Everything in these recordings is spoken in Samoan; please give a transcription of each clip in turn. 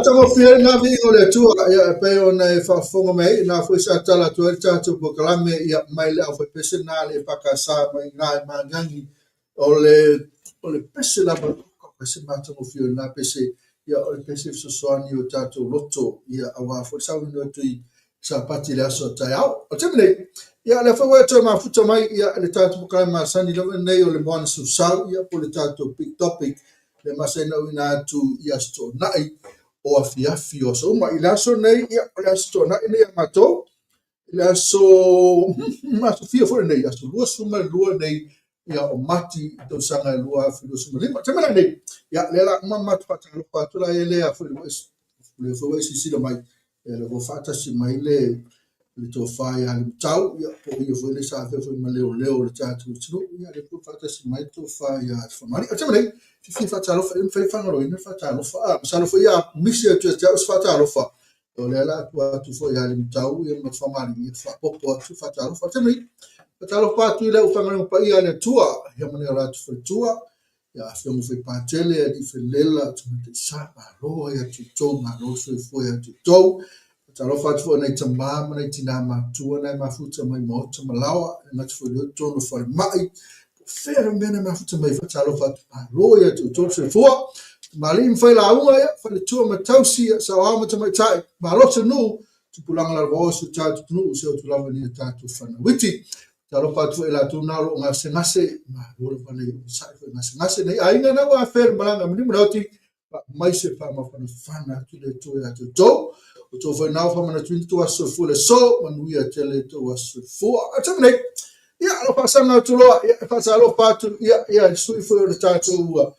Matagofie lena viiga o le Atua, ia, e pei ona e faafofoga mai ai, na foi sa tala atu ai le tatou polokalame, ia, mai le aufaipese lena a le EFKS mai i ina i Magiagi, o le, o le pese lava, pese matagofie o lena pese, ia, o le pese fesoasoani i o tatou loto, ia, aua foi le saunoaina atu i Sapati i le aso a taeao. O le taimi nei, ia, o lea foi ua e toe mafuta mai, ia, i le tatou polokalame masani lava lenei o le Moana Sausau, ia, po o le tatou Big Topic, le masani auina atu i Aso Toonai o afiafi o aso uma. I le aso nei, ia, o le Aso Toonai nei a matou, i le aso, aso fia foi lenei, aso 22 nei, ia, o Mati i tausaga e 2025. Taimi lenei, ia, lea la uma matou faatalofa atu la e lea foi lea foi ua e silasila mai, ia, lea ua faatasi mai le Le tofa ia Limutau, ia, po o ia foi le sa afea foi ma leoleo o le tatou atunuu, ia, lea foi faatasi mai le tofa ia Famalii. O le taimi nei, fiafia faatalofa, e mafai faagaloina le faatalofa. A, masalo foi a misi atu ia te au se faatalofa, o lea la atu atu foi ia Limutau ia ma Famalii, ia faaopoopo atu faatalofa. O le taimi nei, faatalofa atu i le aufaigaluega paia a le Atua, ia ma nai o latou faletua, Ia Afioga foi Patele, Alii Felela, Tamaitai Sa, malo ia te outou, malo le soifua ia te outou. Faatalofa atu foi i nai tama ma nai tina matutua na e mafuta mai maota ma laoa, e le gata foi i lea o totonu o falemai, po o fea le mea na e mafuta mai, faatalofa atu, malo ia te outou le soifua. Tamalii ma failauga, ia, faletua ma tausi, ia, saoao ma tamaitai, malosi o nuu, tupulaga lalovaoa o si o tatou atunuu, seia oo atu lava i nai a tatou fanau iti. Talofa atu foi i latou na o lo o gasegase, malo lava le onosai foi gasegase nei aiga na ua afea le malaga maliu le oti, mai se faamafanafana atu le Atua ia te outou. O outou foi na ua faamanatuina tou aso soifua le aso, manuia tele tou aso soifua. A taimi nei, ia, o lo faasaga atu loa, ia, e faatalofa atu, ia, ia, i sui foi o le tatou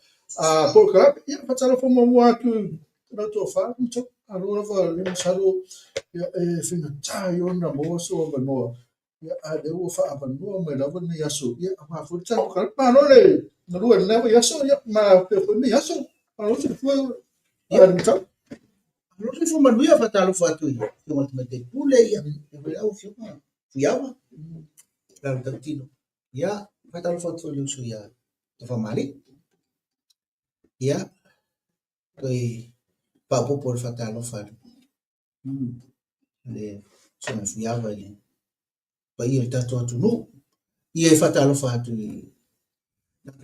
polokalame, ia, faatalofa muamua atu lau tofa, malo lava le masalo, ia, e faigata ia ona maua sou avanoa. Ia, a lea ua faaavanoa mai lava lenei aso, ia, aua foi le tatou kala. Malo le galue i lenei vaiaso, ia, ma faapea foi lenei aso. Malo le soifua, ia, Limutau. Malo le soifua manuia, faatalofa atu i Afioga i le Tamaitai Pule, ia, faapea foi lau Afioga Fuiava, Lalo Tautino. Ia, faatalofa atu foi i le uso ia Tafamalii. Ia, toe faaopoopo le faatalofa a le Susuga Fuiava i le paia o le tatou atunuu. Ia e faatalofa atu i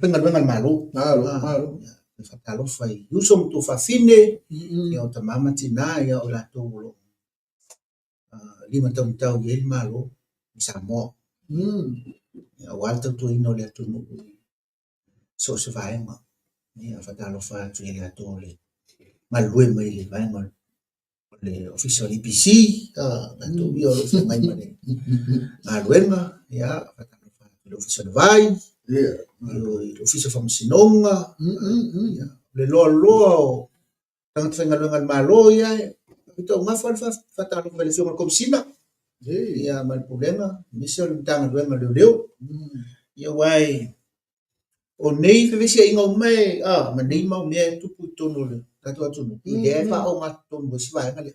faigaluega a le Malo. Malo, malo. E faatalofa i uso ma tuafafine, ia o tama ma tina, ia o latou o lo o limataumatau i ai le Malo i Samoa. Aua le tautuaina o le atunuu i so o se vaega. Ia faatalofa atu ia i latou o le galulue mai le vaega o le Ofisa o le EPC, latou ia o lo o feagai ma le galuega, ia faatalofa atu i le Ofisa o le Vai, le Ofisa o Faamasinoga, ia le loaloa o tagata faigaluega a le Malo, ia e taugafa le faatalofa i le Afioga i le Komesina, ia ma le Pulega, aemaise o le Matagaluega o Leoleo. Ia aua o nei fevesiaiga uma e, ma nei mau mea e tupu i totonu o le tatou atunuu, o lea e faaogatotonu ai si vaega lea.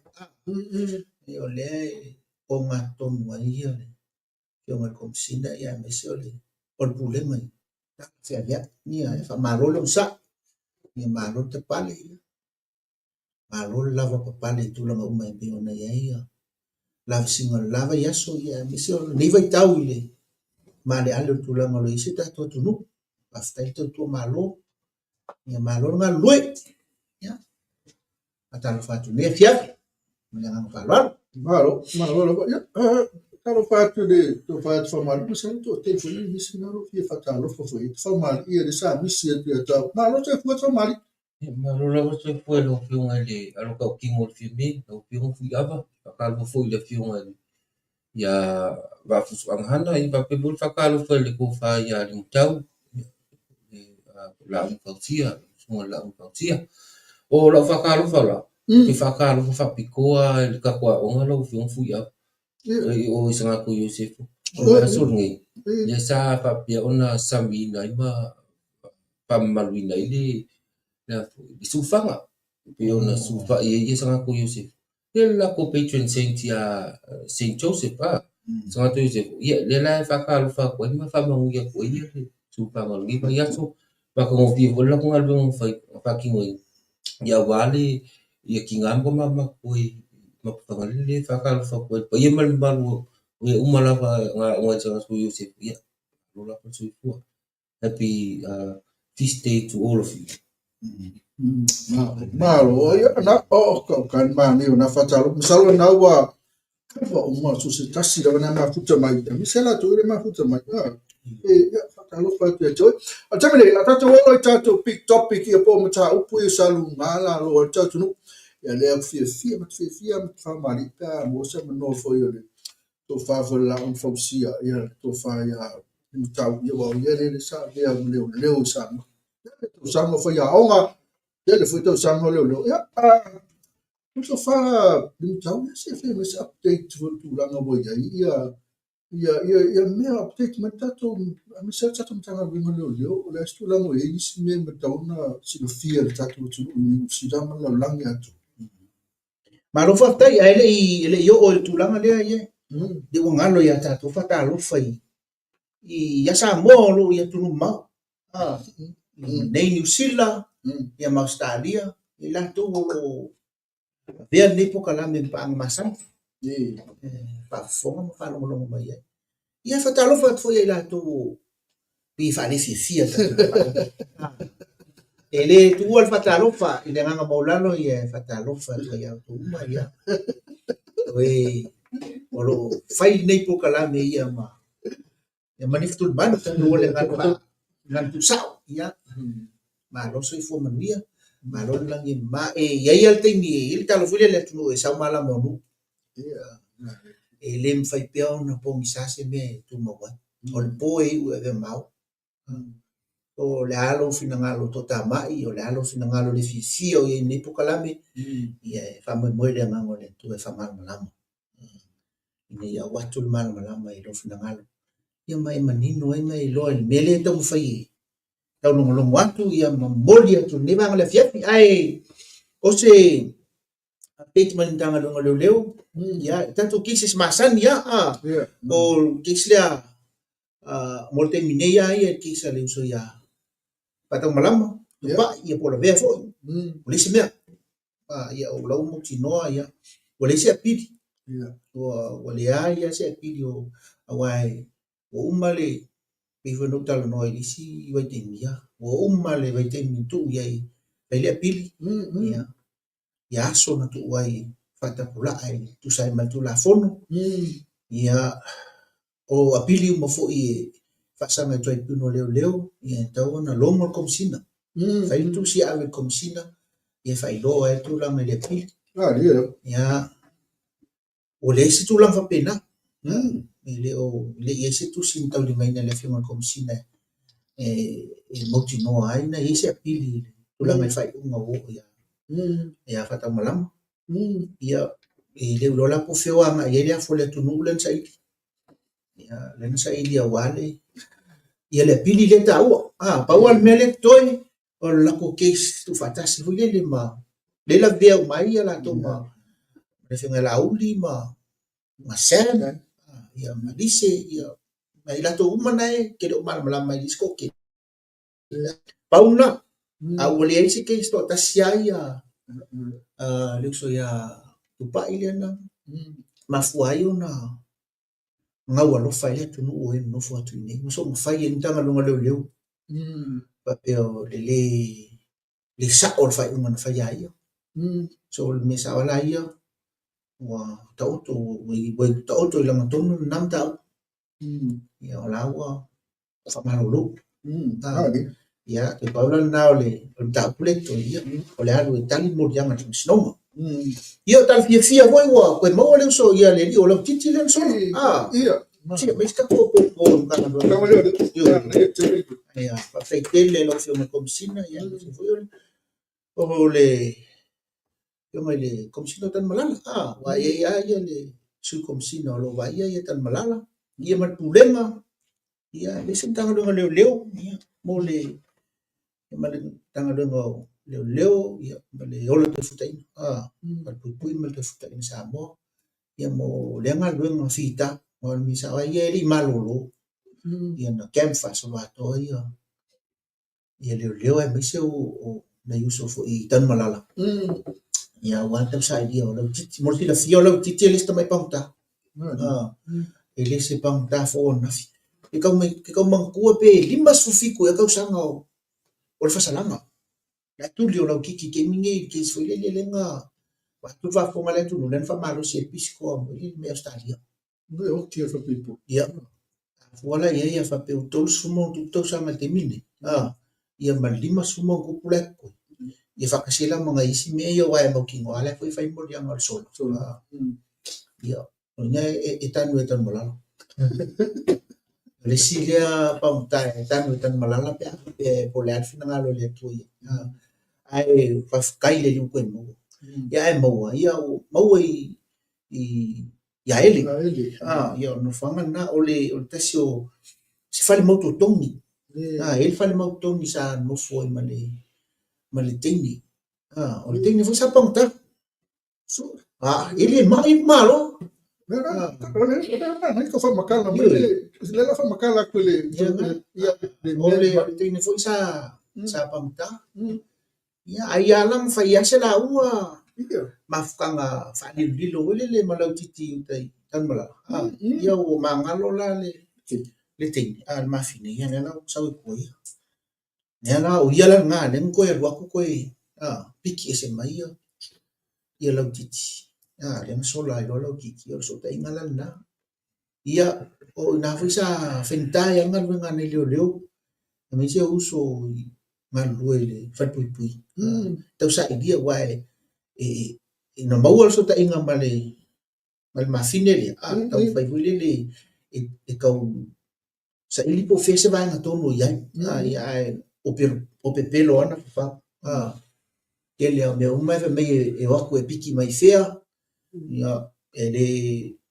O lea e ogatotonu ai le Afioga i le Komesina aemaise o le Pulega i tala feaveai. Ia faamalo le onosai, ia malo le tapale, malo le lavapapale i tulaga uma e pei ona i ai lavasiga o le la vaiaso, aemaise o lenei vaitau i le maaleale o le tulaga o lo o i ai si o tatou atunuu. Faafetai le tautua malo, ia malo le galulue. Ia, faatalofa atu i lenei afiafi ma le agaga faaaloalo. Malo, malo lava. Ia, talofa atu i le tofa ia Tafamalii, masalo toatele foi nisi na o lo o fia faatalofa foi i Tafamalii ia lea sa misi atu ia te au. Malo le soifua Tafamalii. Malo lava soifua i lau Afioga i le alo tautino o le Fiame, lau Afioga Fuiava, faatalofa foi i le Afioga ia Vaafusuaga Hana, ia faapea foi le faatalofa i le tofa ia Limutau, le Laau na Fausia, le Susuga i le Laau na Fausia. O lau faatalofa la, ou te faatalofa faapitoa i le tatou aoga lau Afioga Fuiava, i o i Sagato Iosefo. O le aso lenei, lea sa faapea ona samiina ai ma faamamaluina ai le sulufana, e pei ona sulufai ai ia Sagato Iosefo. Ia le latou patron saint ia Saint Joseph a, Sagato Iosefo, ia lea la e faatalofa atu ai ma faamanuia atu ai le sulufana o lenei vaiaso. Matagofie foi le latou galuega na fai na faatinoina, ia aua le ia tina ma tama matutua i Mapuifagalele lea e faatalofa atu ai i le paia ma le mamalu o e uma lava na aoga i Sagato Iosefo, ia malo lava le soifua. Happy feast day to all of you. Malo, ia, na, o, ka, ka manaia o nā whātalo. Masalo na ua kava uma so se tasi lava nā mafuta mai. A misa latou i le mafuta mai. Ah, e, ia, whātalo atu ia te oe. A taimi nei, a tātou olo i tātou big topic ia po o mataupu ia sa luga la loa i le atunuu. Ia lea ku fiafia, ma te fiafia ma te whamari, pe a mo se manoa foi o le tofa foi le laau na fausia, ia le tofa ia Limutau, ia aua o ia lea sa avea ma leoleo i Samoa. Tele tausaga o faiaoga, tele foi tausaga o leoleo. Ia, So far Limutau, ia se fai mai se update foi i le tulaga ua i ai ia ia ia ia mea update mai le tatou aemaise lava le tatou Matagaluega o Leoleo, o le a se tulaga ua i ai nisi mea e tatau ona silafia e le tatou atunuu i Niu Sila ma le lalolagi atoa. Malo faafetai, ae le i e le i oo i le tulaga lea ia, le ua galo ia tatou faatalofa i ia Samoa o lo o i atunuu mamao. Nei Niu Sila, ia ma Ausetalia, i latou o lo o avea lenei polokalame ma paaga masani, e faafofoga ma faalogologo mai ai. Ia e faatalofa atu foi ia i latou o pei e faalefiafia. E le tuua le faatalofa i le agaga maualalo, ia e faatalofa atu ai ia outou uma, ia o e o lo o fai lenei polokalame ia ma Ia manifutulimanu tatou o le agaga tuusao. Ia, malo le soifua manuia, malo le lagi e mama. E i ai lava le taimi e i ai le tala foi lea a le atunuu e sau malama o nuu. E le mafai pea ona pogisa se mea e tumau ai. O le po e iu e avea ma ao. O le a lou finagalo toatamai, o le a lou finagalo le fiafia o i ai i lenei polokalame, ia e faamoemoe i le agaga o le Atua e faamalamalama. Ina ia au atu le malamalama i lou finagalo, ia ma e manino ai ma e iloa i le mea lea e taumafai e taulogologo atu ia ma momoli atu i lenei vaega o le afiafi. Ae o se update mai le Matagaluega o Leoleo, ia tatou cases masani lava, o le case lea mo le taimi nei lava ia, le case a le uso ia Faataumalama, Tupai, ia po o Lavea foi, o le isi mea. Ia o la ua mautinoa ia ua leai se apili. Ua leai lava se apili o aua ua uma le pei foi ona ou talanoa i le isi vaitaimi, ia ua uma le vaitaimi na tuu i ai e fai le apili. Ia ia aso na tuu ai e faatapulaa e tusa ai ma le Tulafono. Ia o apili uma foi e faasaga i Tribunal o Leoleo, ia e tatau ona logo le Komesina. Fai le tusi e ave i le Komesina, ia e faailoa ai le tulaga i le apili. Ia, ua leai se tulaga faapena. E le o le i ai se tusi na taulimaina e le Afioga i le Komesina e mautinoa ai na i ai se apili i le tulaga i le faaiuga ua oo ia Faataumalama. Ia, e le o iloa la po o fea o agai i ai le afu o le atunuu lea na saili. Ia, lea na saili aua le, ia le apili lea e taua. Ah, pau lava le mea lea e totoe, o le latou case tuufaatasi foi lele ma lea e lavea uma ai ia latou ma le Afioga ia Laauli ma Sam, ia ma Lise, ia ma i latou uma na e te le o malamalama i le isi toatele. Pau lena, a ua leai se case toatasi lava ia le uso ia Tupai lea na mafua ai ona gau alofa ai le atunuu o e nonofo atu i inei ma soona fai ai le Matagaluega o Leoleo faapea o le le sao o le faaiuga na fai ia ia. So o le mea sao lava la ia, ua taoto, ua taoto i lagatonu lena mataupu. Ia o la ua faamalolo. Ia, toe pau la lena o le mataupu lea e totoe, ia, o le alu e tali le moliaga i le Faamasinoga. Ia, o tala fiafia foi ua toe maua le uso ia le alii o Lautiti lea na sola. Sia mai se tatou opopo o le Matagaluega. Ia, faafetai tele i lau Afioga i le Komesina, ia, aemaise foi o le Afioga i le Komesina o Tanumalala, aua e i ai lava ia le Sui Komesina o lo o vaaia ia Tanumalala, ia ma le Pulega, ia aemaise le Matagaluega o Leoleo, ia, mo le ma le Matagaluega o Leoleo, ia, ma le Ola Toefutaina, ma le Puipui ma le Toefutaina Samoa, ia mo lea galuega fita, aua o le mea sao lava ia e le i malolo, ia na camp faasoloatoa ia ia leoleo aemaise o nai uso foi i Tanumalala. Ia aua le tausailia o Lautiti. Mo le silafia o Lautiti e le se tamai pagota. E le se pagota foi o ananafi. Ke tau mai ke tau manatua pe 57 ea tausaga o le fasalaga. Le atuli o Lautiti i taimi nei i le case foi lele lea na vaeatu le faafofoga a le atunuu lea na faamalosi ai le pisikoa foi lele mai Ausetalia. Ia, a fua la i ai a faapea ua 30+ tausaga i le taimi lenei, ia ma le 50+ la e totoe, ia faatasi ai la ma nai isi mea ia aua e mautinoa lava la e foi e fai moliaga o le sola. Ia, o lena e tanu e Tanumalala. O le isi lea pagota e tanu e Tanumalala pe a faapea po o le a le finagalo o le Atua ia. Ae faafetai i le Alii ua toe maua. Ia ae maua, ia ua maua i i ia Ele. Ah, ia o le nofoaga lena, o le o le tasi o se fale mautotogi. Ah, e i ai le fale mautotogi sa nofo ai ma le ma le teine. Ah, o le teine foi sa pagota. Ah, e le mai le Malo. O le teine foi sa sa pagota. Ia, ai lava la na fai lava se laua mafutaga faalilolilo foi lele ma Lauitiiti i uta i Tanumalala. Ah, ia ua magalo la le le teine, a le mafine, ia lea la ua sau i tua ia. Lea la, o ia la lena lea na toe alu atu toe piki ese mai ia ia Lauitiiti. Lea na sola ai loa Lauitiiti, ia o le fesootaiga la lena. Ia, o i ina foi sa faigata ai lava galuega a nai leoleo, aemaise o uso i galulue i le falepuipui, tausailia aua e ina maua le fesootaiga ma le ma le mafine lea, a taumafai foi lele e tau saili po o fea se vaega tonu o i ai, ia ae o pepelo lava na fafau. Tele lava o mea uma e fai mai e o atu e piki mai fea, ia, e le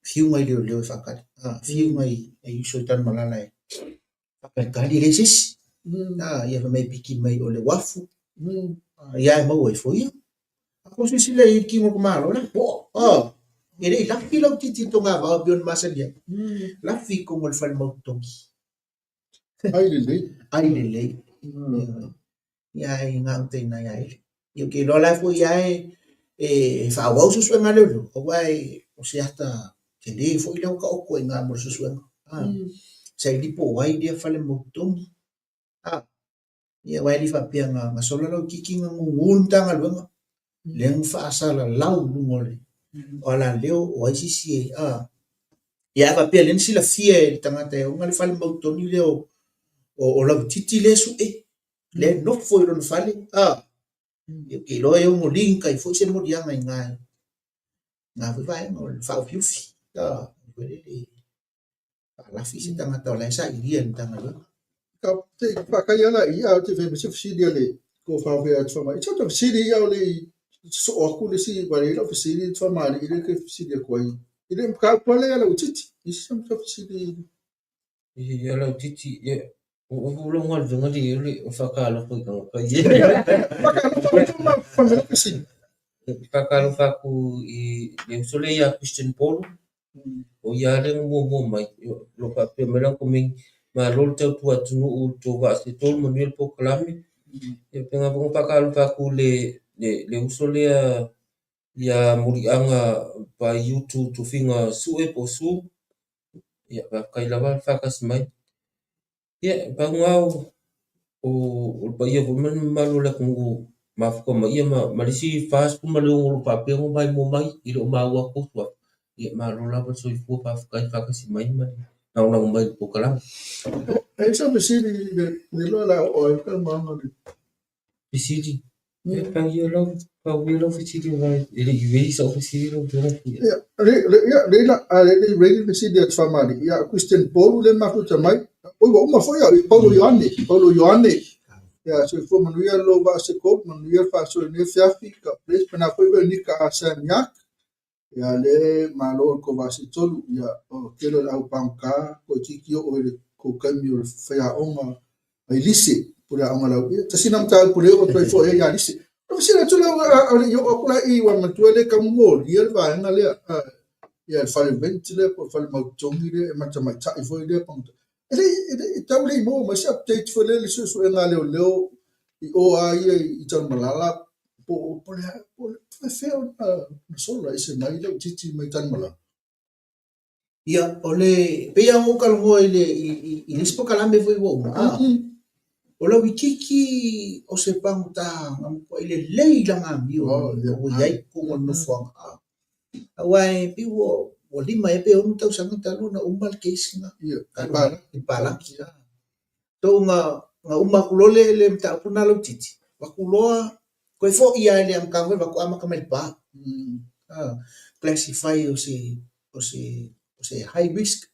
fiu nai leoleo e faatali, fiu nai uso i Tanumalala e faatalitali, e leai se isi. Ia fai mai e piki mai o le uafu, ia ae maua ifo ia. A tou silasila i ai i le tino o le tamaloa, o le a poa. E le i lafi Lauitiiti i le togavao e pei ona masani ai. Lafi i totonu o le fale mautotogi. Ai lelei. Ai lelei. Ia ai gauta i ina ia Ele. Ia ou te iloa la foi ia e faaauau suesuega a leoleo, aua o se ata tele foi lea ua taoto ai i ina mo le suesuega. Saili po o ai lea fale mautotogi. Ia aua e le faapea na sola Lauitiiti na gugu le Matagaluega, lea na faasalalau i luga o le o alaleo o ai se isi e a. Ia a faapea lea na silafia e le tagata e ona le fale mautoni lea o o Lauitiiti lea e sue, lea e nofo i lona fale, a. Ia ou te iloa e ono link ai foi se moliaga i ina i lena foi vaega o le faaufiufi, a, foi lele faalafi se tagata o la e sailia e le Matagaluega. Faataia la i a te fai se fesili a le tofa foi a Tufamalii. Sa ta fesili ia o le i sosoo atu le isi wale i lau fesili Tufamalii le ke fesili atu ai. I le mataupu lea ia Lauitiiti. I se sa fesili Ia Lauitiiti, ia ua ua lau galuega le o le faatalofa i tagata ia. Faatalofa atu ma fai mai fesili. Faatalofa atu i le uso lea ia Christian Polo. O ia lea na muamua mai, o lo o faapea mai lana komeni, malo le tautua atunuu i le tou vaa setolu, manuia le polokalame. Ia faapena foi ona faatalofa atu i le uso lea ia Muliaga Vaiutu Tofiga Sue po o Su. Ia faafetai lava le faatasi mai. Ia, pau lena o le paia foi ma le mamalu o le atunuu mafuta ma ia ma le isi 46 o lo o faapea ona maimoa mai e le o maua atu tou suafa. Ia, malo lava le soifua, faafetai faatasi mai ma le lagolago mai i le polokalame. E i ai se fesili i le loa o le a oo ai talanoaga le Fesili? Ia, pau ia lau, pau ia lau fesili aua e le i ready sau fesili lau Afioga. Ia, ia, le la, a le i ready le fesili a Tufamalii. Ia, o Christian Paul le mafuta mai. Oi, ua uma foi au, Paulo Ioane, Paulo Ioane. Ia, soifua manuia lou vaa se tolu, manuia le faasoa i lenei afiafi. God bless. Pena foi Veronica a Sam Yak. Ia, le malo i le tou vaa se tolu. Ia, o tele o le au pagota, toeitiiti oo i le tou taimi o le faiaoga ai Lise, pule aoga lau. Ia, tasi na mataupu lea o atu ai foi ia Lise. O fesili atu lau, a le i oo atu la i ua manatua le tau molia le vaega lea, ia le fale rent lea po o le fale mautotogi lea e matamaitai foi lea pagota. E le e tau le i maua mai se update foi lea i le suesuega a leoleo i o a ia i Tanumalala po o le a po o fea ona sola ese mai Lauitiiti mai Tanumalala. Ia, o le, pei lava ona ou talanoa i le, i le isi polokalame foi ua uma, a, o Lauitiiti o se pagota na matuai lelei lana amio ua i ai i totonu o le nofoaga, a. Aua e pei ua 5 ea pe 6 tausaga talu ona uma le case lena i le palagi. So na uma atu loa le mataupu lena a Lauitiiti, avatu loa toe foi lava i le amataga foi avatu amata mai le pa. Classify o se o se o se high risk,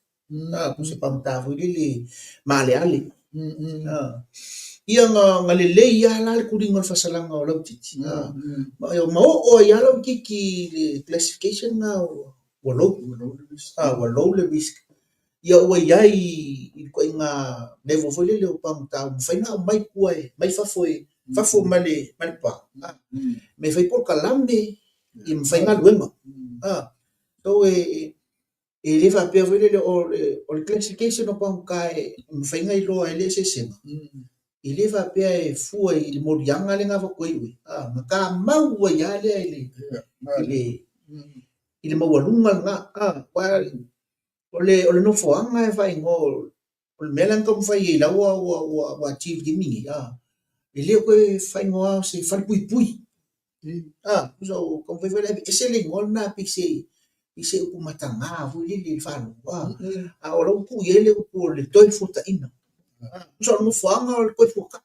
po o se pagota foi lele maaleale. Ia na lelei lava la le tuliga o le faasalaga o Lauitiiti. Ma ma oo ai lava Lauitiiti i le classification lena ua low. Ua low le risk. Ia ua i ai i le ituaiga level foi lele o pagota ua mafai ona aumai tua mai fafo e fafo ma le pa ma e fai polokalame ia ma fai galuega. So e le faapea foi lele o le classification o pagota e mafai ona iloa ai le eseesega, e le faapea e fua i le moliaga lea na avatu ai oe, na tamau ai lava lea i le maualuga lena. Aua o le nofoaga e faaigoa o le mea lea na taumafai ai la ua achieve i le taimi lenei, e le o toe faaigoa o se falepuipui. Tusa ua taumafai foi e aveese le igoa lena pei se upu mataga foi lele i le faalogo, a o la ua tuu i ai le upu o le Toefuataiga. Tusa o le nofoaga o le Toefuatai.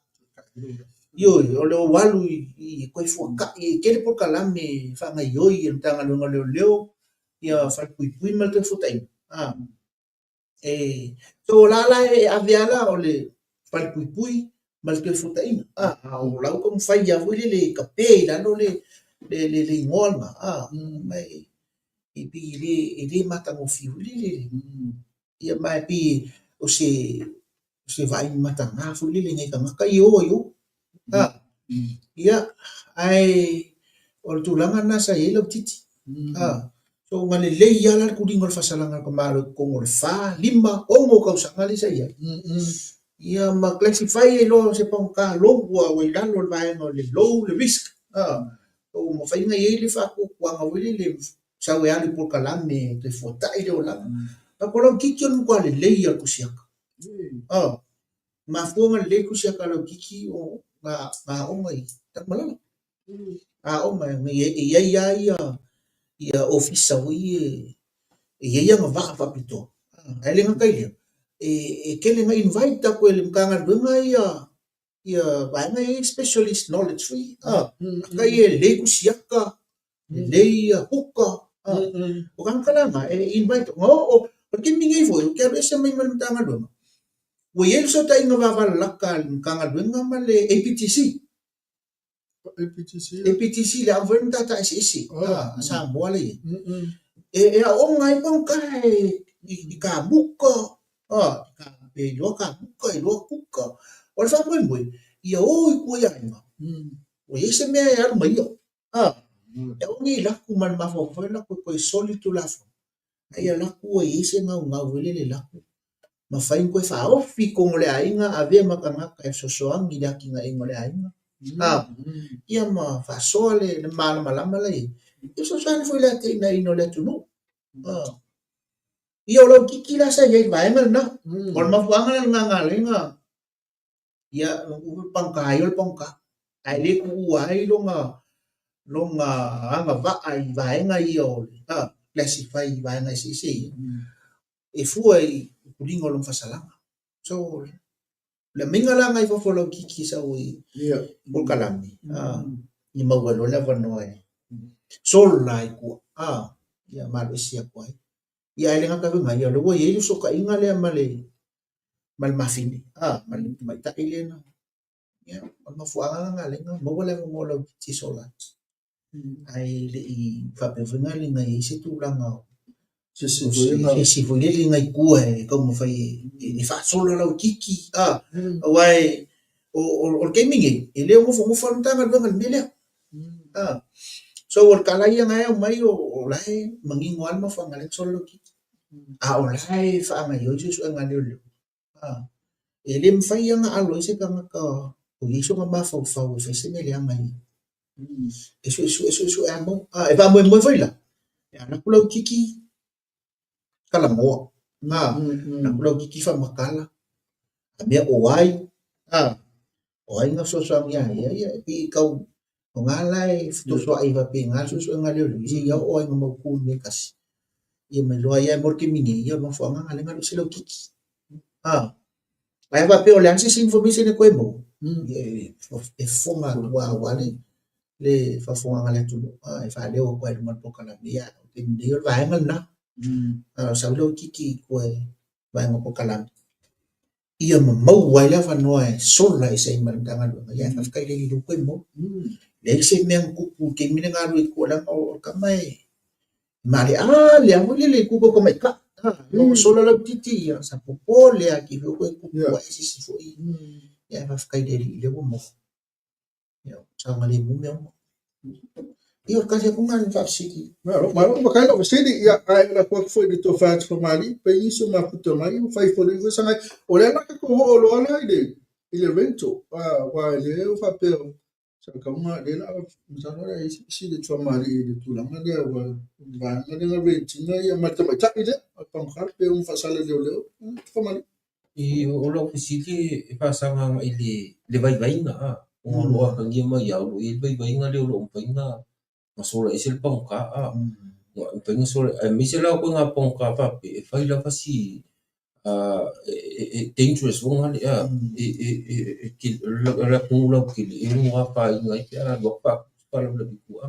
Ioe, o le ou alu i Toefuatai, e tele polokalame e faagaoioi e le Matagaluega o Leoleo, ia Falepuipui ma le Toefuataiga. E, so o la la e ave lava la o le Falepuipui ma le Toefuataiga, a o la ua taumafai lava foi lele e tape i lalo le igoa lena, ma e pei e le matagofie foi lele, ia ma e pei o se vaai mataga foi lele i nai tagata ia e o ai o. Ia, ae o le tulaga lena sa i ai Lauitiiti. So na lelei lava la le tuliga o le faasalaga a le tamaloa i totonu o le 4, 5, 6 tausaga lea sa i ai. Ia ma classify ai loa o se pagota low ua i lalo o le vaega o le low le risk. So ua mafai ona i ai le faatuatuaga foi lele sau e alu i polokalame e toe fuatai le olaga. A o Lauitiiti o le matua lelei lava o le tusiata. Mafua ona lelei le tusiata a Lauitiiti o na aoga i Tanumalala. Aoga e i ai lava ia ofisa foi ia e i ai agavaa faapitoa. Ae le gata i lea, e tele ina invite atu e le Matagaluega ia vaega ia e i ai specialist knowledge foi ia. Tagata ia e lelei tusiata, lelei kuka. O tagata la na e invite, na oo, o le taimi nei foi, ou te alu ese mai ma le Matagaluega, ua i ai le fesootaiga vavalalata a le Matagaluega ma le APTC. APTC? APTC, le aoga foi lea o matata eseese a Samoa la e i ai. E aooga ai pagota i kamuta, e iloa kamuta, iloa kuka. O le faamoemoe, ia o i tua i aiga, ua i ai se mea e alu ma ia. E aua ne i alu atu ma le mafaufau foi lea e toe soli le Tulafono, a ia alu atu ua i ai se gaugau foi lele e alu atu mafai ona toe faaofi i totonu o le aiga, avea ma tagata e fesoasoani i le atinaeina o le aiga, ia ma faasoa le malamalama la e i ai, e fesoasoani foi i le atinaeina o le atunuu. Ia o Lauitiiti la sa i ai i le vaega lena. O le mafuaaga lena na ala ai ona ia pagota ai o le pagota, ae le tuua ai lona agavaa i vaega ia o le classify i vaega eseese ia, e fua i tuliga o lona faasalaga. So, o le aumaiga la na i fafo o Lauitiiti e sau ai polokalame, ia maua ai loa le avanoa e sola ai tua, ia ma alu ese atu ai. Ia ae le gata foi i lena, ia o lea ua i ai le fesootaiga lea ma le ma le mafine, ma le tamaitai lea na, ia, o le mafuaaga lena na ala ai ona maua le avanoa o Lauitiiti e sola ai. Ae le i faapea foi na i ai se tulaga o se isi foi lele na i tua e taumafai e faasola Lauitiiti, aua o le taimi nei, e le o nofonofo lava le Matagaluega i le mea lea. So o le tala ia na e aumai o la e manino lava le mafuaaga lea na sola Lauitiiti. A o la e faagaoioi suesuega a leoleo. E le mafai lava ona alo ai se tagata o i ai sona mafaufau e fai se mea leaga i e suesue suesue lava mau. E faamoemoe foi la, e alu atu Lauitiiti talanoa, alu atu Lauitiiti faamatala, a mea o ai, o ai na fesoasoani ia ia, ia e pei e tau, o na la e fetosoai faapena le suesuega a leoleo, seia oo lava ina mautu i le mea e tasi, ia ma iloa ai lava mo le taimi nei, ia o le mafuaaga lena lea na alu ese Lauitiiti. Ae a faapea o le a se isi information e toe maua, ia e fofoga atu lava aua le faafofogaaga a le atunuu, e faaleo atu lava i luga o le polokalame. Ia, o le taimi nei o le vaega lena. Sau Lauitiiti i tua i vaega o polokalame. Ia maua ai le avanoa e sola ese ai ma le Matagaluega, ia ae faafetai i le Alii o lea ua toe maua. Leai se mea na tupu i le taimi lea na alu ai i tua leaga o le tama e maaleale lava foi lele i le tu tamaitai. Ina ua sola laitiiti ia sa popole atili foi toe tupu ae se isi foi. Ia ae faafetai i le Alii o lea ua maua. Ia ua saogalemu mea uma. Ia o le tali atu lena i le faafesili. Malo, malo, faafetai lau fesili. Ia, ae lafo atu foi i le tofa Famalii, pe i ai nisi o mafuta mai, ua fai foi le sagai. O lea la tatou oo loa la i le rental, aua o lea ua faapea sa tatau ona, lea la, masalo o le a i ai se fesili a Famalii i le tulaga lea, aua o le vaega lea na rent ina ma le tamaitai lea, o le pagota pei ona faasala e leoleo, Famalii. O lau fesili e faasaga agai i le vaivaiga, ona o lo o atagia mai lava o lo o i ai le vaivaiga lea o lo o mafai ona sola ese le pagota, mafai ona sola, aemaise la o ituaiga pagota faapea e fai lava si e dangerous foi lea, o le atunuu lautele e ono afaina ai pe a alu atu faatupu se faalavelave i tua.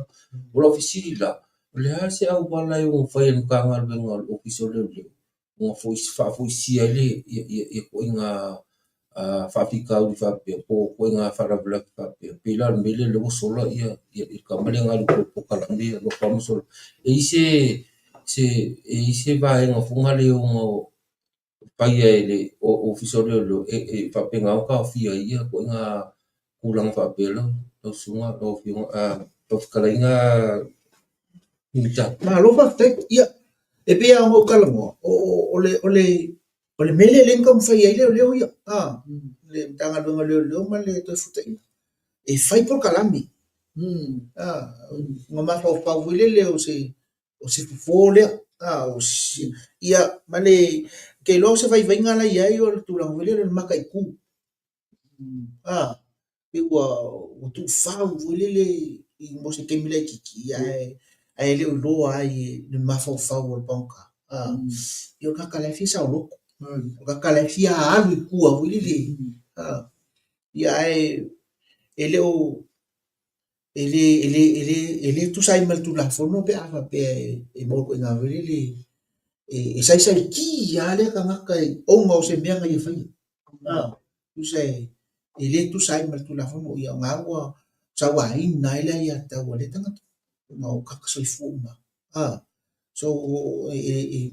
O lau fesili la, o le a se auala e ono fai e le Matagaluega o le Ofisa o Leoleo ona faafoisia ai ituaiga faafitauli faapea po o ituaiga faalavelave faapea. Pei la o le mea lea ua sola le tama lea na alu i tua i le polokalame alu atu lava ma sola. E i ai se vaega foi lea e ono faia e le Ofisa o Leoleo e faapena ona taofia ai ituaiga tulaga faapea lau susuga, lau afioga, lau fetalaiga Minita? Malo faafetai. Ia, e pei lava ona ou talanoa, o le o le o le mea lea o lea na taumafai ai leoleo ia, a, le Matagaluega o Leoleo ma le Toefuataiga, e fai polokalame, a, ona mafaufau foi lele o se o se fofo lea, a, o se, ia, ma le, ou te iloa o se vaivaiga la e i ai o le tulaga foi lele o le mataitu, a, pei ua tuufau foi lele mo se taimi laitiiti, ae le o iloa ai e le mafaufau o le pagota. Ia o le tagata la e fia saoloto, o le tagata la e fia alu i tua foi lele, ia ae e le o e le e le e le e le tusa ai ma le Tulafono pe a faapea e maua ituaiga foi lele e saisaiti lava lea tagata ona o se mea na ia faia. Tusa e le tusa ai ma le Tulafono, ia o lena ua sauaina ai le aiatatau a lea tagata ona o tagata soifua uma. So, e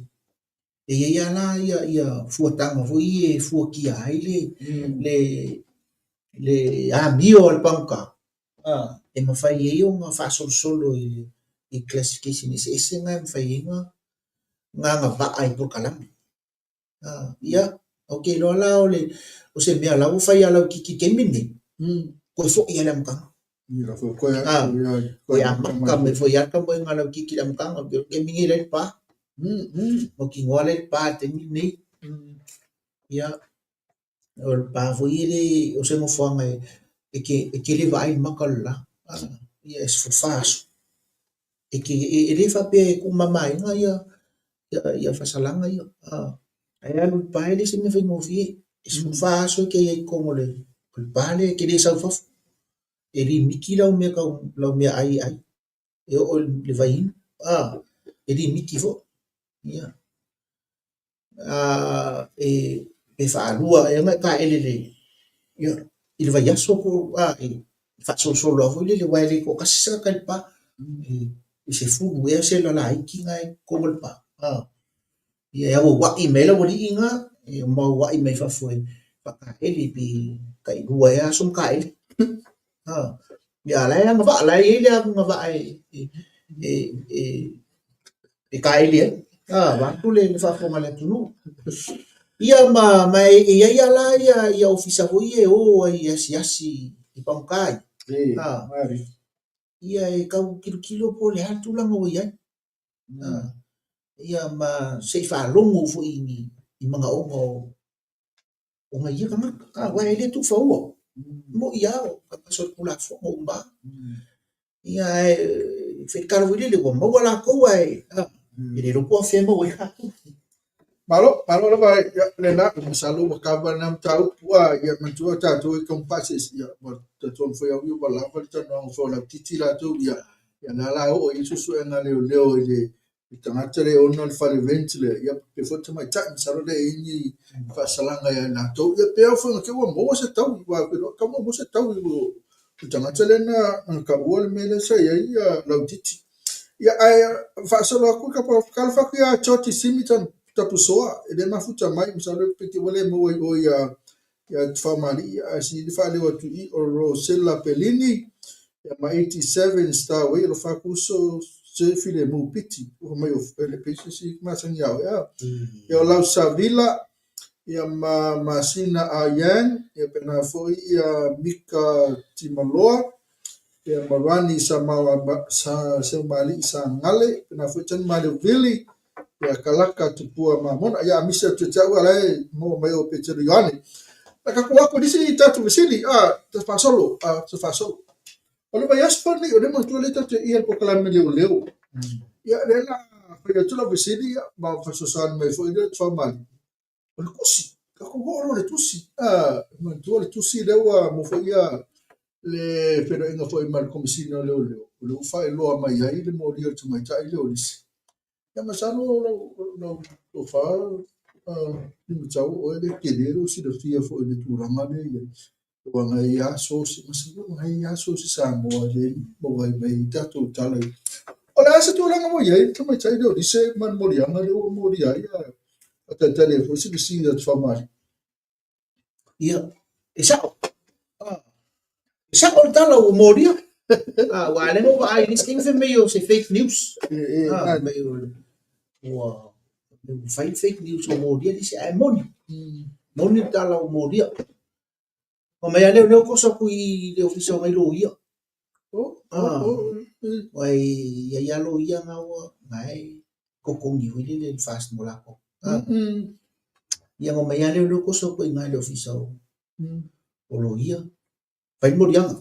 i ai lava la ia fuataga foi ia e fuatia ai le amio a le pagota, e mafai ai ona faasolosolo i classification eseese na e mafai ai ona agavaa i polokalame. Ia, ou te iloa la o le, o se mea la ua fai lava laitiiti i le taimi lenei, toe foi lava i le amataga. Toe amata mai foi lava le tamoega laitiiti i le amataga, ou te iloa o le taimi lenei la e i le pa. Mautinoa la e i le pa i le taimi lenei. Ia, o le pa foi e le o se nofoaga e te le vaai i le mata o le la. Ia e 14 aso. E te, e le faapea e tuumamaina ia ia faasalaga ia. Ae alu i le pa e le o se mea faigofie. E 14 aso e te i ai i totonu o le pa lea e te le sau i fafo. E limiti lau mea tau lau meaai e ai. E oo i le vaiinu, e limiti foi. Ia. Pe faalua ea ona e taele i le vaiaso po o a, e faasolosolo lava foi lele aua e le toatasi se tagata i le pa. E 10 ea sela laiti na e i totonu o le pa. Ia e auauai mai ai le aualii na, e auauai mai fafo e faataele pe tailua ea aso ma taele. Ia a o la e agavaa, o la e i ai le agavaa e taele ai, vaeatu le faafofoga a le atunuu. Ia ma ma e i ai lava la ia ofisa foi ia e o ai e asiasi i pagota ia, ia e tau tilotilo po o le a le tulaga ua i ai. Ia ma se i faalogo foi i manaoga o nai ia tagata, aua e le tuufaua. Mo'i lava o tagata solitulafono uma lava. Ia ae fai tala foi lele ua maua latou ae e le iloa po o afea e maua ai latou. Malo, malo lava ia, lena, masalo ua kava lena mataupu, a, ia manatua tatou e taugafaaseese, ia, ua talitonu foi au ia ua lava le talanoaga foi o laitiiti latou, ia, ia la la oo i ai suesuega a leoleo i le Le tagata lea e ona le fale rent lea, ia faapea foi le tamaitai, masalo e leai ni faasalaga ia i latou. Ia pe ao foi ona te i ua maua se taui, aua ou te iloa e tatau ona maua se taui i le tagata lea na taua le mea lea sa i ai Lauitiiti. Ia ae faasolo atu, talofa atu ia Georgie Simi Tapusoa, e le mafuta mai, masalo pe te i ua le maua i o ia Tufaumalii, ae sili faaleo atu i i o Rosella Pelini, ia ma 87 Starway, alofa atu uso se filemu piti, ua mai o le pei se isi masani ia oe a. Ia o Lausavila, ia ma Masina A Yang, ia pena foi ia Mika Timaloa, ia ma Rani Samaoa, sa Seumalii Sagale, pena foi Tani Maleuvili, ia Kalaka Tupua Mamona, ia amisi atu ia te au, a la e maua mai o Petelo Ioane. Na tatou o atu i le isi tatou fesili, a, ta faasolo, a, ta faasolo. O le vaiaso foi lenei, o lea e manatua lea tatou te ia i le polokalame leoleo. Ia, lea o le a fai atu lau fesili, ia, ma fesoasoani mai foi le Tufaumalii. O le tusi, tatou oo loa i le tusi. A, manatua le tusi lea ua maua foi ia le feiloaiga foi ma le Komesina o Leoleo, o lea ua faailoa mai ai le molia o le tamaitai lea o Lisi. Ia masalo lau lau tofa Limatau o oe lea e tele lou silafia foi i le tulaga lea e i ai. Aua na e i ai source, masalo na e i ai source i Samoa lea e maua ai mai tatou tala. O le a se tulaga ua i ai le tamaitai lea o Lise ma le moliaga lea ua molia ai a talitali ai foi se fesili a Tufaumalii. Ia, e sa'o. E sa'o le tala ua molia. Aua o lea na ou vaai i le isi taimi fai mai o se fake news. Fai mai ua fai le fake news ua molia le isi, ae moni. Moni le tala ua molia. Fai mai lava lea o toso atu i le ofisa o nai loia. Aua e i ai lava loia na ua na e totogi foi lele i le FAST mo latou. Ia na omai lava leoleo toso atu ai i ina i le ofisa o loia, fai le moliaga.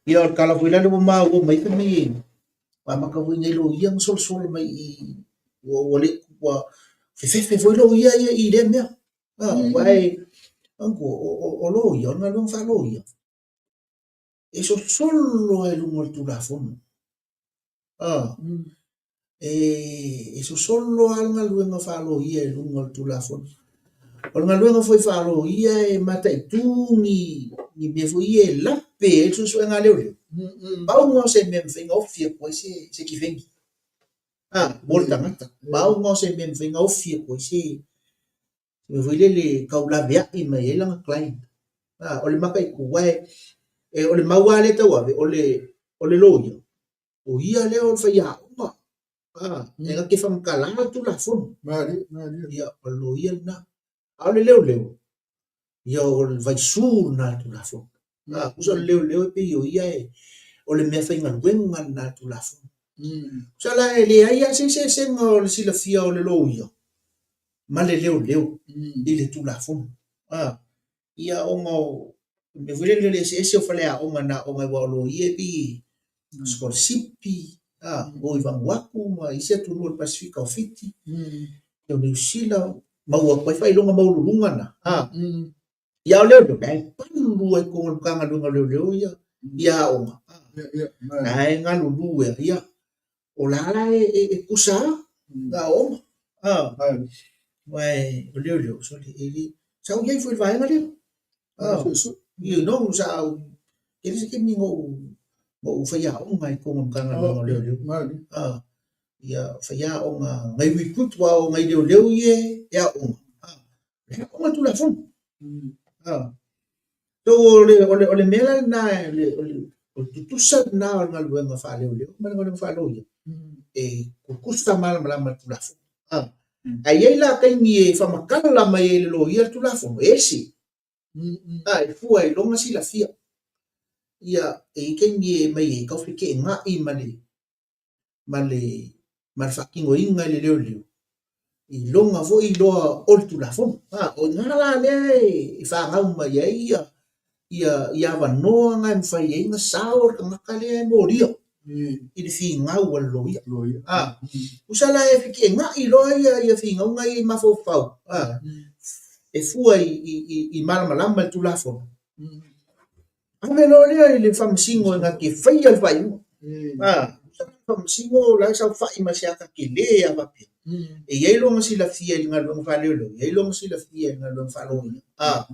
Ia o le tala foi la lea ua maua mai fai mai ua amata foi nei loia ona solosolo mai i ua ua le ua fefefe foi loia ia i lea mea. Aua e o loia, o le galuega faaloia, e solosolo lava i luga o le Tulafono. E sosolo lava le galuega faaloia i luga o le Tulafono. O le galuega foi faaloia e mataitu ni mea foi ia e lape ai le suesuega a leoleo. Pau lena o se mea e mafai ona ofi atu ai se kifeni mo le tagata. Pau lena o se mea e mafai ona ofi atu ai se mea foi lele e tau laveai mai ai lana client. O le mataitu, aua o le mau lava lea e tauave, o le loia, O ia lea o le faiaoga, e na te faamatala le Tulafono. Ia, o le loia lena. A o le leoleo, ia o le vaisu lena a le Tulafono. Tusa o le leoleo e pei o ia e, o le mea faigaluega lena a le Tulafono. Tusa la e leai lava se eseesega o le silafia o le loia ma le leoleo i le Tulafono. Ia ona o le mea foi lele o le eseese o faleaoga na aoga ai aua o loia e pei e sikolasipi, o i Vanuatu ma isi atunuu o le Pasefika o Fiti, o Niu Sila, maua atu ai faailoga maualuluga na. Ia a o leoleo, la e palu lava i totonu o le Matagaluega o Leoleo ia aoga, la e galulue lava. Ia, o la la e tusa lava aoaoga. Aua o leoleo, sole, e le, sa ou i ai foi i le vaega lea. You know, sa ou, e le se taimi na ou faiaoga ai i totonu o le Matagaluega o Leoleo. Ia, faiaoga nai recruit aua o nai leoleo ia e aooga. E aooga le Tulafono. So, o le mea la lena, o le tutusa lena o le galuega faaleoleo ma le galuega faaloia, e tutusa malamalama le Tulafono. Ae i ai la taimi e faamatala mai ai e le loia le Tulafono, e ese. E fua i lona silafia. Ia, e i ai taimi e aumai ai e tau feteenai ma le ma le ma le faatinoina e le leoleo i lona foi iloa o le Tulafono. O i ina la lea e fanau mai ai ia ia ia avanoa na e mafai ai ona sao le tagata lea e molia i le finau a le loia. Tusa la e feteenai loa ia ia finauga ia i mafaufau, e fua i malamalama i le Tulafono. Ave loa lea i le Faamasino e na te faia le faaiuga. Faamasino la e saofai ma se ata tele lava faapea, e i ai lona silafia i le galuega faaleoleo, e i ai lona silafia i le galuega faaloia, a,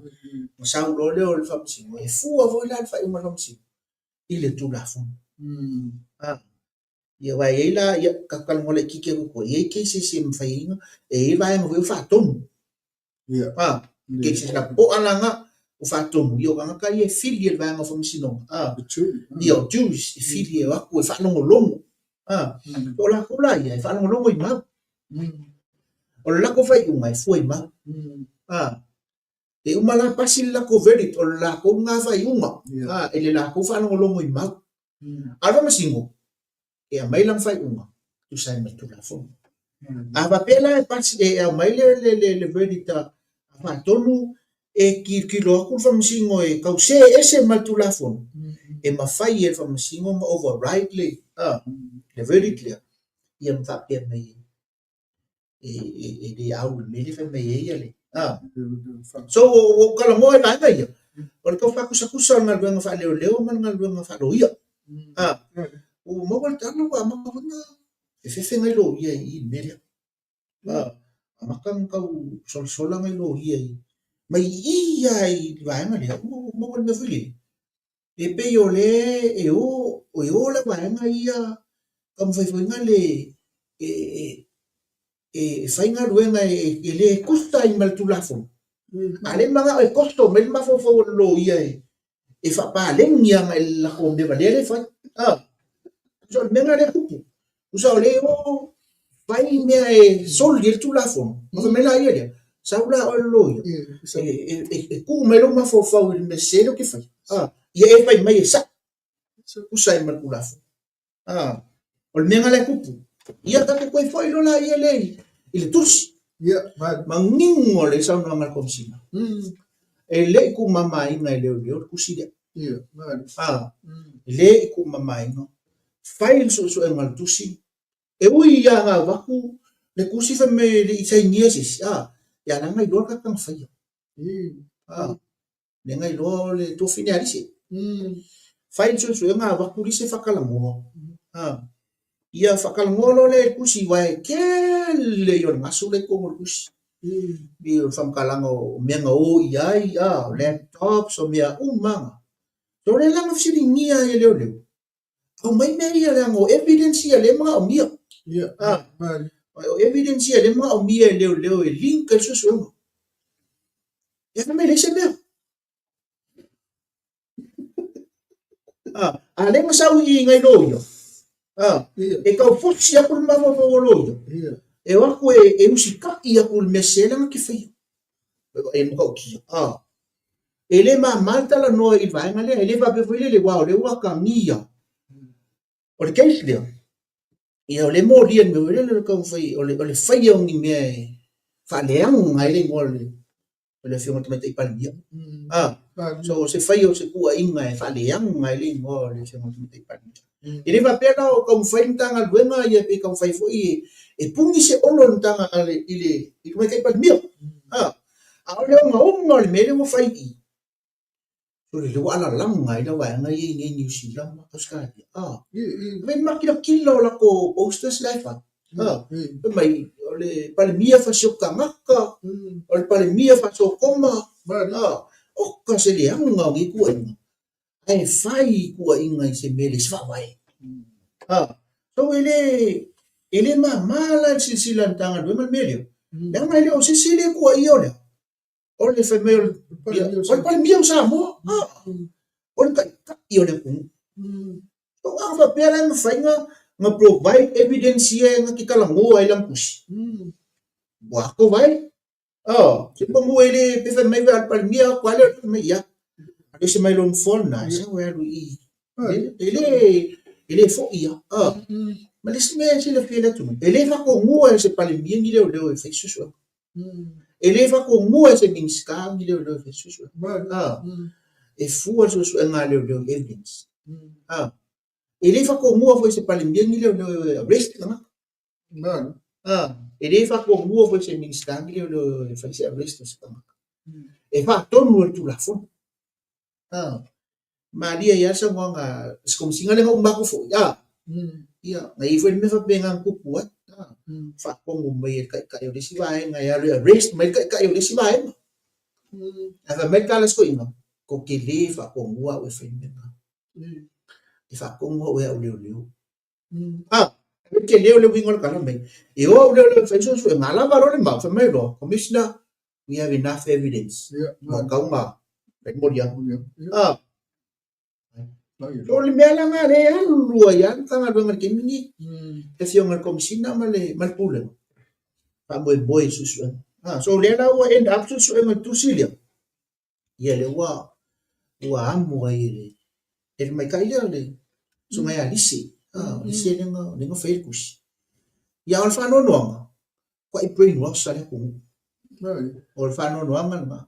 ona sau loa lea o le Faamasino, e fua foi la le faaiuga a le Faamasino i le Tulafono. A, ia aua e i ai la, ia, tatou talanoa laitiiti atu tua, e i ai cases e mafai ai ona, e i ai vaega foi ia ua faatonu. A, cases lapopoa la na, ua faatonu, ia o tagata ia e fili e le vaega o faamasinoga, a, ia o juries e fili e o atu e faalogologo, a, o latou la ia e faalogologo i mau. O le latou faaiuga e fua i mau. A, e uma la pasi le latou verdict, o le latou lena faaiuga, a, i le latou faalogologo i mau. A o le faamasino, e aumai lana faaiuga e tusa ai ma le Tulafono. A faapea la e pasi, e aumai le, le, le, le verdict a faatonu e tilotilo atu le faamasino e tau sē ese ma le Tulafono, e mafai e le faamasino ona override le, a, le verdict lea, ia ma faapea mai e le au i le mea lea e fai mai ai le, a. So, ua ou talanoa i vaega ia, o le tau faatusatusa o le galuega faaleoleo ma le galuega faaloia. A, ua maua le tala ua amata foi ona fefefe nai loia i i le mea lea. A, amata ona tau solasola nai loia i, mai i i lava i le vaega lea, ua maua le mea foi lele, e pei o lea e o, e o le vaega ia taumafai foi na le e fai galuega e le tusa ai ma le Tulafono. A o lea e manao e toso mai le mafaufau o le loia e faapaleni agai i le latou mea valea lea e fai. Tusa o le mea lena lea e tupu. Tusa o lea e o fai mea e soli ai le Tulafono, ona fai mai laia lea, sau la oe le loia e tuu mai lou mafaufau i le mea sese lea ou te faia, ia e fai mai e sao, tusa ai ma le Tulafono. Ah, o le mea lena la e tupu. Ia tatou toe foi loa laia lea i le tusi. Ia, ma Manino le saunoaga a le Komesina. E le i tuumamaina e leoleo le tusi lea. Ia, ma Ah, e le i tuumamaina. Fai le suesuega o le tusi. E ui lava na avatu le tusi fai mai e le i sainia se isi, ah, ia la na iloa le tagata na faia. Ah, Lea na iloa o le tuafafine a Lise. Fai le suesuega avatu Lise faatalanoa. Ia faatalanoa loa lea i le tusi aua e tele ia o le gasu la i totonu o le tusi. Pei o le faamatalaga o mea na o i ai, o laptops, o mea uma lava. So o lea la na fesiligia ai e leoleo, aumai mea ia leaga o evidence ia lea e manaomia. O evidence ia lea e manaomia e leoleo e link ai le suesuega. Ia fai mai leai se mea. A lea na sau i nai loia, e tau fosi atu le mafaufau o loia, e o atu e usitai atu i le mea sese lea na te faia. E matautia. E le mama le talanoa i le vaega lea, e le faapea foi lele, aua o lea ua atagia. O le case lea, ia o lea e molia i le mea foi lele o le taumafai, o le faia o ni mea e faaleaga ai le igoa o le Afioga i le Tamaitai Palemia. So o se faia o se tuuaiga e faaleaga ai le igoa o le Afioga i le Tamaitai Palemia. E le faapea la o taumafai le Matagaluega ia pe taumafai foi e puni se olo i le Matagaluega i le Tamaitai Palemia. A o le ogaoga o le mea lea ua fai i i, sole lea ua alalaga ai le vaega ia i inei i Niu Sila ma Ausetalia. Fai makilatila o latou posters la e fai. Fai mai o le Palemia fasioti tagata, o le Palemia faasokoma. Oka se leaga o nei tuuaiga. Ae fai i tuuaiga i se mea e leai se faavae. So e le, e le mama la i le silasila a le Matagaluega le mea lea, leaga e le o se isi lea e tuuaia o lea, o le fai mai o le, o le Palemia o Samoa, o le Taitai o le atunuu. So a faapea la e mafai ona provide evidence ia na te talanoa ai lana tusi, ua ato vai. Oh, se pamua e le pe fai mai a le Palemia atu a lea fai mai ia. Alu ese mai lou nofoa lena, e sau e alu i i. E le, e le foi ia. Ah. Ma le isi mea e silafia e le atunuu, e le faatonua e se Palemia ni leoleo e fai suesuega. E le faatonua e se Minisita ni leoleo e fai suesuega. Ah. E fua le suesuega a leoleo i evidence. Ah. E le faatonua foi e se Palemia ni leoleo e arrest le tagata. E le faatomua foi e se Minisita ni leoleo e fai se arrest o se tagata. E faatonu e le Tulafono. Malie ai lava le saunoaga a se Komesina lea na uma atu foi. Ia, na i ai foi le mea faapena na tupu ai, faatonu mai e le taitai o le isi vaega e alu e arrest mai le taitai o le isi vaega. Ae fai mai le tala a si toeaina, tou te le faatonua au e fai le mea lena. E faatonu au e au leoleo. Ah, e tele o le uiga o le tala mai. E o au leoleo e fai suesuega, a lava loa le mau, fai mai loa, Commissioner, we have enough evidence. Ua tatau ona fai le moliaga. Ah, O le mea la lena lea e alu ai lava le Matagaluega i le taimi lenei, le Afioga i le Komesina ma le ma le Pulega, faamoemoe i le suesuega. So o lea la ua end up suesuega i le tusi lea, ia lea ua ua amo ai e le e le tamaitai lea le Susuga ia Lise, o Lise lea na lea na faia le tusi. Ia a o le faanoanoaga, matuai brainwash lava le atunuu. O le faanoanoaga lena.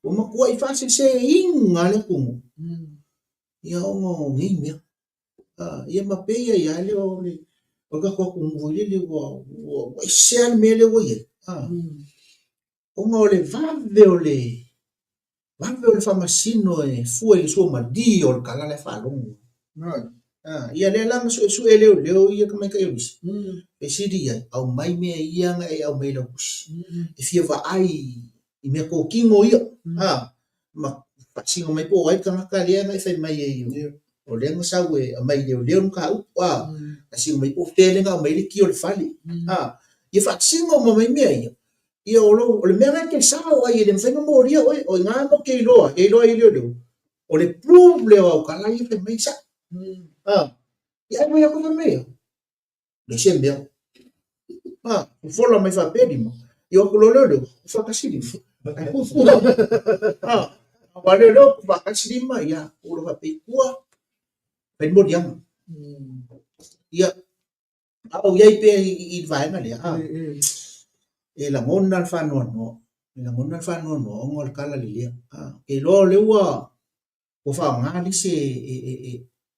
Ua matuai faaseseina le atunuu ia ona o nei mea. Ia ma pei ai lava lea o le o le tatou atunuu foi lele ua ua ese lava le mea lea ua i ai. Ona o le vave o le vave o le faamasino e fua i le suamalie o le tala la e faalogo. Ia lea la na suesue e leoleo ia tamaitai o Lisi, fesili i ai, aumai mea ia na e aumai i lau tusi. E fia vaai i mea totino ia, ma faasino mai po o ai le tagata lea na e fai mai ai o lea na sau e aumai i leoleo le mataupu, faasino mai po o fea lea na aumai ai le ki o le fale. Ia faasino uma mai mea ia, Ia o lou, o le mea lena e te sao ai e le mafai ona molia oe, o i ina matou te iloa, e iloa ai e leoleo, o le proof lea o au tala ia fai mai e sao. Ia ai mai aku fai mai ia, leai se mea. Fofola mai faapea lima, ia o atu loa leoleo, faatasi lima. Ai fuafua. Aua leoleo, faatasi lima, ia, tuu loa faapea i tua, fai le moliaga. Ia, A ou i ai pea i le vaega lea, a, e lagona le faanoanoa, e lagona le faanoanoa ona o le tala lelea. A, ou te iloa o lea ua ua faaaoga le isi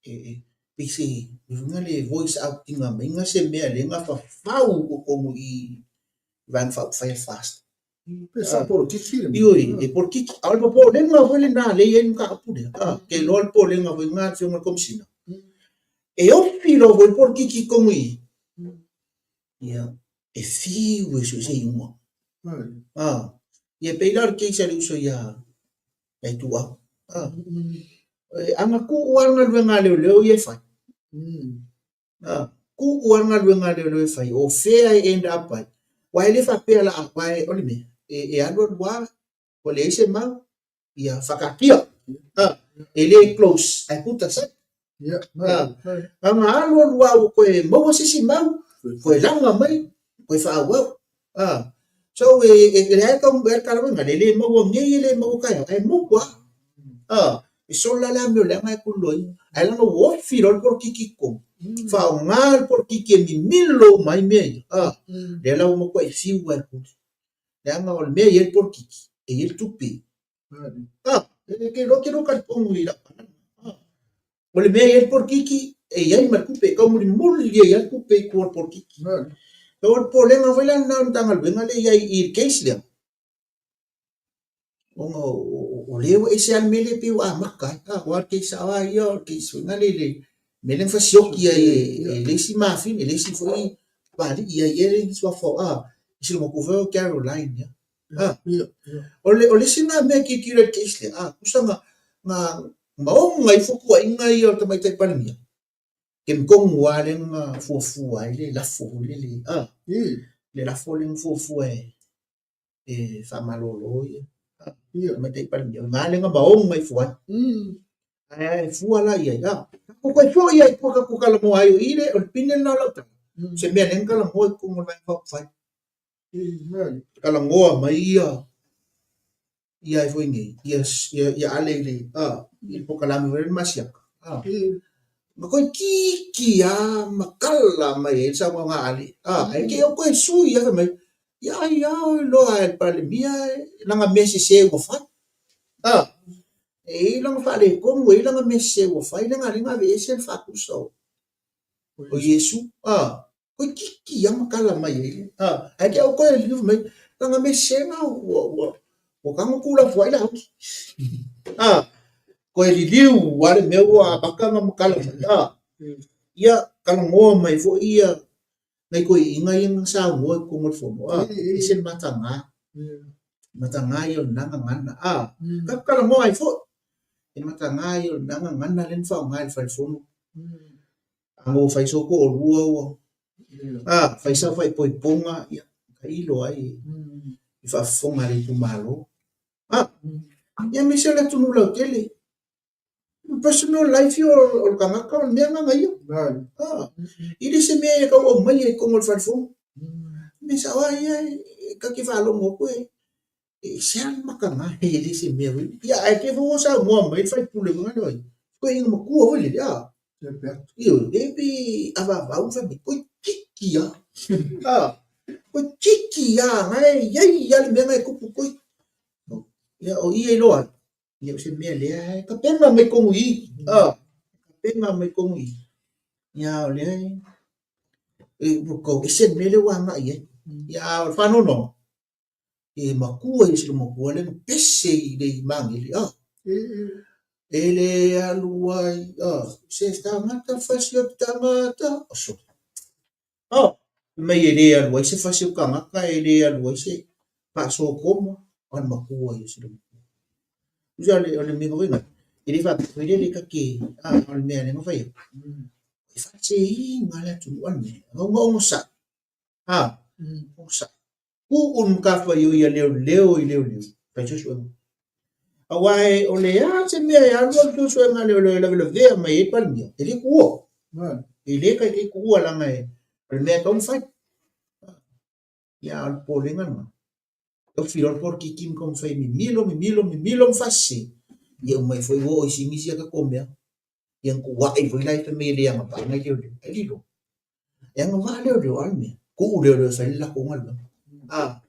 e pei se uiga le voice out ina mai se mea lea na fafau i totonu i i Vaega Faaupufai a le FAST. Pe sa polokiki le mea. Ioe, e polokiki. A o le popolega foi lena lea e i ai le mataupu lea. Ou te iloa le popolega foi lena a le Afioga i le Komesina. E ofi loa foi le polokiki i totonu i i, ia, e fiu e sue se iuga. Ia e pei la o le case a le uso ia Ituau. E ana tuu lava le galuega a leoleo ia e fai. Tuu lava le galuega a leoleo e fai, o fea e end up ai, aua e le faapea la, aua o le mea, e alu alu lava, ua leai se mau, ia faataatia, e le close ae put aside. Na ona alu alu lava ua toe maua se isi mau, toe laga mai, toe faaauau. So e leai tau e tala mai le le maua nei e le maua taeao ae maua lava. E solo la le amio leaga e kuloloina ae leaga ua ofi loa le polokiki i totonu. Faaaoga le polokiki e mimilo uma ai mea ia. Lea la ua matuai fiu lava e kuli. Leaga o le mea e i ai le polokiki, e i ai le tupe. E te iloa, ou te iloa talitonu i lau tala. O le mea e i ai le polokiki, e i ai ma le tupe, e taumulimuli ai lava le tupe i tua o le polokiki. O le popolega foi la lena o le Matagaluega lea e i ai i le case lea, ona o lea ua ese lava le mea lea pei ua amata ai. Aua o le case sao lava ia, o le case foi lea i le mea lea na fasioki ai e le isi mafine, e le isi foi papalii ai ea le suafa o, si loma foi o Caroline ea. O le o le isi lena mea e tilotilo ai i le case lea, tusa na na maoga ifo tuuaiga ia o le Tamaitai Palemia, taimi tonu lava lea na fuafua ai le lafo foi lele, le lafo lea na fuafua e faamalolo ia Tamaitai Palemia, o i ina lea na maoga ifo ai. Ae fua la i ai, tatou toe foi lava i tua tatou talanoa ai, o i le, o le pine lena o lau tala, o se mea lea na talanoa i totonu o le Vaega Faaupufai. Talanoa mai ia ia ai foi nei, ia ia Ale i le i le polokalame foi lea le Masiata. Na toeitiiti lava ma kala mai ai le saunoaga a Ale. Ae te i o toe sui lava fai mai, ia ai lava o iloa e le Palemia lana mea sese ua fai. E i ai lana faaletonu, e i ai lana mea sese ua fai, leaga lea na aveese le faatusa o Iesu. Toeitiiti lava ma kala mai ai. Ae te au toe liliu mai, lana mea sese lena ua ua ua tago tuulafoai Laauli. Toe liliu lava le mea ua amata ona matala mai. Ia, talanoa mai foi ia nai toeaiina ia na saunoa i totonu o le fono, a, e ese le mataga, mataga ia o lena gagana, a, tatou talanoa ai foi, e mataga ia o lena gagana lea na faaaoga e le fale fono. A no fai sou toalua ua, a, fai sau faaipoipoga, ia, tailo ai i faafofoga a le itumalo. A, ia aemaise o le atunuu lautele, Personal life ia o le tagata o le mea lena na ia. Ah, e le se mea e tau aumaia i totonu o le fale fono. Mea sao lava ia e ta te faalogo atu e e se a le mataga e le se mea foi. Ia ae te foi ua saunoa mai le faipule foi lea oi. Toeaina matua foi lele a. Ioe, le pe avaavau fai mai toeitiiti lava. Ah, toeitiiti lava na e i ai lava le mea na e tupu toi. Ia o i e iloa ai. Ia o se mea lea e tapena mai totonu i i. Ah, tapena mai totonu i i. Ia o lea e ua tau ese le mea lea ua agai i ai. Ia a o le faanoanoaga, e matua ia si loomatua lea na pese i le magele. Ah, e le alu ai, ah, se tagata fasi o tagata. Oso. Oh, fai mai e le alu ai se fasi o tagata, e le alu ai se faasokoma, o le matua ia o si loomatua. Tusa o le, o le mea foi lea, e le faapea foi lele ta te, a, o le mea lea na fai atu, e faaseseina le atunuu a le mea, na ona onosai, a, onosai. Tuu le matafaioi a leoleo i leoleo, fai suesuega. Aua e, o le a se mea e alu alu suesuega a leoleo e lavelavea mai ai le Palemia, e le tuua. E le taitai tuua leaga e, o le mea e tatau ona fai. Ia, a o le popolega lena, tau filo le polokiki ma taumafai e mimilo, mimilo, mimilo ma faasese, ia uma ai foi ua oo i sini sia tatou mea. Ia na tuuai foi la fai mai e le agavaa nai leoleo. Ai lilo. E agavaa leoleo, a o le mea, tuu leoleo e fai le latou galuega. A.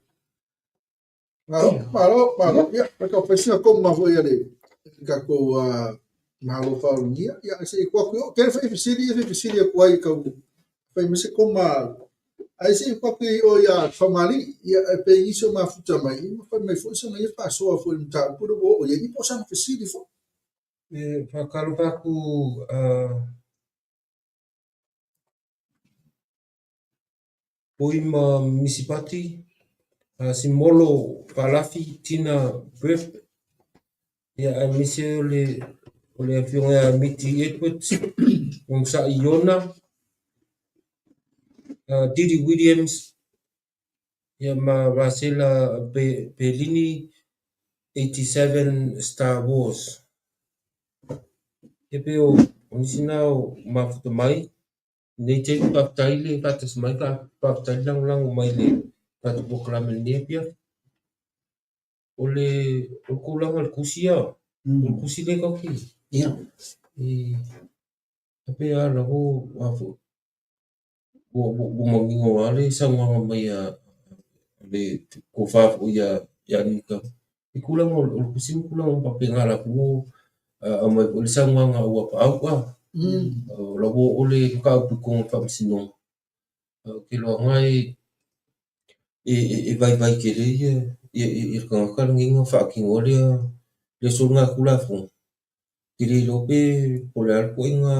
Malo, malo, malo. Ia, e tau fai sina koma foi a le tatou Malo faaulugia. Ia, se i tuu atu i o. Tele foi fesili ia e fia fesili atu ai tau fai mai se koma. Ae se i tuu atu i o ia Fagalii. Ia, e pei nisi o mafuta mai, ia ma fai mai foi sana ia faasoa foi i le mataupu lea ua oo i ai, ia po o sana fesili foi. E faatalofa atu Poi ma Misipati, Simolo Falafi, Tina Brep, ia aemaise o le o le afioga ia Miti Edwards, Onosai Iona, Didi Williams, ia ma Rasela Pelini 87 Star Wars. Ia pei o nisi na o mafuta mai. Nei taimi faafetai le faatasi mai, faafetai le lagolago mai i le tatou polokalame i lenei afiafi. O le o le tulaga i le tusi a, o le tusi lea tatou te e pei lava lava a foi ua manino lava le saunoaga mai a le tofa foi ia Anita i tulaga o le tusi ma tulaga uma faapena la foi ua aumai foi le saunoaga a Uapaau a o la ua oo le mataupu i totonu o le Faamasinoga. Ae ou te iloaina e vaivai tele le tagata lenei na faatinoa lea soligatulafono. Ou te le iloa pe o le a le ituaiga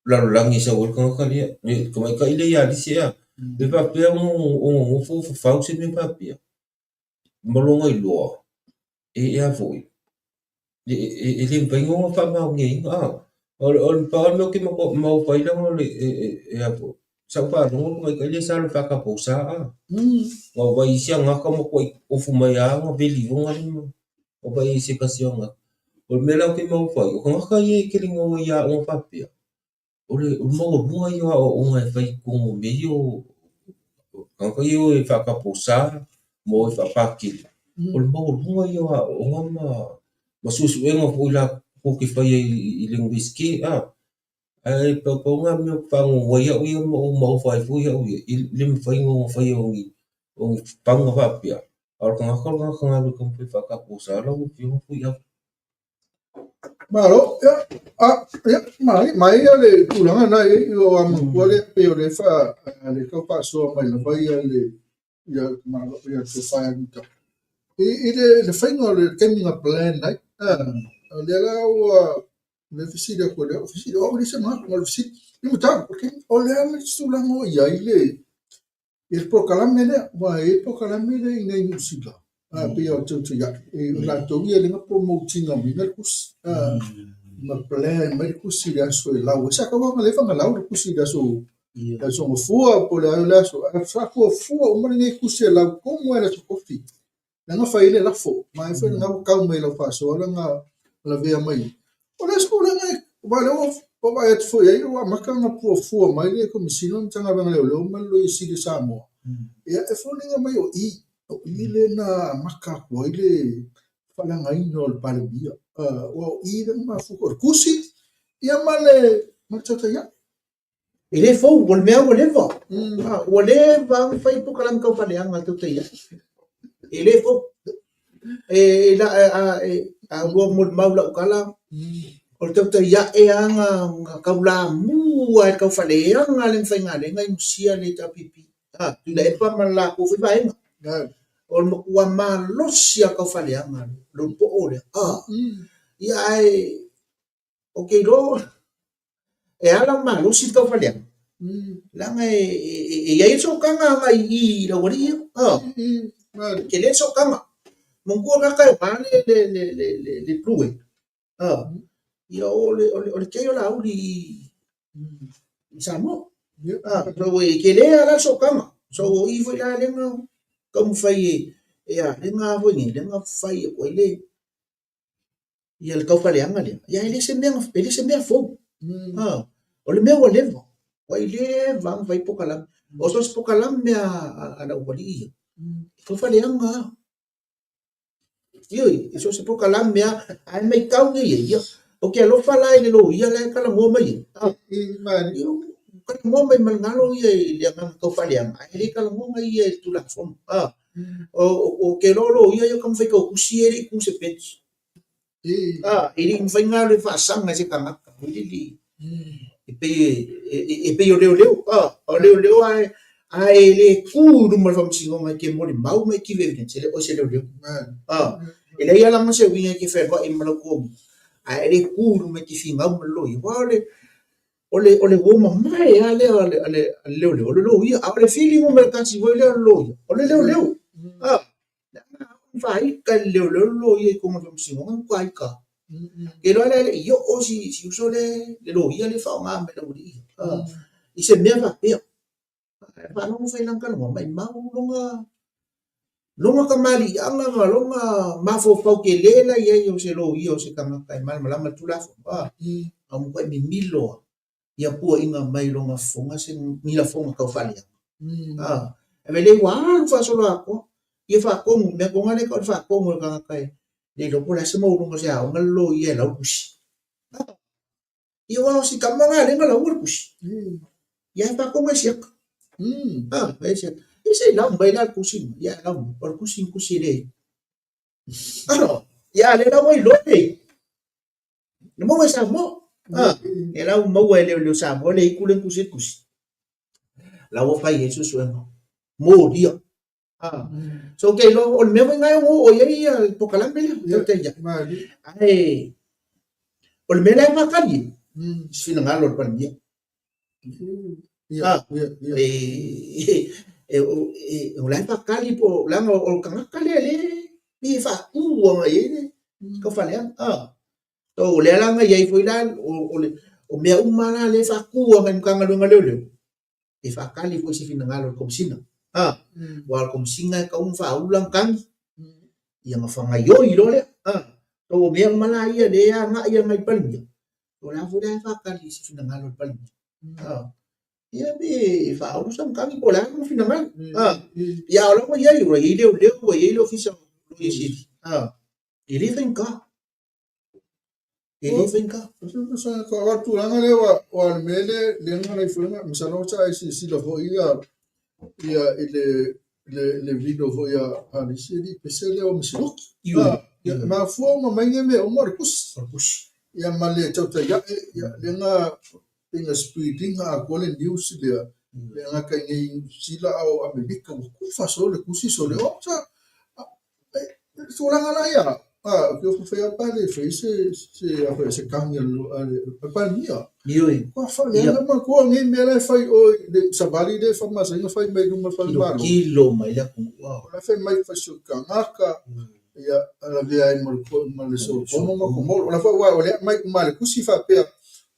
lalolagi e sau ai le tagata lea, le tamaitai lea ia Alise ea. Pe faapefea ona nofo fafau se mea faapea ma lona iloa e a foi, e le mafai ona faamaoniaina. O le pau lava le mea ou te mafaufau ai leaga o le a foi, sa ou faalogo le tamaitai lea sa alu e faatapausa. Na ou vaai i isi tagata ua matuai ofu mai lava ona veli ona lima. Na ou vaai i se tasi o tagata. O le mea la ou te mafaufau ai, o tagata ia e tele ina o i aoga faapea, o le maualuga ia o aoaoga e fai i totonu o mea ia o tagata ia e o e faatapausa ma o e faapakele. O le maualuga ia o aoaoga ma suesuega foi latou te faia i le Iunivesite. Ae pau pau lena mea ou te faanoanoa ai au ia ma ou maofa ai foi au ia, i le mafai ona faia o ni fauga faapea. A o le tagata o le tagata galue e taumafai e faatapulasa lau Afioga Fuiava. Malo, ia, a, ia, mai, mai ia le tulaga na i ai, o a manatua lea pei o le fa, le tau faasoa mai lava ia le, ia malo, ia tofa ia Anita. I le faiga o le taimi na plan ai, o lea la ua Le fesili atu lea, o fesili o au e leai se manatu, na o le fesili. I mataupu, okay, o le a le tulaga o i ai le i le polokalame lea, aua e i ai le polokalame lea i inei i Niu Sila, a pei o tautai e o latou ia lea na promote ina mai le tusi, ma plan mai le tusi i le aso e lau ai. Sa tatau lava ona leva ona lau le tusi i le aso le aso Gafua po o le a le aso, ae sa fuafua uma lenei tusi e lau tonu lava i le aso Tofi. Lea na fai ai le lafo, ma e foi lena ua tau mai i lau faasoa lana lavea mai. O le isi tulaga e, aua o lea ua vaai atu foi i ai ua amata ona fuafua mai le Komesina o le Matagaluega o Leoleo ma le Loia Sili o Samoa, ia e foliga mai o i, o i lea na amata atu ai le faaleagaina o le Palemia. Aua o i lea na mafua, o le tusi ia ma le tautai. E le fou, o le mea ua leva. Ua leva ona fai polokalame taufaaleaga a le tautai ae. E le fou. E, la, a, e, a ua molimau lau tala, o le tautai ae lava na, na taulamu lava i le taufaaleaga le faigalega i Musia le HRPP. A, Tuilaepa ma le latou foi vaega. O le matua malosi lava taufaaleaga, le poo lea. A, ia ae, Ou te iloa e ala ona malosi le taufaleaga, leaga e i ai le sootaga agai i i i le aualii ia. E tele le sootaga. Manatua le tagata e oga le blue whale, ia o le kei o Laauli i Samoa. So e tele lava la le sootaga. So o i foi la lea na taumafai e a, lea na foi nei, lea na fai atu ai le ia le taufaleaga lea, ia e le se mea, e le se mea fou. O le mea ua leva, ua i leva lava ona fai polokalame. O so o se polokalame a, a le aualii ia, e taufaleaga lava. Ioe, e so o se polokalame lava, ae matau nei e ia, ou te alofa la i le loia la e talanoa mai ai. Ia, talanoa mai ma le galo ia i le agaga taufaaleaga, ae le talanoa ia i le Tulafono. Ou te iloa o loia ia o taumafai tautusi ia e le i tu i se bench. E le i mafai ona alu e faasaga i se tagata foi lele e pei e pei o leoleo. O leoleo a e le tu i luma o le faamasinoga e te molimau ma e give evidence, e le o oe se leoleo. E leai lava la ma se uiga e te fealuai ma lau totogi, ae e le tu i luma e te finau ma le loia. Aua o le o le o le uo mamae lava lea a le a le leoleo, o le loia. A o le fili numera tasi foi lea o le loia, o le leoleo. Leaga a oo ina faaita e le leoleo le loia i totonu o le faamasinoga, matua ita lava. Ou te iloa la e le i oo si si uso lea le loia lea e faaaoga mai e le aualii ia i se mea faapea. Ae faalogo foi i lana talanoa, maumau lona lona kamaliiaga ma lona mafaufau tele la e i ai o se loia o se tagata e malamalama i le Tulafono, a ua matuai mimilo lava ia puaiga mai lona fofoga se ni lafoga tau faaleaga. A lelei ua alu faasoloatoa ia faatonu, mea tonu lava lea e tau o le faatonu e le tagata e le iloa po o le a se maualuga o se aoga le loia e lau le tusi. Ia aua o si tama lena lea na lauga le tusi. Ia e faatonu e siaka. E siaka. Ia se i lau mai la le tusi lena. Ia e lau mai. O le tusi ni tusi e le. Alo, ia lea la ua iloa le Na maua e Samoa. E la ua maua e leoleo Samoa le iku le tusi le tusi. La ua fai ai suesuega. Molia. So ou te iloa o le mea foi lena e ono oo i ai ia le polokalame lea, tautai ai. Ae o le mea la e faatali ai, se finagalo o le Palemia. O la e faatali po o leaga o le tagata lea o lea e pei e faatu agai i ai le taufaleaga. So o lea la na i ai foi la o mea uma la lea e faatu agai i le Matagaluega o Leoleo, e faatali foi i se finagalo o le Komesina. A, aua o le Komesina e tatau ona faaulu lana tagi, ia ona faagaoioi loa lea. A, o mea uma la ia lea e agai agai i le Palemia, o la foi la e faatali i se finagalo o le Palemia. A, ia pe faaulu sana tagi po o le a lona finagalo. A, ia a o la ua i ai, ua i ai leoleo, ua i ai le Ofisa o Loia Sili. A, e le faigata. E le faigata. O le tulaga lea aua o le mea lea lea na alai foi na masalo sa e silasila foi ia ia i le le le video foi a a le isi alii pese lea o Misiloki. Ioe. Ia e mafua uma mai nei mea uma o le tusi. O le tusi. Ia ma le tautai ae ia lea na pei na spread ina atoa le news lea le gata i inei i Niu Sila a o Amerika ua tufa solo le tusi solo o sa tulaga la ia. Ah, o ke fai pa le fai se se a fai se kang ya lo a le pa nia. Ioe. Kua fa le na ma kua ngi me la fai o le savali le fa ma sa fai mai luma fa malo. Kilo mai le ku. La fai mai fa su kangaka. Ia ala vea ai mo le ma le so komo ma komo. O la fa wa o le mai ma le kusi fa pea.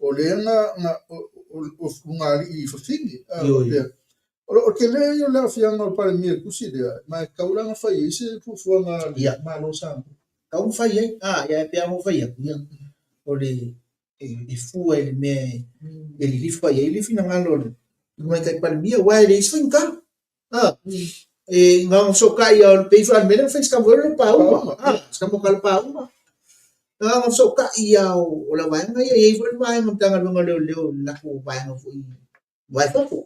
O le nga nga o o nga i fa fingi. Ioe. O le tele ia o le aafiaga o le Palemia i le tusi lea, ma e tatau la ona fai ai se fuafuaga a le Malo o Samoa. Tatau ona fai ai, ia e pei lava ona ou fai atu, ia, o le e fua i le mea e lilifa i ai le finagalo o le Tamaitai Palemia, aua e leai se faigata. E na ona fesootai lava, e pei foi lava o le mea lea na fai e si tama foi lea o Lopauma, si tama o Talapaauma. Na ona fesootai lava o lau vaega ia, e i ai foi le vaega Matagaluega o Leoleo i le latou vaega foi va i fafo.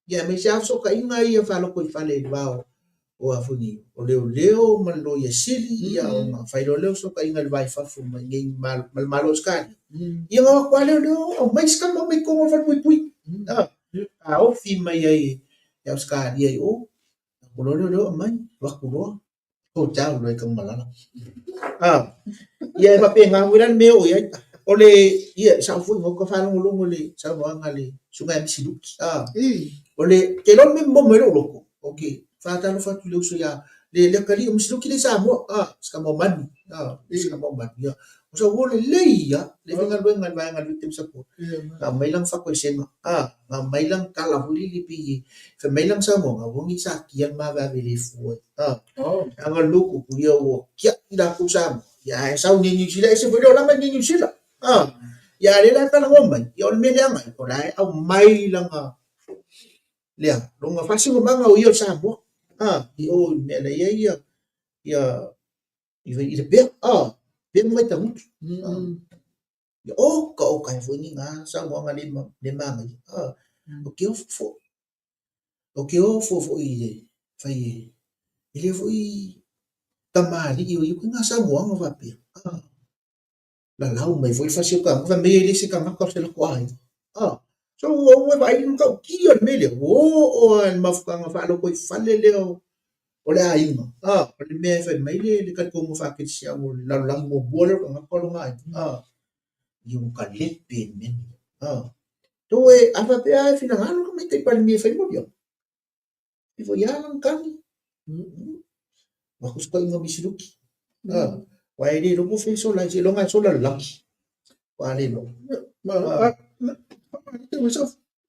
Ia aemaise lava fesootaiga ia faalotoifale i le va o a foi nei, o leoleo ma le Loia Sili, ia ona fai loa lea o fesootaiga i le va i fafo ma i inei ma le Malo o Ausetalia. Ia ona o atu lava leoleo aumai si tama mai totonu o le falepuipui. Taofi mai ai e Ausetalia i o, o loa leoleo aumai, avatu loa. Hotel loa i Tanumalala. Ia e faapena foi la le mea e oo i ai. O le, ia, e sao foi na ota faalogologo i le saunoaga a le Susuga ia Misi Luki. O le, ou te iloa le mea e momomo ai lou loto, ok, faatalofa atu i le uso ia, le atalii o Misi Luki lea i Samoa, si tama o Manu, si tama o Manu, ia. O sau uo lelei lava, lea e faigaluega i le vaega a le Victim Support, na aumai lana fatoesega, na aumai lana tala foi lele pei e fai mai lana saunoaga, aua ne i satia le ma vave le fua ai. Leaga o le lotu ia ua tiai latou Samoa, ia ae sau i Niu Sila, ese foi le olaga i Niu Sila. Ia a o lea la e talanoa mai, ia o le mea leaga ai, o la e aumai lana lea, lona faasinomaga o ia o le Samoa, i o i le mea la e i ai ia, ia i le pea, pea ma Vaitagutu. Ia oka oka ai foi ni ngā saunoaga le, le manaia. O ke ofo foi. O ke ofo foi i le fai e, e le foi tamalii o ia koe ngā saunoaga faapea. Lalau mai foi le fasi o tagata, fai mai e le se tagata o se latou aiga. So ua ua vaai i le matautia o le mea lea, ua oo lava i le mafutaga faalotoifale lea o le aiga. O le mea e fai mai le talitonuga faakerisiano o le lalolagi muamua lea o le tagata o lona aiga. Ia ua kalepe le mea lenei. So a faapea lava e finagalo le tamaitai Palemia e fai moliaga, E foi lava lana tali. Avatu se taiga misiluki. Aua e le iloa po o fea e sola ai, seiloga e sola i le lagi. Ua le iloa.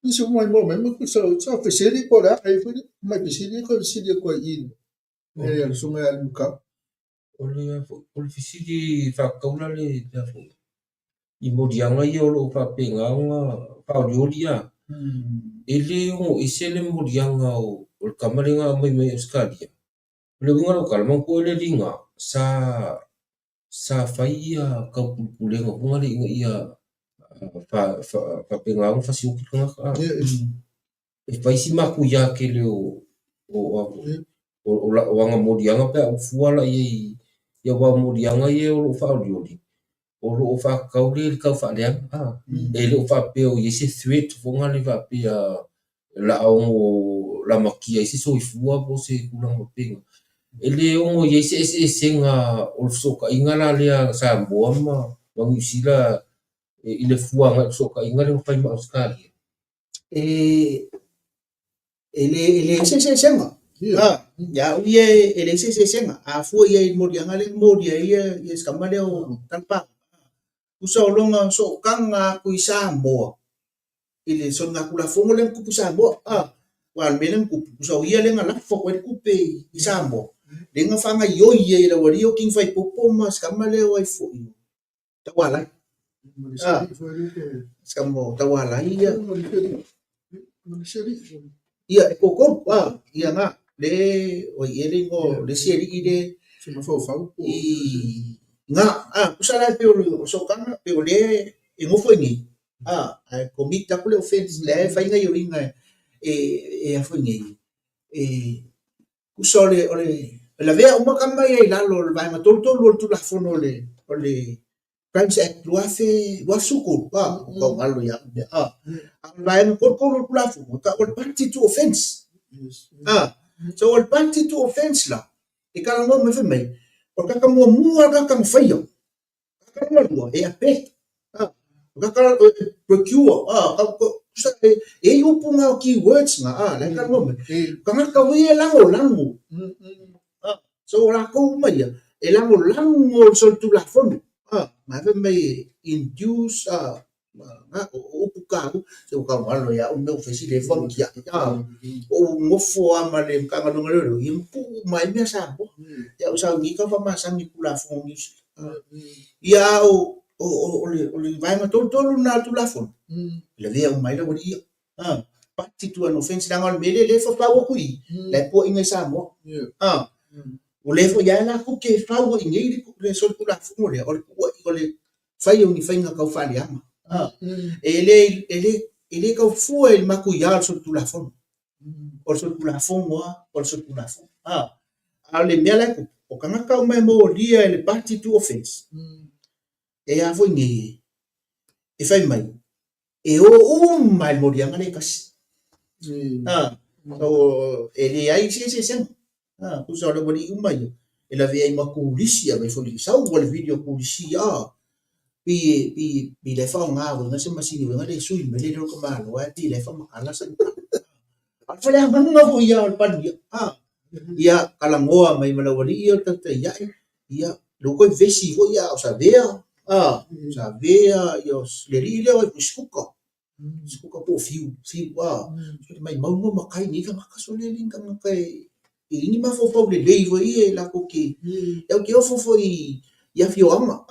Nisi mai mo mai mo sa sa fesili po o le a ai foi mai fesili ko fesili ko i e le susuga ia Limukau. O le o le fesili faataula le mea foi i moliaga ia o lo o faapena ona faaolioli a. E le ono ese le moliaga o le tama lea na aumai mai Ausetalia. O le uiga o lau tala, manatua e le liga sa sa fai ia taupulepulega foi nale ina ia faapena ona fasioti le tagata a. E fai si matuia tele o ana moliaga pe a ou fua la i ai i aua o moliaga ia o lo o faaolioli, o lo o faatatau lea i le tau faaleaga a. E le o faapea o i ai se threat foi lea faapea o le a ono lamatia ai se soifua po o se tulaga faapena. E le ono i ai se eseesega o le fesootaiga la lea a Samoa ma Niu Sila i le fua agai i le fesootaiga lea na fai ma Ausetalia. E leai se eseesega. Ia au ia e leai se eseesega. A fua i ai i le moliaga lea na molia ai ia si tama lea o Talapaaga, tusa o lona sootaga atu i Samoa i le soligatulafono lea na tupu i Samoa. Aua o le mea lea na tupu, tusa o ia lea na lafo atu ai le tupe i Samoa, lea na faagaoioi ai e le aualii ia o King Faipopo ma si tama lea o ai foi, Taualai. Si tama o Taualai ia. Ia, e toatolu, ia na, le, o ai ea le igoa o le isi alii le, i, na, tusa la e pei o le sootaga, pei o lea e nofo i inei, ae commit atu le offense, lea e fai gaoioiga e a foi nei, e tusa o le, o le, e lavea uma tama ia i lalo o le vaega 33 o le Tulafono o le, o le Crimes Act 2013, ua tau galo ia au mea, a o le vaega 33 o le Tulafono, e tau o le party to offence. So o le party to offence la, e talanoa mai fai mai, O le tagata muamua le tagata na faia, tagata lona lua e abet, o tagata e procure, e i ai upu na o key words na, la e talanoa mai. Tagata foi ia e lagolago, so o latou uma ia, e lagolago i le solitulafono, na fai mai e induce, o upu taua, se ua taugalo ia au le mea ua fai si leva ona tiai, ou nofo lava ma le Matagaluega o Leoleo, ia ma tuu uma ai mea Samoa. Ia au sau nei tau faamasani i Tulafono o Niu Sila. Ia a o le vaega tolutolu lena o le Tulafono, e lavea uma ai le aualii ia. Party to an offence, leaga o le mea lea o lea e fafau atu i i, la e puaina i Samoa. O lea foi lava latou te fau ai nei le solitulafono lea, o le o le fai o ni faiga tau faaleaga. E le, e le, e le tau fua i le matuia o le solitulafono. O le solitulafono lava, o le solitulafono. A o le mea la e tupu, o tagata uma e molia e le party to offence, e a foi nei, e fai mai, e o uma i le moliaga lea e tasi. So, e leai se eseesega. Tusa o le aualii uma ia, e lavea ai ma turisi, ave foi i sau le video turisi, pei e, pei la e faaaoga foi se masini foi lea e sui mai le leo o le tamaloa ae pei la e faamatala sa A o le faleagaga foi ia o le Palemia, ia talanoa mai ma le aualii ia o le tautai ae, ia lea ua toe vevesi foi a o Savea, Savea, ia le alii lea o ai foi Sikuka, Sikuka po o Fiu, Fiu, sole maimau mo matai nei tagata sole e le ni tagata e e i ai ni mafaufau lelei foi ia latou te, ia ou te ofo foi i afioaga,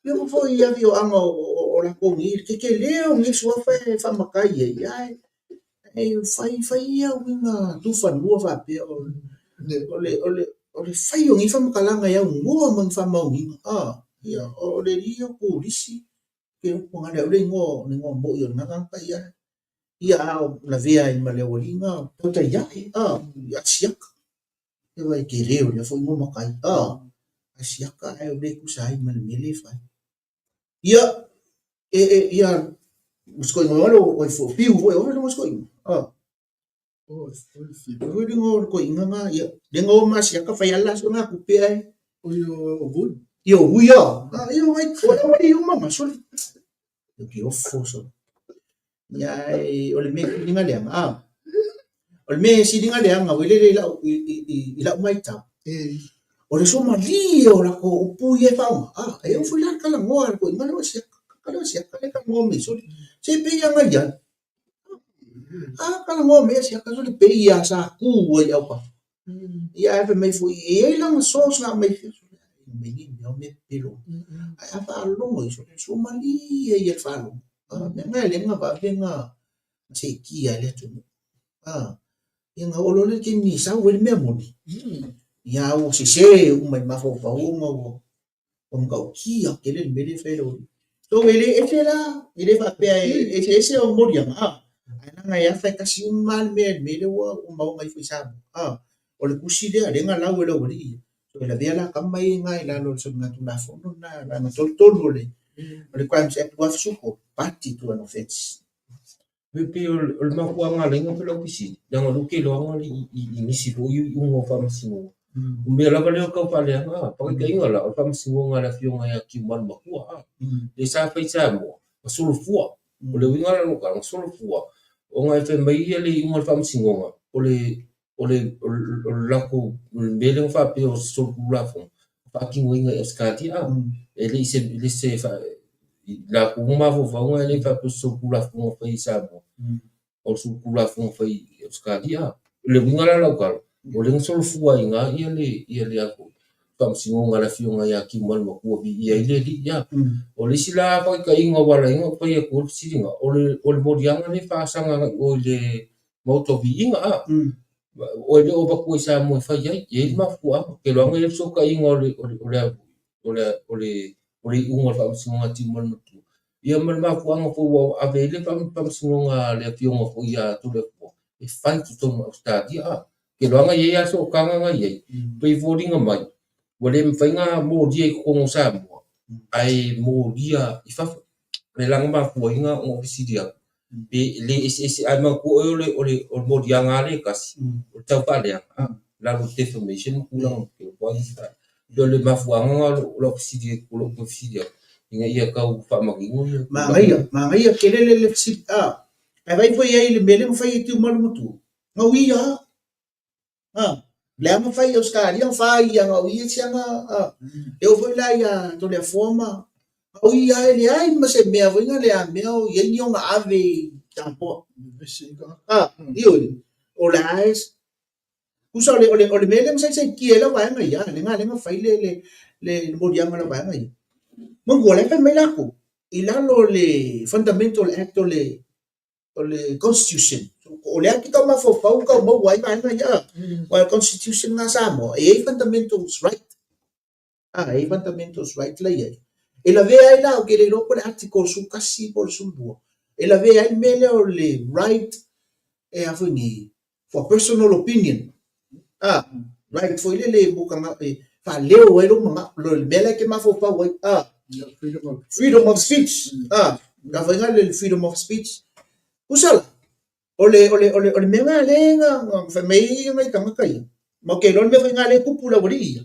e ofo foi i afioaga o latou nei, le tetele o nei suafa e faamatai ai, ae e fai fai ia uiga tufanua faapea o le o le o le fai o nei faamatalaga e aunoa ma ni faamaoniga, ia o le alii ia o turisi, ke upu le au le igoa le igoa moi o lena tagata ia ia a o lavea ai ma le aualii na tautai ae i Asiata. Ia vaai tele o lea foi igoa matai Asiata ae o le tusa ai ma le mea lea e fai. Ia, e, e, ia, ma si koinga wale o ai fo, piu foi, o le ma si koinga. O le igoa o le koinga nga, ia, le nga o ma Asiata fai ala so nga kupe ai. O o vui. Ia o vui a. Ia o ai, o le wali uma ma sole. O ke ofo sole. Ia e, o le mea siliga leaga, a. O le mea siliga leaga, ua lele i lau, i lau maitau. O le suamalie o latou upu ia e faaaoga, a, e oo foi la le talanoa a le toeaina lea o Asiata, lea o Asiata lea e talanoa mai sole, se pei lava na i ai. A talanoa mai Asiata sole, pei lava sa tu ai i autafa. Ia ae fai mai foi, e i ai lana source na aumai fea, sole, ai mai nei mea o mea pepelo. Ae a faalogo i sole, suamalie ia le faalogo. A, mea na e le na vave na seetia ai le atunuu. A, ia na oo loa lea i le taimi e sau ai le mea moni, ia ua sese uma i mafaufau ona ua ua matautia tele le mea lea e fai e le aualii. So e le ese la, e le faapea e eseese au moliaga, a, ae leaga e afa e tasi uma lava le mea i le mea lea ua maua mai foi i Samoa. A, o le tusi lea, lea na lau e le aualii ia, so e lavea la tama ia i ina i lalo o le soligatulafono lena, vaega 33 o le Crimes Act 2013, party to an offence. E pei o le mafuaaga ala ai ona fai lau fesili, leaga o lea ou te iloaina i nisi foi iuga o faamasinoga. O mea lava lea o le tau faaleaga, a, faataitaiga la, o le faamasinoga a le Afioga ia Tiumalu Matua, a, lea sa fai i Samoa, na solofua. O le uiga la o lau tala, na solofua ona e fai mai le iuga o le faamasinoga, o le o le o le latou o le mea lea na faapea o se solitulafono faatinoina i Ausetalia a e le i se le se i latou mafaufauga e le i faapea o se solitulafono na fai i Samoa o le solitulafono na fai i Ausetalia a. O le uiga la o lau tala o lea na solofua ai i ina ia le ia le a foi faamasinoga a le Afioga ia Tiumalu Matua viia ai le Alii a. O le isi la faataitaiga ua ala ai ona ou fai atu ai le fesiliga o le o le moliaga lea e faasaga agai i o i le Maota o Viiga, a. Oe le o avatua i Samoa e fai ai, e i ai le mafuaaga. Ou te iloa ane e i ai le fesootaiga o le, o le, o le, o le, o le, o le iuga o le Faamasinoga a Tiumalu Matua. Ia ma le mafuaaga foi ua ave ai le Faamasinoga a le Afioga foi ia Toleafoa e fai i totonu o Ausetalia, a. Ou te iloa ane e i ai lava le sootaga na i ai, pei e foliga mai ua le mafai ona molia i totonu o Samoa, ae molia i fafo. O le la na mafua ai ona ou fesili atu, pe le eseese, ae manatua oe o le, o le, o le moliaga lava lea e tasi, o le tau faaleaga, lalo o le defamation ma tulaga faapea. Pei o le mafuaaga lena o lau fesili o lou toe fesili atu ina ia tau faamanino ia tulaga. Manaia, manaia tele le le fesili a. Ae vaai foi i ai i le mea lea na fai e Tiumalu Matua, na uia lava. A, lea na fai i Ausetalia na fai ia na uia isi ana a. E oo foi la ia Toleafoa ma na uia lava e leai ma se mea foi na le a mea o i ai ni ona ave i Samoa. A, ioe, o la e Tusa o le, o le, o le mea lea na saisaitia ai lau vaega ia, le na lea na fai le, le, le, le moliaga o lau vaega ia. Manatua o la e fai mai latou, i lalo o le Fundamental Act o le, o le Constitution, o lea e tau mafaufau tau maua ai vaega ia. Aua o le Constitution lena a Samoa, e i ai Fundamentals Right. A, e i ai Fundamentals Right la e i ai. E lavea ai la, ou te le iloa po o le Article 11 po o le 12, e lavea ai le mea lea o le right e a foi nei, for personal opinion. A, right foi lele mo tagata e faaleo ai lou manao, le mea la e te mafaufau ai. A, freedom of speech. A, la foi nga le freedom of speech. Tusa la, O le, o le, o le, o le mea lena lea na, na fai mai ai nai tagata ia, ma ou te iloa le mea foi lena lea e tupu i le aualii ia.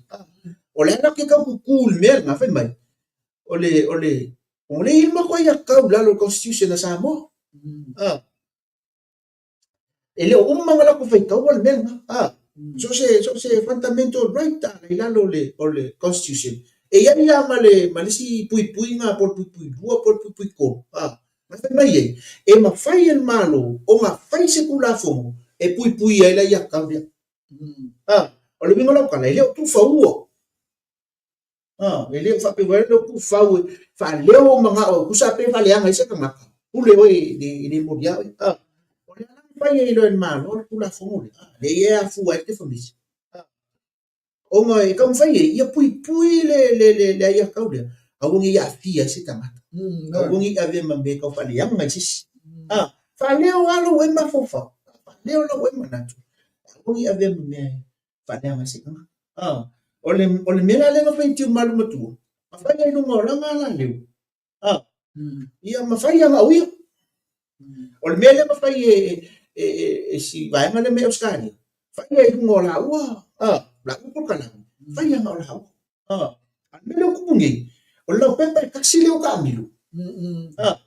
O le a la ke tau tutu i le mea lena fai mai, o le, o le, o le i le matou aiatatau i lalo o le Constitution a Samoa. Ah. E le o uma ona latou faitaua le mea lena. Ah. So se, so se fundamental right a i lalo o le, o le Constitution. E i ai lava ma le, ma le isi puipuiga po o le puipui lua po o le puipui tolu. Ah. Na fai mai ai, e mafai e le Malo ona fai se Tulafono e puipuia ai le aiatatau lea. A, o le uiga o lau tala, e le o tuufaua. A, e le o faapea e le o tuufau e faaleo ou manao e tusa pe faaleaga ai se tagata, pule oe e le molia oe. A, o lea la na fai ai loa e le Malo le Tulafono lea, a, lea e afua ai le defamation. Ona e taumafai ai ia puipui le, le, le, le aiatatau lea, aua ne i aafia ai se tagata. Aua ne i avea ma mea e tau faaleaga i se isi. A, faaleo lava lou ai mafaufau, faaleo lou ai manatu, aua ne i avea ma mea e faaleaga ai se tagata. A, o le, o le mea la lea na fai e Tiumalu Matua, na fai ai i luga o lana alaleu, A, ia ma fai ana o ia. O le mea lea na fai e, e, e, e si vaega lea mai Ausetalia, fai ai i luga o laua, a, laua polokalame, fai ana o laua. A, a le mea lea ua tupu nei, o le laupepa e tasi lea ua taamilo. A,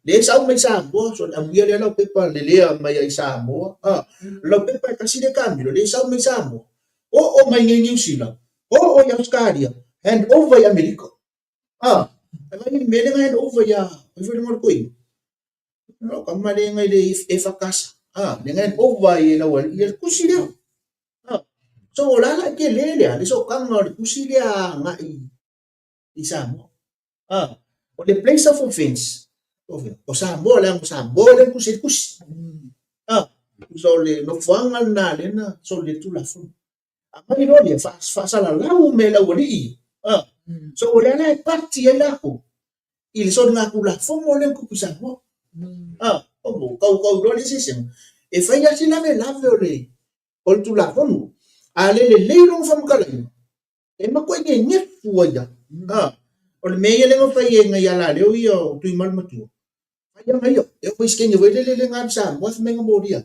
lea e sau mai Samoa, so le amuia lea laupepa lelea mai ai Samoa. A, o le laupepa e tasi lea e taamilo, lea e sau mai Samoa, oo mai nei Niu Sila, oo i Ausetalia, hand over i Amerika. A, e vai le mea lea na hand over ia, ai foi le igoa o le toeaina. Lau tama lea nai le EFKS. A, lea na hand over ai e lau alii ia le tusi lea. A, so o la la e tele lea, le sootaga o le tusi lea agai i Samoa. A, o le place of offense, o Samoa leaga o Samoa lea na tusi ai le tusi. A, so o le nofoaga lena lea na soli ai le Tulafono. Aumai loa lea, faasalalau mea i le aualii ia. A, so o lea la e pati ai latou i le soligatulafono lea na tupu i Samoa. A, o tau tau loa le eseesega, e fai lava si lavelave o le, o le Tulafono, a le lelei lona faamatalaina, e matuai nenefu ai lava. A, o le mea ia lea na fai e nai alaleo ia o Tuimalumatua, Fai ana ia, e oo foi i se taimi foi lele lea na alu i Samoa fai mai na molia.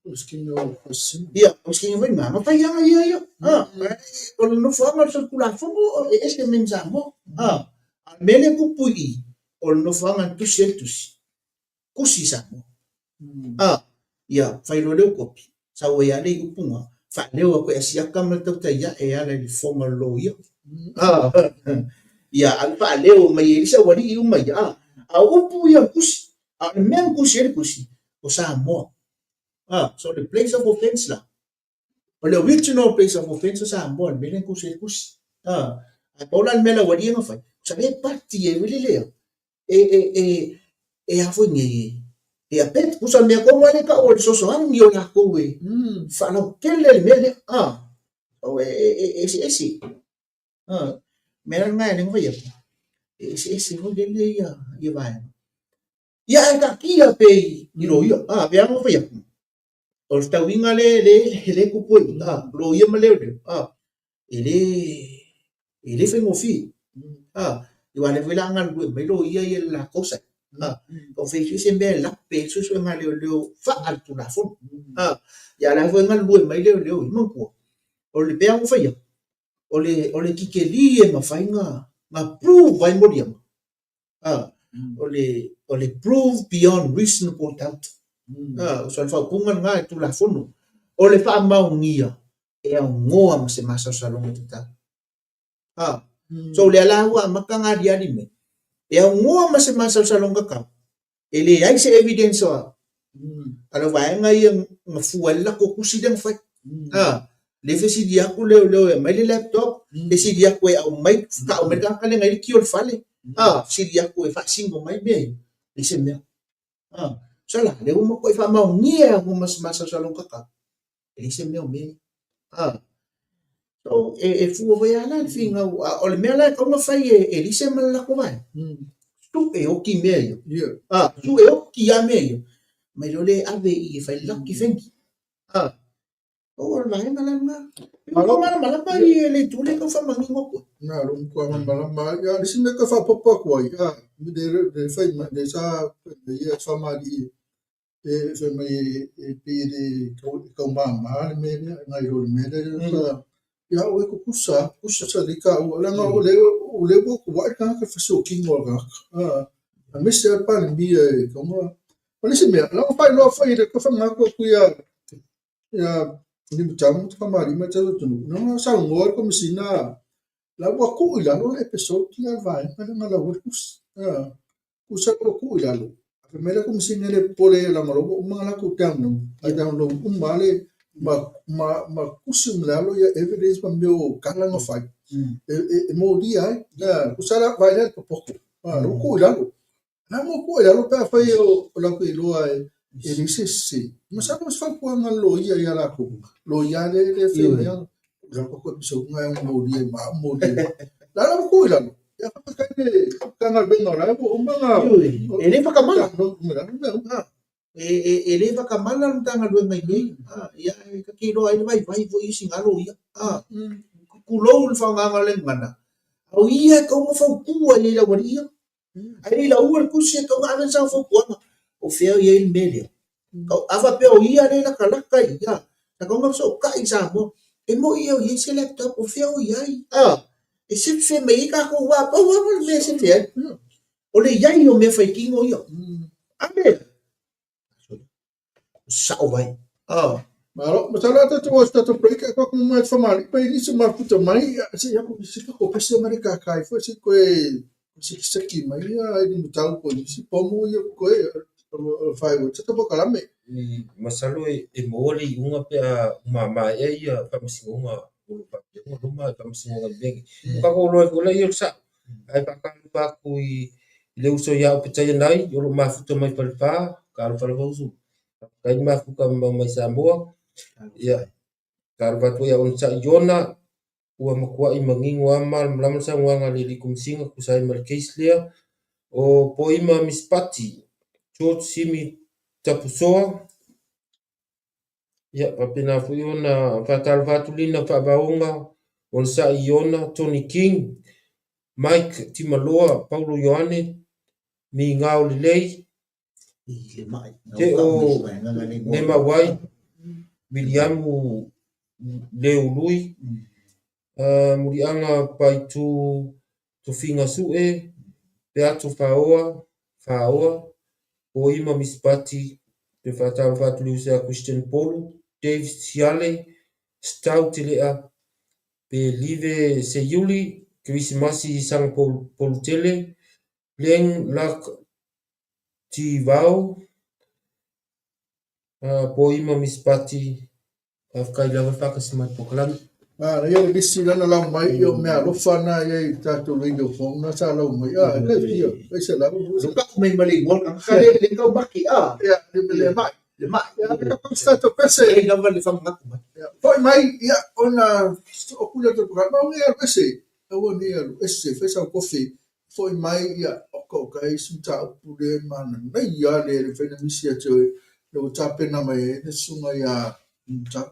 O se taimi o Fasima. Ia, o se taimi foi lena, na fai ana ia ia. O le nofoaga o le solitulafono e ese mai ma Samoa. A o le mea lea e tupu i i, o le nofoaga na tusi ai le tusi, tusi i Samoa. A, ia, fai loa lea o kopi, sau ai lava le iupu na, faaleo atu e Asiata ma le tautai ae e ala i le fofoga o le loia. A, ia, alu faaleo mai e isi aualii uma ia, a, a o upu ia o le tusi, a o le mea na tusi ai le tusi, o Samoa. A, so le place of offense la, O le original place of offense o Samoa, le mea lea na tusi ai le tusi. A, ae pau la le mea a le aualii ia na fai, sa le pati ai foi lele e, e, e, e a foi nei, e, e apet, tusa le mea tonu lava lea e tau o le fesoasoani o latou e faalautele le mea lea. A, o e, e, e eseese. A, mea la lena e ala ai ona fai atu, e eseese foi lele ia, ia vaega. Ia ae taatia pea i, i loia. A, pei lava ona fai atu, O le tauiga le le le tupu ai a loia ma leoleo a e le e le faigofie a aua o lea foi la a galulue mai loia ia i le latou side a taumafai e sue se mea e lape ai le suesuega a leoleo faaletulafono a ia a o la foi e galulue mai leoleo ia manatua o le pei lava ona ou fai atu. O le, o le kikeli e mafai na, na prove ai moliaga, a, o le, o le prove beyond reasonable doubt. A, o se faaupuga lena e Tulafono. O le faamaonia e aunoa ma se masalosaloga tatau. A, so o lea la ua amata ona aliali mai, e aunoa ma se masalosaloga tatau, e leai se evidence a a le vaega ia na fua ai le latou tusi lea na fai. A, lea e fesili atu leoleo e aumai le laptop, fesili atu e aumai, tau mai le tagata lea na i ai le ki o le fale. A, fesili atu e faasino mai mea ia, leai se mea. A, sala, lea ua matuai faamaonia e aunoa ma se masalosaloga tatau. E leai se mea o mea ia. A, so, e fua foi lava la le finau, a o le mea la e tatau ona fai e Elise ma le latou vaega, sue oti mea ia. A, sue oti lava mea ia, mai loa lea e ave i i e fai laki fengi. A, o le vaega la lena. E pei ua malamalama i le itu lea e tau faamanino atu ai. Na, lo matua malamalama. Ia, o le isi mea e toe faaopoopo atu ai, a, le fai mai, le sa fai mai ia faamalie e fai mai e pei e le tau mama le mea lea, nai lo le mea lea sa ia au e tutusa, tutusa lelei taua, leaga o lea ua tuuai le tagata i le fasiotino o le tagata, aemaise lava le Palemia e tatau ona... O le isi mea, la ua faailoa foi i le toe faamanatu atu ia Limutau ma Tafamalii ma le tatou atunuu, na saunoa le Komesina la ua tuu i lalo le episode lea a le vaega lea na lau ai le tusi. Tusa ua tuu i lalo, fai mai le Komesina e le popole leaga o la ua uma ona latou download, a download uma lava le ma tusi uma i lalo ia evidence ma mea o tala na fai e molia ai. Tusa la, vaai la i le popoto, la ua tuu i lalo. Na ua tuu i lalo pe afai o latou iloa e leai se sese. Masalo o se fautuaga a le loia ia latou, loia lea e fai mai tuu i lalo tatou episode na e molia ai ma au molia ai ma. La la ua tuu i lalo. Ia faafetai i le Matagaluega o la ua uma ona... Ioe, e le whakamala. E le whakamala le Matagaluega i mea ia. Ia, e ta te iloa ai le vaivai foi i isi na loia. Tulou le faaaogaina o le gagana, a o ia e tatau ona fautua i ai i le aualii ia. Ae le i laua le tusi e tatau ona ave sana fautuaga. O fea o i ai le mea lea? A faapea o ia lea e latalata i ia, sa tatau ona fesootai i Samoa. E moni o i ai se laptop, o fea o i ai? E sefe mai ai tatou, aua pau lava le mea e sefe ai, o le i ai o mea faitino ia. A lea? Sao vai. Malo, masalo a tatou o se tatou break e koa mai famalii mai nisi mafuta mai se ia ko se ko pese mai ka kai foi se koe sekiseki mai ia e limutau po nisi pomu ia koe fai o tatou polokalame. Masalo e maua le iuga pe a uma maea ia faamasinoga o lo o faapea ona loma i faamasinoga i mea nei. O tatou iloa ai foi laia o le sao, ae faatalofa atu i le uso ia Opetaia Nai o lo o mafuta mai Falefa, talofa lava uso, faafetai le mafuta mai Samoa. Ia, talofa atu foi ia Onosai Iona, ua matuai manino lava ma malamalama le saunoaga a le alii Komesina e tusa ai ma le case lea. O Poima Miss Pati, George Simi Tapusoa, ia faapena foi ona faatalofa atu Lina Faavaoga, Onosai Iona, Tony King, Mike Timaloa, Paulo Ioane, Migao Lelei, Teo Nemauai, Wiliamu Leului, Muliaga Paitu Tofiga Sue, Peato Faoa, Faoa, Poima Miss Pati, toe faatalofa atu le uso ia Christian Polu, Dave Siale, Stau Telea, pe Live Seiuli, Kerisimasi Saga Polutele, Leng Luck Tivao, Poima Miss Pati, faafetai lava le faatasi mai i le polokalame. A, ia le lisi lana lau mai ia o mea alofa na ia i tatou radio phone na sa lau mai. A, kai fia, kai se lau. Lo ka mai ma le igoa le tagata le le tau maki, a. Ia, le le mai. Le mai. Ia, le ka sa tatou pese. E lava le faamanatu mai. Ia, foi mai, ia, ona o kula tatou polokalame, aua ne i alu ese, aua ne i alu ese, fai sau kofi, Foi mai ia oka oka ai isi mataupu lea e mananaia lava lea e le mafai ona misi ia te oe lea ua tapena mai ai le susuga ia Nimutau.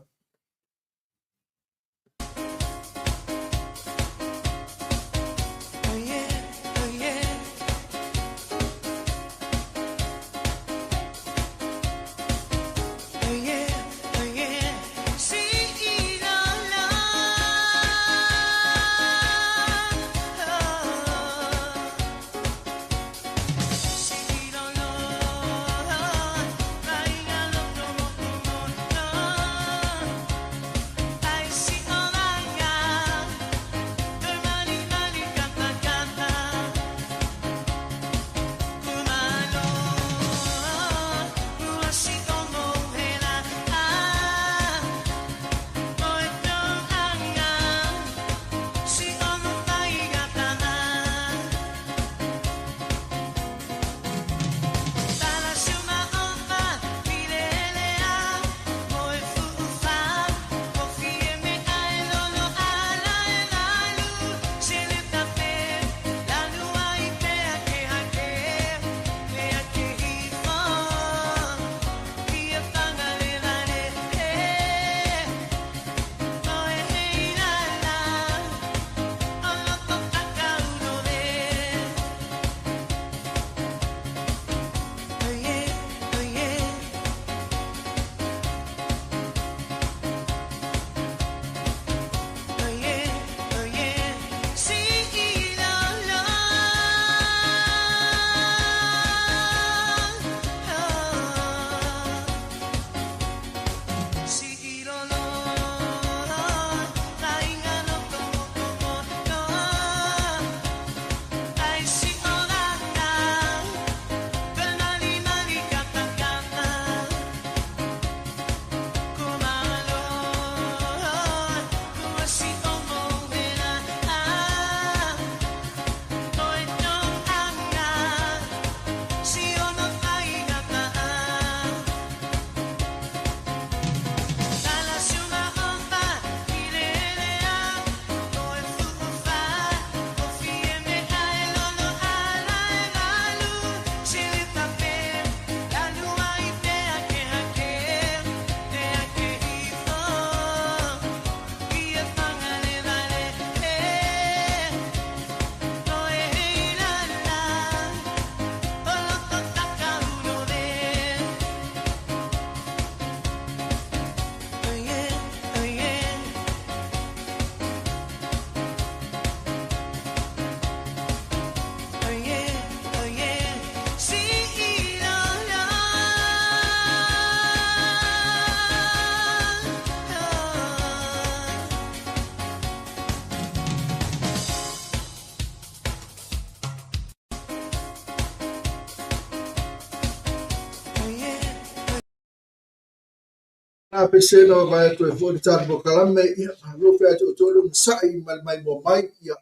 Na pese na vaavaai atu ai foi le tatou polokalame, ia, malo faafetai ia te outou le onosai ma le maimoa mai, ia,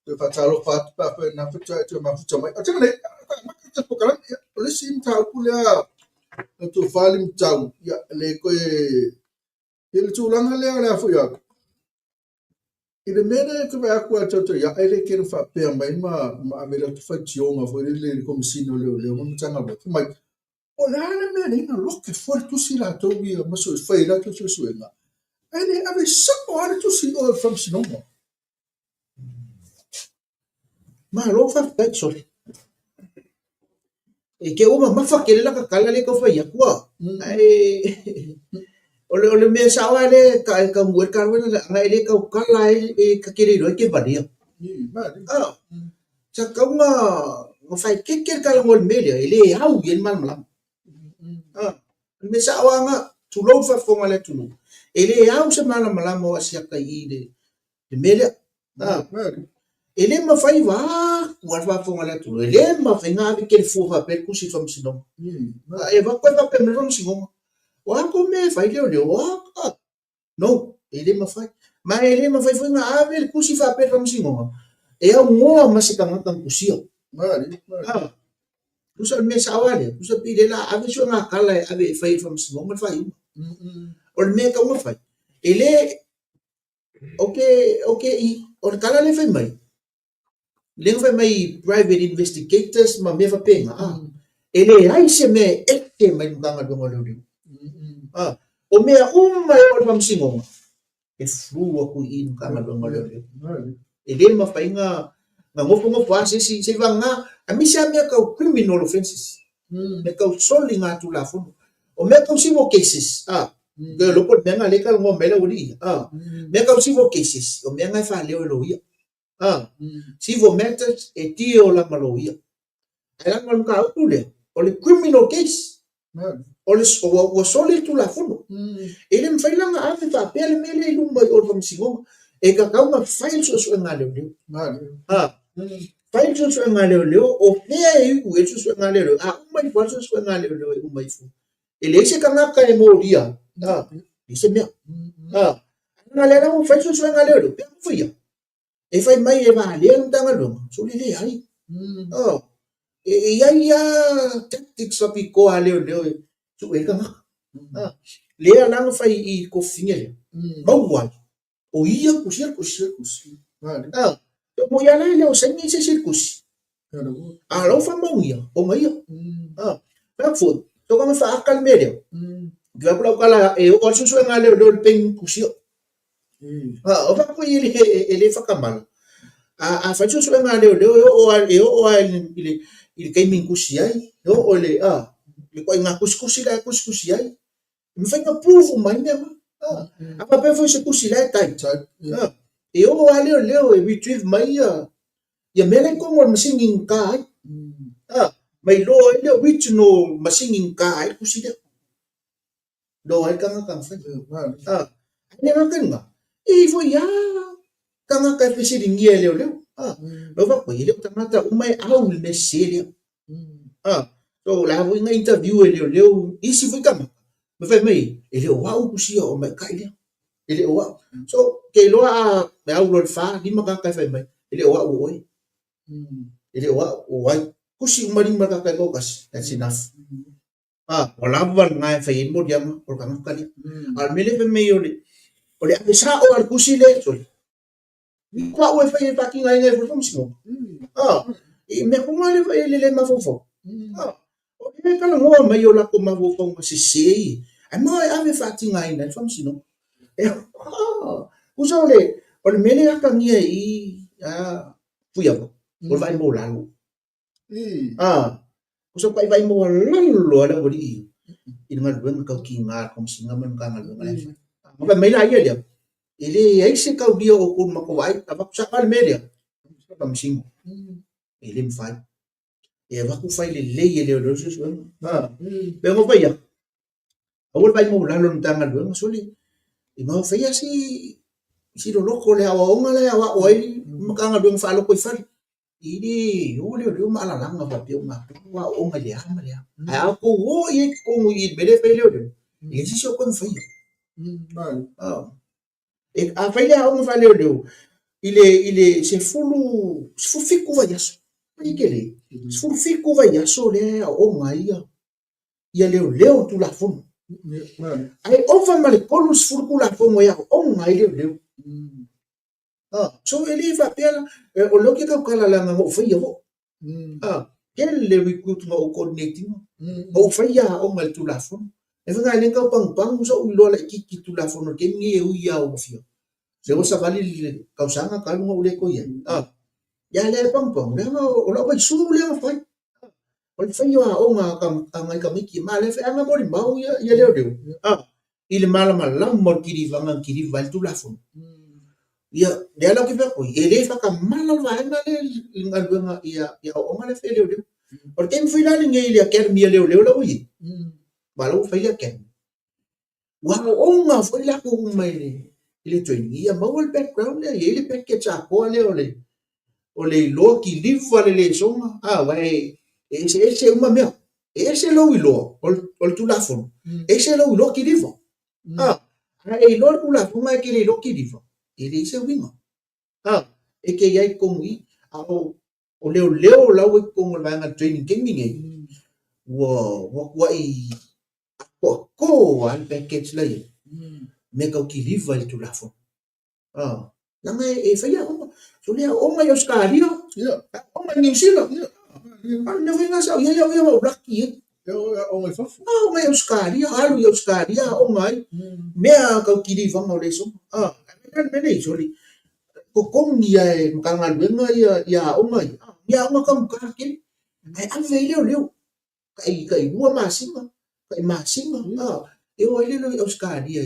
toe faatalofa atu pe afai o lena faatoa e toe mafuta mai. O le taimi nei, amata le tatou polokalame, ia, o le isi mataupu lea lau tofa Limatau, ia, le toe, i le tulaga lea o le a foi atu, i le mea lea e te vaai atu lava tatou te ia, e le tele faapea mai ma ave le atu faitioga foi lele i le Komesina o Leoleo ma le Matagaluega, fai mai, O le a le mea lea na loke fua le tusi latou ia ma fai ai latou suesuega, ae le ave sao lava le tusi i o i le Faamasinoga. Malo faafetai sole. E te ua mamafa tele lata tala lea e tau fai atu a. Ae o le mea sao lava lea e taunuu ai le tala foi lea, ana e le tautala ai e ta te le iloa ai e te valea. Sa tatau ona faaeteete le talanoa i le mea lea, e le au i ai le malamalama. O le mea sao lava lena, tulou le faafofoga a le atunuu, e le au se malamalama o Asiata i i le mea lea. E le mafai vaeatu lava le faafofoga a le atunuu, e le mafai ona ave tele fua faapea le tusi i le faamasinoga. E avatu ai faapea mai le faamasinoga, o a tou mea e fai leoleo, o a? No, e le mafai. Ma e le mafai foi ona ave le tusi faapea i le faamasinoga e aunoa ma se tagata na tusia. Ah, tusa o le mea sao lava lea, tusa pei lea la ave suega tala e ave e fai e le faamasinoga le faaiuga. O le mea e tatau ona fai, e le, ou te, o le tala lea e fai mai, lea na fai mai private investigators ma mea faapena, ah, e leai se mea e ese mai le Matagaluega o Leoleo. Ah, o mea uma e oo i le Faamasinoga, e flu atu i i le Matagaluega o Leoleo. E le mafai na nofonofo lava se isi, seivagana, aemaise lava mea tau criminal offences, mea tau soligatulafono. O mea tau civil cases, ah, ke iloa po o le mea lena lea e talanoa mai ai le aualii ia, ah, mea tau civil cases, o mea na e faaleo e loia. Ah, civil matters e deal la ma loia. Ae leaga o le mataupu lea, o le criminal case. O le, ua, ua soli le Tulafono. E le mafai la ona ave faapea le mea lea i luma i o le Faamasinoga. E tatau ona fai le suesuega a leoleo. Ah, fai le suesuega a leoleo, o fea e iu i ai le suesuega a leoleo. A uma ifo lava le suesuega a leoleo e uma ifo. E leai se tagata e molia. Ah, leai se mea. Ah, leaga lea la ua fai le suesuega a leoleo, pe a faia? E fai mai e valea le Matagaluega, sole leai. Oh, e i ai lava tactics faapitoa a leoleo e sue ai le tagata. Ah, lea la na fai i tofiga lea, maua ai, o ia na tusia le tusi. Ah, mo ia la e le o saini se isi i le tusi. A o la ua faamaonia, ona ia. Ah, fai atu foi, tau na faata le mea lea. Ou te vaai atu lau tala e oo lava le suesuega a leoleo i le taimi na tusia. A o faapea foi e le faatamala, a fai le suesuega a leoleo e oo lava e oo lava i le taimi na tusi ai, e oo i le ituaiga tusitusi la e tusitusi ai, e mafai ona prove uma ai mea na. A faapea foi o se tusi la e type, e oo lava leoleo e retrieve mai ia mea la e i totonu o le masini na ta ai, ma iloa ai le original masini na ta ai le tusi lea. Loa ai le tagata na fai. Ah, ai le gata lena, e i ai foi lava tagata e fesiligia e leoleo. Ah, lau faapea, e le o tagata uma e au i le mea sese lea. Ah, so o le a foi na interview e leoleo isi foi tagata, ma fai mai, e le o au e tusia o le maita'i lea. E le o au. So, ke iloa a e au loa i le fa, lima tagata e fai mai, e le o au o oe. E le o au, o ai. Tusi uma lima tagata e toatasi, that's enough. A, ua lava lena e fai ai le moliaga o le tagata lea. A o le mea lea fai mai o le, o le ave sao lava i le tusi lea, sole. O au e fai e faatinoina ai foi le faamasinoga. A, i mea tonu lava lea e le mafaufau. A, o lea e talanoa mai i o latou mafaufauga sese ia, ae ma e ave e faatinoina ai le faamasinoga. E, a, tusa o le, o le mea lea e atagia i i, a, Fuiava, o le vaai maualalo. A, o se vaivai maualalo a le aualii i le galuega tau tiga a le Komesina ma le Matagaluega la e fai. Ma fai mai la ia lea, e leai se taulia o outou i le matou vaai, avatu sao lava le mea lea, faamasino, e le mafai. E avatu fai lelei e leoleo le suesuega. Pei ona ou fai atu, aua le vaai maualalo i le Matagaluega, sole, e mau faia si loloto o le aoaoga la e aoao ai le Matagaluega faalotoifale. E le o leoleo ma alalaga faapea o matou o aooga i le a ma le a. Ae a outou o i ai i totonu i i le mea lea e fai e leoleo, e leai se isi o toe mafaia. E, afai le aoga faaleoleo i le i le sefulu 17 vaiaso, ai tele, 17 vaiaso lea e aooga ai ia ia leoleo i Tulafono. Ae ova ma le 30 Tulafono e aooga ai leoleo. So e le faapea la, o lea ou te tautala leaga na ou faia foi. Tele le recruit na ou coordinate ina. Na ou faia aoga i le Tulafono. E fai na e le tau panupanu sou iloa laitiiti i le Tulafono i le taimi lenei e ui lava ua fia. Lea ua savali le tausaga talu ona ou le toe i ai. Ia lea e panupanu, leaga o lau vaisu lea na fai. O le faia o aoga a nai tamaiti, ma lea foi a na molimau ia leoleo i le malamalama o le kilivaga na kiliva ai le Tulafono. Ia, lea la ou te fai atu ai, e le faatamala le vaega lea i le galuega i aoaoga lea e fai e leoleo. O le taimi foi la lenei i le academy a leoleo la ua i ai, aua o la ua fai le academy, ua aooga foi latou uma i le training, ia maua le background lea, e i ai le package atoa lea o le iloa kiliva le lesona, aua e eseese uma mea. E ese lou iloa o le Tulafono, ese lou iloa kiliva. A e iloa le Tulafono ae e te le iloa kiliva, e leai se uiga. E te i ai i totonu i i, a o leoleo la ua i totonu o le vaega training taimi nei, ua matuai atoatoa lava le package la i ai, mea tau kiliva i le Tulafono. Leaga e fai aoga. So le aoga i Ausetalia, aoga i Niu Sila. A o le mea foi lena sa ou i ai au ia na ou laki ai. Aoga i fafo. Aoga i Ausetalia, alu i Ausetalia aoga ai. Mea tau kilivaga o lesona. A le mea lea sole, totogi lava e le Matagaluega ia aoga ia, ni aoga taugata tele. Ae ave ai leoleo. Tai tai 2 masina, tai masina, e o ai leoleo i Ausetalia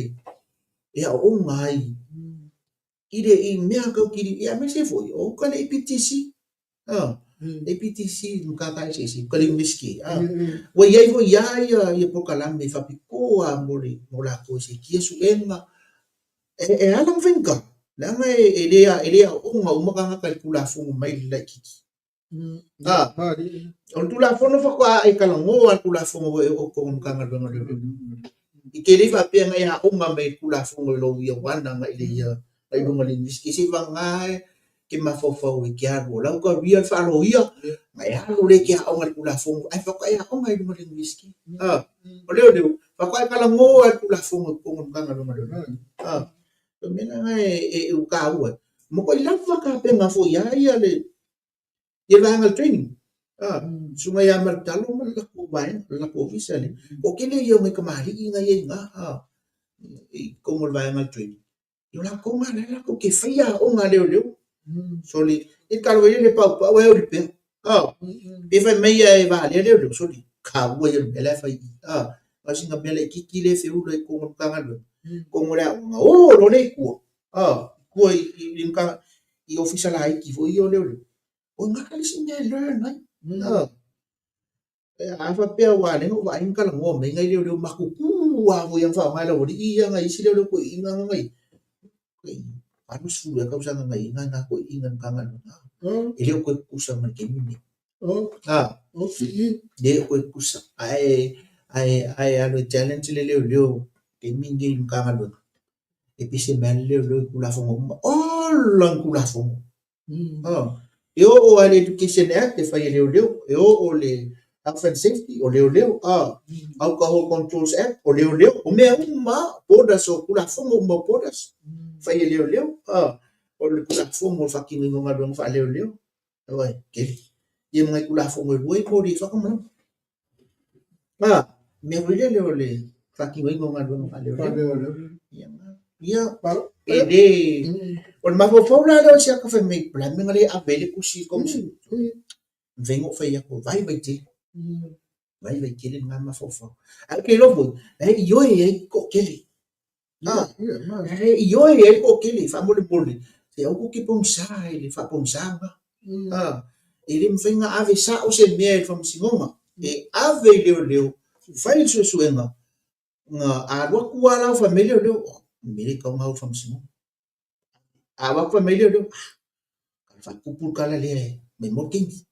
e aooga ai i le i mea tau kili, ia aemaise foi o uta le APTC, APTC matata eseese, uta le Iunivesite, ua i ai foi lava ia polokalame faapitoa lava mo le mo latou e sekia suega. E ala ona faigata, leaga e le aooga uma tagata i le Tulafono mai le laitiiti. O le Tulafono faatoa e talanoa le Tulafono ua e oo i totonu o le Matagaluega o Leoleo. I te le i faapea na e aoga mai i le Tulafono i lou year one agai i le year i luga o le Iunivesite seiavagana e te mafaufau e te alu o lau career le faaloia, na e alu lea e te aoga i le Tulafono ae faatoa e aoga i luga o le Iunivesite. O leoleo, faatoa e talanoa i le Tulafono i totonu o le Matagaluega o Leoleo. O le mea lena e taua ai. Ua matuai lava tapena foi lava ia le ia vaega o le training. Susuga ia Malutalo ma le latou vaega, le latou ofisa le toatele ia o nai tamalii na i ai i ina i totonu o le vaega o le training. O latou na la e latou te faia aoga a leoleo. Sole, e talo ai le paupau ae oli pea. Pe fai mai e valea leoleo, sole, taua ia o le mea la e fai i i. Na o sina mea laitiiti lea e feula i totonu o le Matagaluega, totonu o le aoga, o loa lea i tua. Tua i ofisa laiti foi ia o leoleo. O i ina le isi mea e learn ai. A faapea aua o lea na ou vaai na talanoa mai nai leoleo matutu lava foi na faaaoga e le aualii ia nai isi leoleo toeaiina na i ai. 80 ea tausaga na i ai nai toeaiina i le Matagaluega. E le o toe tutusa ma le taimi lenei. E le o toe tutusa. Ae alu e challenge le leoleo i le taimi lenei i le Matagaluega. E pese mai lava le leoleo i Tulafono uma. Ola ni Tulafono! E oo lava i le Education Act e fai e leoleo, e oo i le Health and Safety o leoleo, Alcohol Controls Act o leoleo, o mea uma lava, borders o Tulafono uma o borders, fai e leoleo, o le Tulafono o le faatinoina o galuega faaleoleo, oi, tele. Ia ma nai Tulafono e lua ia moli ai faamalama. Mea foi lele o le faatinoina o galuega faaleoleo. Ia, e le... O le mafaufau la lea o si ata fai mai, o le a le mea na le ave ai le tusi i le Komesina? Mafai ona ou fai atu, vaivai tele. Vaivai tele lena mafaufau. Ae ou te iloa foi, la e ioe ai le toatele. E ioe ai le toatele, faamolemole, se aua tou te pogisa i le faapogisa lena. E le mafai ona ave sao se mea i le faamasinoga, e ave i leoleo, fai le suesuega, na alu atu lava la fai mai leoleo, o le mea lea e tatau ona o i le faamasinoga. A alu atu fai mai leoleo, a, faatupu le tala lea e mai mo le taimi.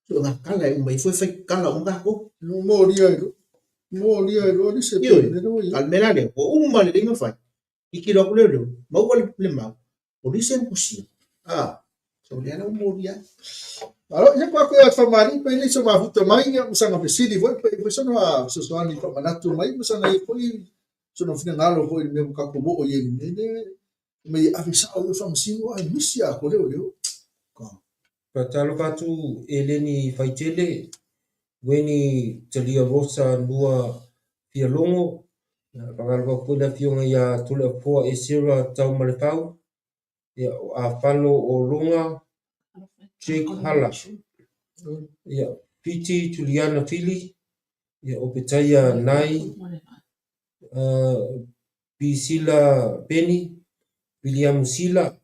Suega tala e uma ifo e fai tala uma tatou. Molia ai loa le isi Ioe, a o le mea la lea, ua uma lelei ona fai, tilotilo atu leoleo, maua le mau, polisi e tusia, a, so lea la ua molia ai. Malo, ia ko aku ia faamalie pe le so mafuta mai ia ma sana fesili foi pe foi sona fesoasoani faamanatu mai ma sana ia foi sona finagalo foi i le mea ua tatou oo i ai i le mea lea mai ave sao i le faamasino ae misi a ko leoleo. Faatalofa atu Eleni Faitele, Weni Talia Rosa Nua Fialogo, faatalofa atu foi le afioga ia Toleafoa Esera Taumalefau, ia, o Afano Ologa Jake Hala, ia, Fiti Juliana Fili, ia, Opetaia Nai, Pisila Peni, Viliamu Sila,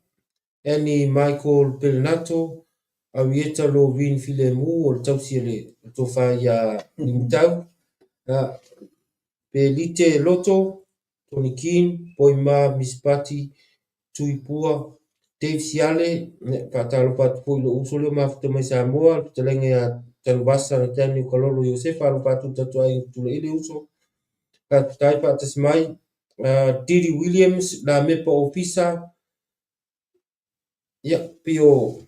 Annie Michael Pelenato, Arieta Loreen Filemu o le tausi a le Tofa ia Limutau, Pelite Loto, Tony Keane, Poima Miss Pati, Tuipua, Dave Siale, faatalofa atu foi i lou uso lea o mafuta mai Samoa, le fetalaiga ia Tanuvasa Nathaniel Kalolo Iosefa, alofa atu i le tatou aiga Tulaile uso, faafetai faatasi mai, Didi Williams, Lamepa Ofisa, Ia, pei o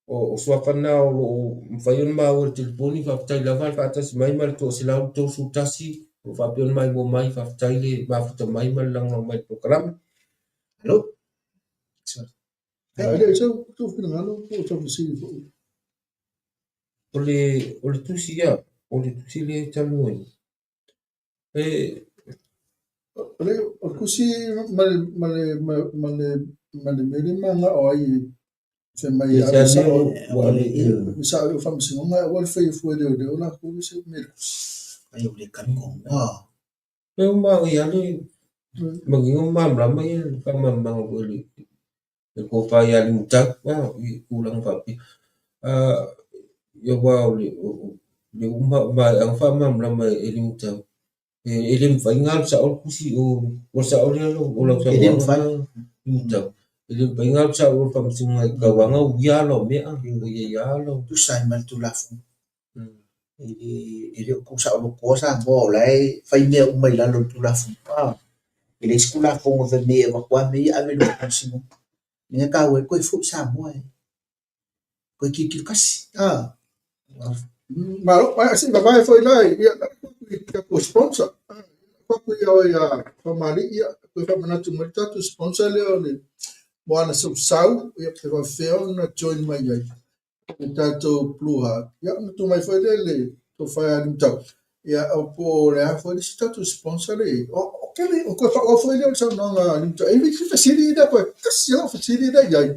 o suafa na o lo o mafai ona maua i le telefoni, faafetai lava le faatasi mai ma le 131 o lo o faapea ona maimoa mai, faafetai le mafuta mai ma le lagolago mai i le polokalame. Alo. Ia, e le o sou finagalo po o sau fesili foi. O le tusi, ia, o le tusi lea e talanoaina. E O le tusi ma le ma le ma le ma le mea lea e manao ai fai mai e ave sao ave sao i faamasinoga ae aua le faia fua e leoleo latou se mea i le tusi. Ai o le kalikonga. E manaia lava le manino ma malamalama ia le faamalamalamaga foi a le tofa ia Limutau i tulaga faapea. Aua o le uma maea ona faamalamalama e Limutau, e le mafai ona alu sao le tusi i o, ua sao lea o lau saunoaga Limutau, e le mafai ona alu sao i o i le faamasinoga e tatau lava ona uia ala o mea, ua i ai lava ala o... Tusa ai ma le Tulafono. E le o tuusaolotoa Samoa o la e fai mea uma i lalo o le Tulafono. E leai se Tulafono e fai mai e avatu lava mea ia ave i luma o le Faamasinoga. O le mea taua ai toe foi Samoa e toe tilotilo tasi. Malo, ae se i vavae foi la ia i tatou sponsor. Atu ia oe ia Faamalie, ia toe faamanatu mai le tatou sponsor lea o le Moana Sausau, ia pe faapefea ona join mai ai le tatou Blue Heart. Ia ona tuu mai foi lea i le tofa ia Limutau, ia o po o le a foi le isi tatou sponsor lea e i ai. O tele, o toe faaauau foi lea o le saunoaga a Limutau. E i ai isi fesili lea, toe tasi lava lau fesili lea i ai,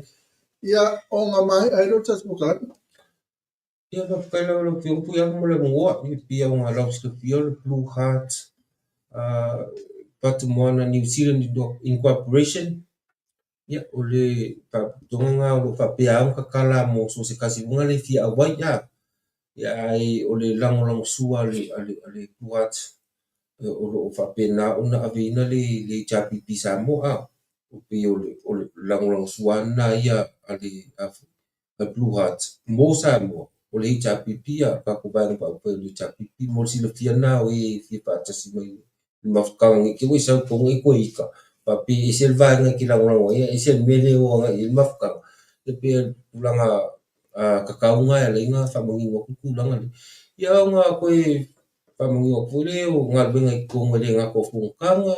ia ona maea ai lea o le tatou polokalame. Ia, faafetai lava i lau Afioga Tuiafa mo le avanoa. E pei ona lausilafia o le Blue Heart Patumoana New Zealand Incorporation. Ia, o le faalapotopotoga lena o lo o faapea lava ona tatala mo so o se tasi foi lea e fia auai. Ia, ae o le lagolagosua a le Blue Heart o lo o faapena ona aveina le HRPP Samoa. E pei o le lagolagosua lava lena ia a le Blue Heart mo Samoa, o le HRPP, a o le tatou Vaega Faaupufai o le HRPP. Mo le silafia lena o e fia faatasi mai i le mafutaga ne i te i ua e sau i totonu e toe ita, faapea e ese le vaega e te lagolago ai ae ese le mea lea e o agai i ai le mafutaga. E pei o le tulaga tatau lena e ala ai ona faamanino atu le tulaga lea. Ia ona toe faamanino atu foi lea o galuega i totonu e le gata o fonotaga,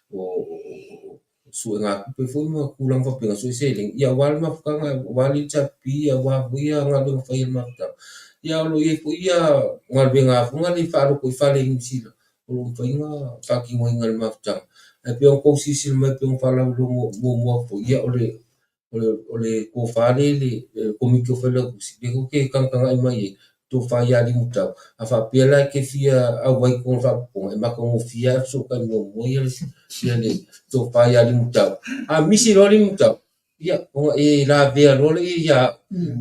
o suegatupe foi ma tulaga faapena, sue seleni, ia aua le mafutaga, aua le HRPP, aua foi ia galuega fai a le mafutaga. Ia o lo o i ai foi ia galuega foi na le faalotoifale i Niu Sila, o lo o mafai ona faatinoina e le mafutaga. Ae pei ona outou silasila mai pei ona faalauiloa muamua atu foi, ia o le o le tofa lea i le Komiti o Failautusi, lea tou te tagatagai mai ai, tofa ia Limutau. A faapea la e te fia auai i totonu o le Faalapotopotoga, e matagofie lava e fesootai muamua ia le tofa ia Limutau. A misi loa Limutau, ia ona e lavea loa lea ia au,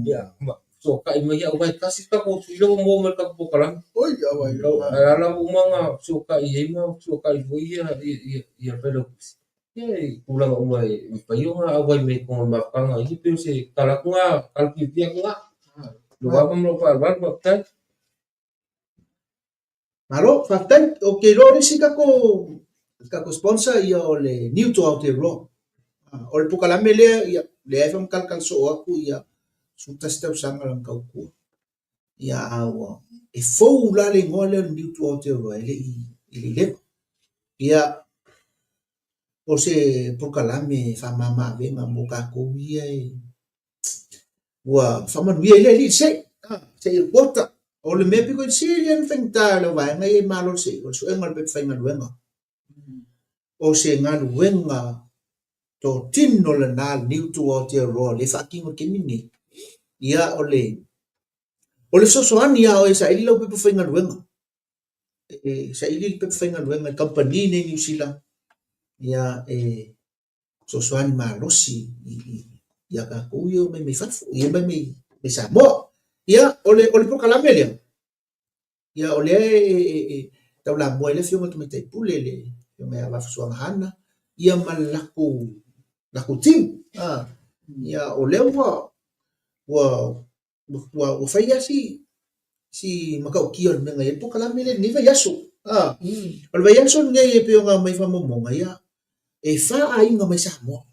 ia ma fesootai mai au, aua e tasi le tatou sui lea ua maua mai i le tatou polokalame. A o la ua uma ona fesootai i ai ma fesootai foi ia le Failautusi. Ia i tulaga uma e mafai ona auai mai i totonu o le mafutaga ia pei o se tala atu lena, tala fiafia atu lena. Lou ava ma lou faaaloalo, faafetai. Malo, faafetai. Ou te iloa o le isi tatou tatou sponsor ia o le New to Aotearoa. O le polokalame lea ia lea e faamatalatala soo atu ia 11 tausaga lana tautua. Ia a ua e fou la le igoa lea o le New to Aotearoa e le i e le i leva. Ia o se polokalame faamama avega mo tatou ia e ua faamanuia i le alii se se i quota. O le mea pito i sili ona faigata i lau vaega ia i malo le se o le suega o le pepa faigaluega. O se galuega totino lena le New to Aotearoa le faatino i le taimi lenei. Ia o le o le fesoasoani ia oe e saili lau pepa faigaluega. E saili le pepa faigaluega i kamupani nei i Niu Sila, ia e fesoasoani malosi ia tatou ia omai mai fafo, ia omai mai Samoa. Ia, o le polokalame lea, ia o lea e taulamua ai le Afioga i le Tamaitai Pule, le Afioga ia Vaafusuaga Hana, ia ma le latou team. Ia, o lea ua fai lava si matautia o le mea na i ai le polokalame lea i lenei vaiaso. O le vaiaso lenei e pei ona aumai i faamaumauga, ia, e fa aiga mai Samoa.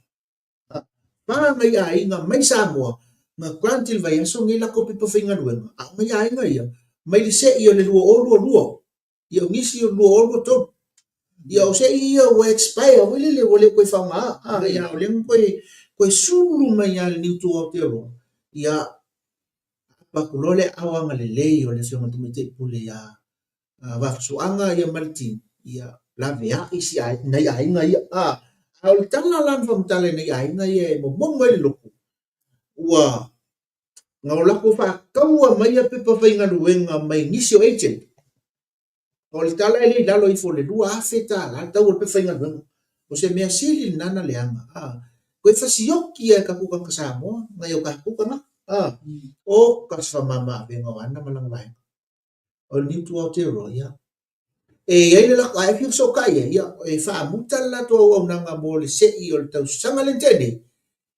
Fa nai aiga mai Samoa na grant i le vaiaso lenei latou pepa faigaluega, a o nai aiga ia mai le se'i o le 2022 ia o nisi o le 2023. Ia o se'i ia ua expire foi lele ua le toe faaaoga, ia o lea na toe sulu mai lava e le Niu to Aotearoa, ia aapa atu loa le aao agalelei o le Afioga i le Tamaitai Pule ia Vaafusuaga ia ma le team, ia laveai si nai aiga ia. A o le tala la na faamatala i nai aiga ia e momomo ai le loto, ua na o latou faataua mai ia pepa faigaluega mai nisi o agent. O le tala e le i lalo ifo o le $2,000 le tau o le pepa faigaluega. O se mea sili lena na leaga. Toe fasioki lava e tatou tagata Samoa nai o tatou tagata. O ka se faamama avega o Ana ma lana vaega. O le New to Aotearoa, ia. E i ai le latou, a e fia fesootai ai, ia, e faamuta le latou auaunaga mo le se'i o le tausaga lea na tea nei,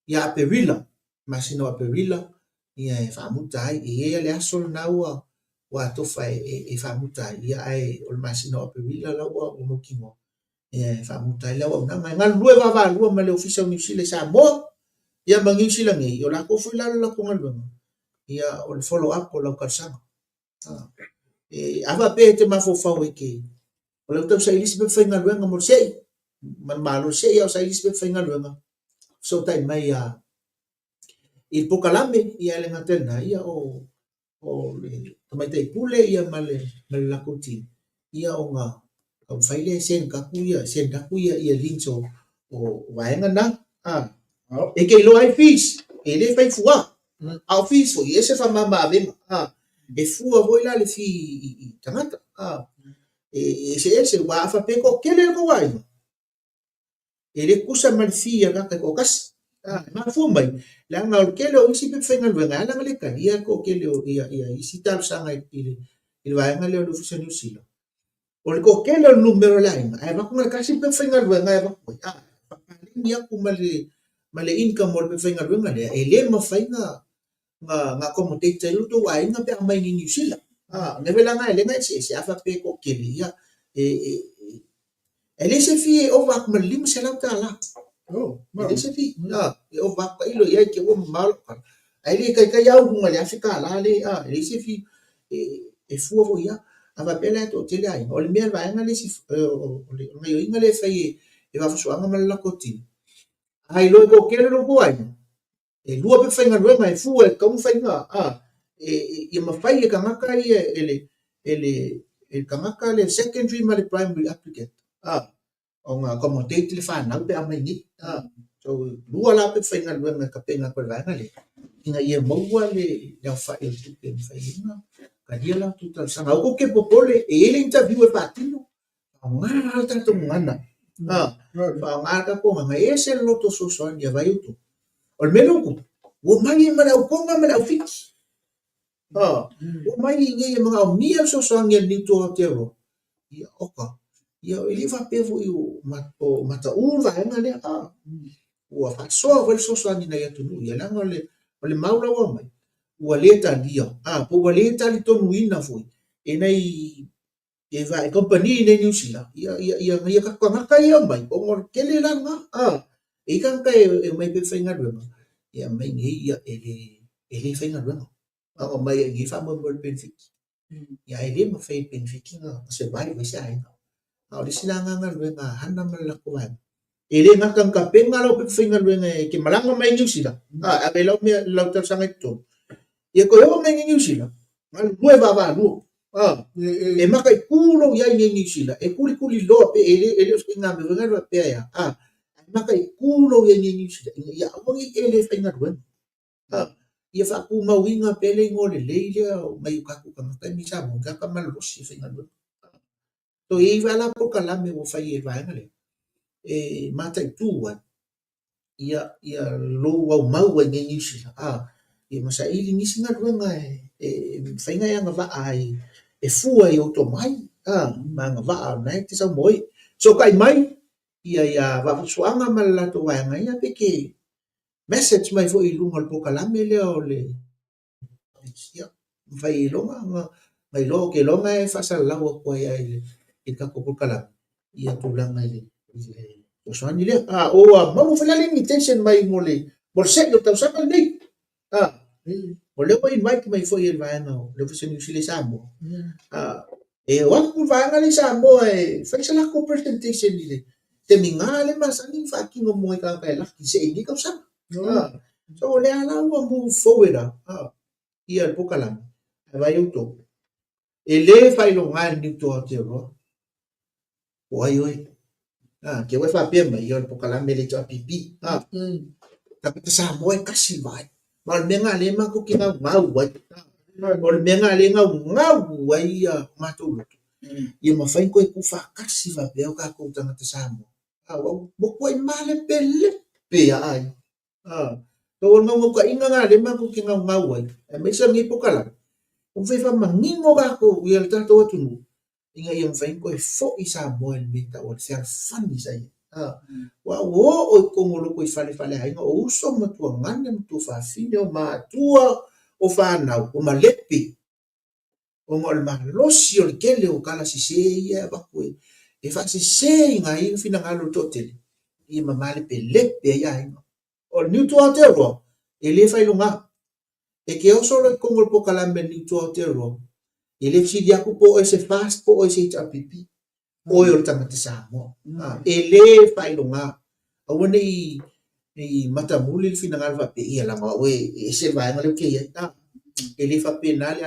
ia Aperila, masina o Aperila, ia e faamuta ai. E i ai lava le aso lena ua ua atofa e faamuta ai, ia ae o le masina o Aperila la ua mautinoa ia e faamuta ai le auaunaga. E galulue vaavaalua ma le Ofisa o Niu Sila i Samoa, ia ma Niu Sila nei, o latou foi la le latou galuega, ia o le follow up o lau talosaga. E, a faapea e te mafaufau e te, o lau tausaili se pepa faigaluega mo le se'i, ma le malo se'i a o saili se pepa faigaluega, fesootai mai ia i le polokalame, ia e le gata i lena, ia o o le tamaitai pule ia ma le ma le latou team, ia ona taumafai lea e send atu ia send atu ia ia links o o vaega na. E te iloa ai fees, e le fai fua. A o fees foi, e ese faamama avega. E fua foi la le fee i tagata. E eseese, aua a faapea e toatele le tou aiga, e le tutusa ma le fee a le tagata e toatasi. E mafua mai, leaga o le tele o isi pepa faigaluega e ala ona le talia le toatele o isi talosaga i le vaega lea o le Ofisa o Niu Sila. O le toatele o le numera o le aiga, ae avatu na o le tasi le pepa faigaluega e avatu ai, faapaleni atu ma le ma le income o le pepa faigaluega lea, e le mafai ona na accommodate ai lo outou aiga pe a omai i Niu Sila. O le mea foi la lena e ala ai ona eseese, a faapea e toatele, ia, e E leai se fee e ova atu ma le $500. E leai se fee e ova atu, tailo i ai te i ua mamao lau tala. Ae le taitai lava ulu i luga i le $1,000 le, e leai se fee e fua foi i ai. A faapea la e toatele aiga, o le mea le vaega le isi, o le gaoioiga lea e fai e Vaafusuaga ma le latou team, a iloa e toatele lo outou aiga, e lua pepa faigaluega e fua e tatau ona fai a ia mafai e tagata ia e le e le e le tagata le secondary ma le primary applicant a ona accommodate le fanau pe a omai nei a so lua la pepa faigaluega e tapena atu e le vaega lea ina ia maua le aofai o le tupe e mafai ai ona talia la outou talosaga. Aua tou te popole e i ai le interview e faatino faaaoga le tatou gagana. Faaaoga le tatou gagana, e ese le loto fesoasoani ia vaai outou. O le mea lea ua tupu, ua omai ai ma le au Tonga ma le au Fiti. Ua omai i inei e manaomia le fesoasoani a le Niu to Aotearoa. Ia, oka. Ia, e le faapea foi o mataū le vaega lea. Ua faasoa foi le fesoasoani i nai atunuu ia, leaga o le mau la ua aumai, ua le talia, po ua le talitonuina foi e nai. Ia va e company nei Niu Sila, ia ia ia ia ka tagata ia omai, ona o le tele la lena. E i ai tagata e omai pea e faigaluega, ia aumai nei ia e le e le faigaluega. Na ona omai ai nei faamoemoe i le penefiti. Ia ae le mafai e le penefiti ona survive ai se aiga. A o le isi la lena galuega a Hana ma le latou vaega, e le gata ina tapena lau pepa faigaluega e te malaga mai ai Niu Sila, a ave lau mea lau talosaga i totonu, ia toe oo mai i Niu Sila, galulue vaavaalua. E mataitu lou i ai i Niu Sila, e tulituliloa pe e le e le o se ituaiga mea foi lea faapea e a, ae mataitu lou i ai i Niu Sila ina ia aua ne i e le faigaluega. Ia faatumauina pea le igoa lelei lea o nai o tatou tagata i Samoa, o tagata malolosi e faigaluega. So e i ai lava la polokalame ua fai e le vaega lea e mataitu ai ia ia lou aumau ai nei Niu Sila a ia ma saili nisi galuega e mafai ona e agavaa ai e fua i ou tomai a ma agavaa o lena e te saunoa ai. Fesootai mai ia ia Vaafusuaga ma le latou vaega ia pe te message mai foi i luga o le polokalame lea o le Ia, mafai iloga ona iloa, ou te iloa na e faasalalau atu ai lava i le tatou polokalame ia tulaga i le fesoasoani lea. A ua maua foi la le invitation mai mo le mo le se'i o le tausaga lenei. A, o lea ua invite mai foi e le vaega o le Ofisa o Niu Sila i Samoa. A, e o atu le vaega lea i Samoa e fai se latou presentation i le semina lea e masani ona faatino mo nai tagata e laki i se'i i lenei tausaga. So o lea la ua move forward a ia le polokalame, ae vaai outou, e le faailoga e le Niu to Aotearoa po o ai oe. Te ua e faapea mai, ia o le polokalame le HRPP. Tagata Samoa e tasi le vaai. Ma o le mea lena lea matou te naunau ai. O le mea lena lea e naunau ai ia matou loto, ia mafai ona toe tuufaatasi faapea o tatou tagata Samoa. Ua matuai malepelepe lava ai. So o le naunautaiga lena lea matou te naunau ai, aemaise o lenei polokalame, ua mafai ona faamanino tatou ia le tatou atunuu ina ia mafai ona toe foi Samoa i le mea e tau o le fealofani sa i ai. Aua ua oo i totonu o lotoifale faaleaiga, o uso ma tuagane ma tuafafine, o matua, o fanau, ua malepe. ona o le malosi o le tele o tala sese ia e avatu e faaseseina ai finagalo o le toatele ia ma malepelepe ai aiga. O le Niu to Aotearoa, e le faailoga. E te oso loa i totonu o le polokalame a le Niu to Aotearoa, e le fesili atu po o oe se FAST po o oe se HRPP. Oe o le tagata Samoa. E le faailoga. Aua ne i matamuli le finagalo faapea, ia leaga o au e ese le vaega lea ou te i ai. E le faapena le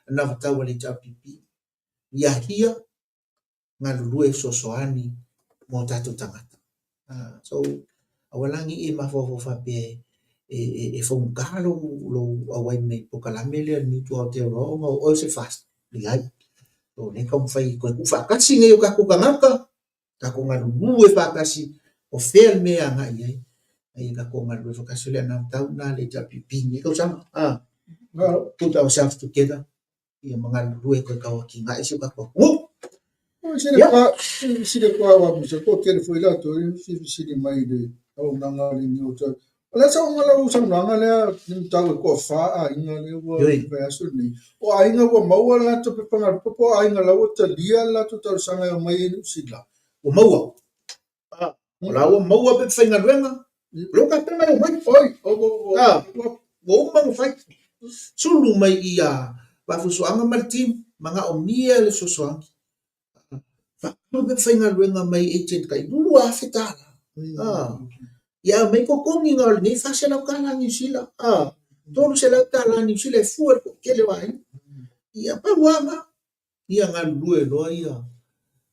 anavatau a le HRPP. Ia hia galulue e fesoasoani mo o tatou tagata. So, aua la ne i e mafaufau faapea e faugata lou auai mai i le polokalame lea a le Niu to Aotearoa ona o oe o se FAST. Leai. O lea e taumafai e toe tuufaatasi nei o tatou tagata, tatou galulue faatasi, o fea le mea e agai i ai. A ia tatou galulue faatasi, o le anavatau lena a le HRPP i lenei tausaga. Put ourselves together ia ma galulue toe tau atinae si o tatou atunuu. Sile kwa wa musa ko tele foi la to fesili mai le auaunaga a le New Hotel. O le a saunoaga lau saunoaga lea ni tau e toafa aiga lea ua vaiaso lenei. O aiga ua maua le latou pepa galue po o aiga la ua talia le latou talosaga e omai ai i Niu Sila. Ua maua. O la ua maua pepa faigaluega, o lea ua tapena e omai. Oi, ua uma ona fai. Sulu mai i ia Vaafusuaga ma le team, manaomia le fesoasoani. Faatu pepa faigaluega mai agent tai $2,000. Ia aumai totogi na o lenei $400 Niu Sila, $300 Niu Sila e fua i le toatele o aiga. Ia pau lava na. Ia galulue loa ia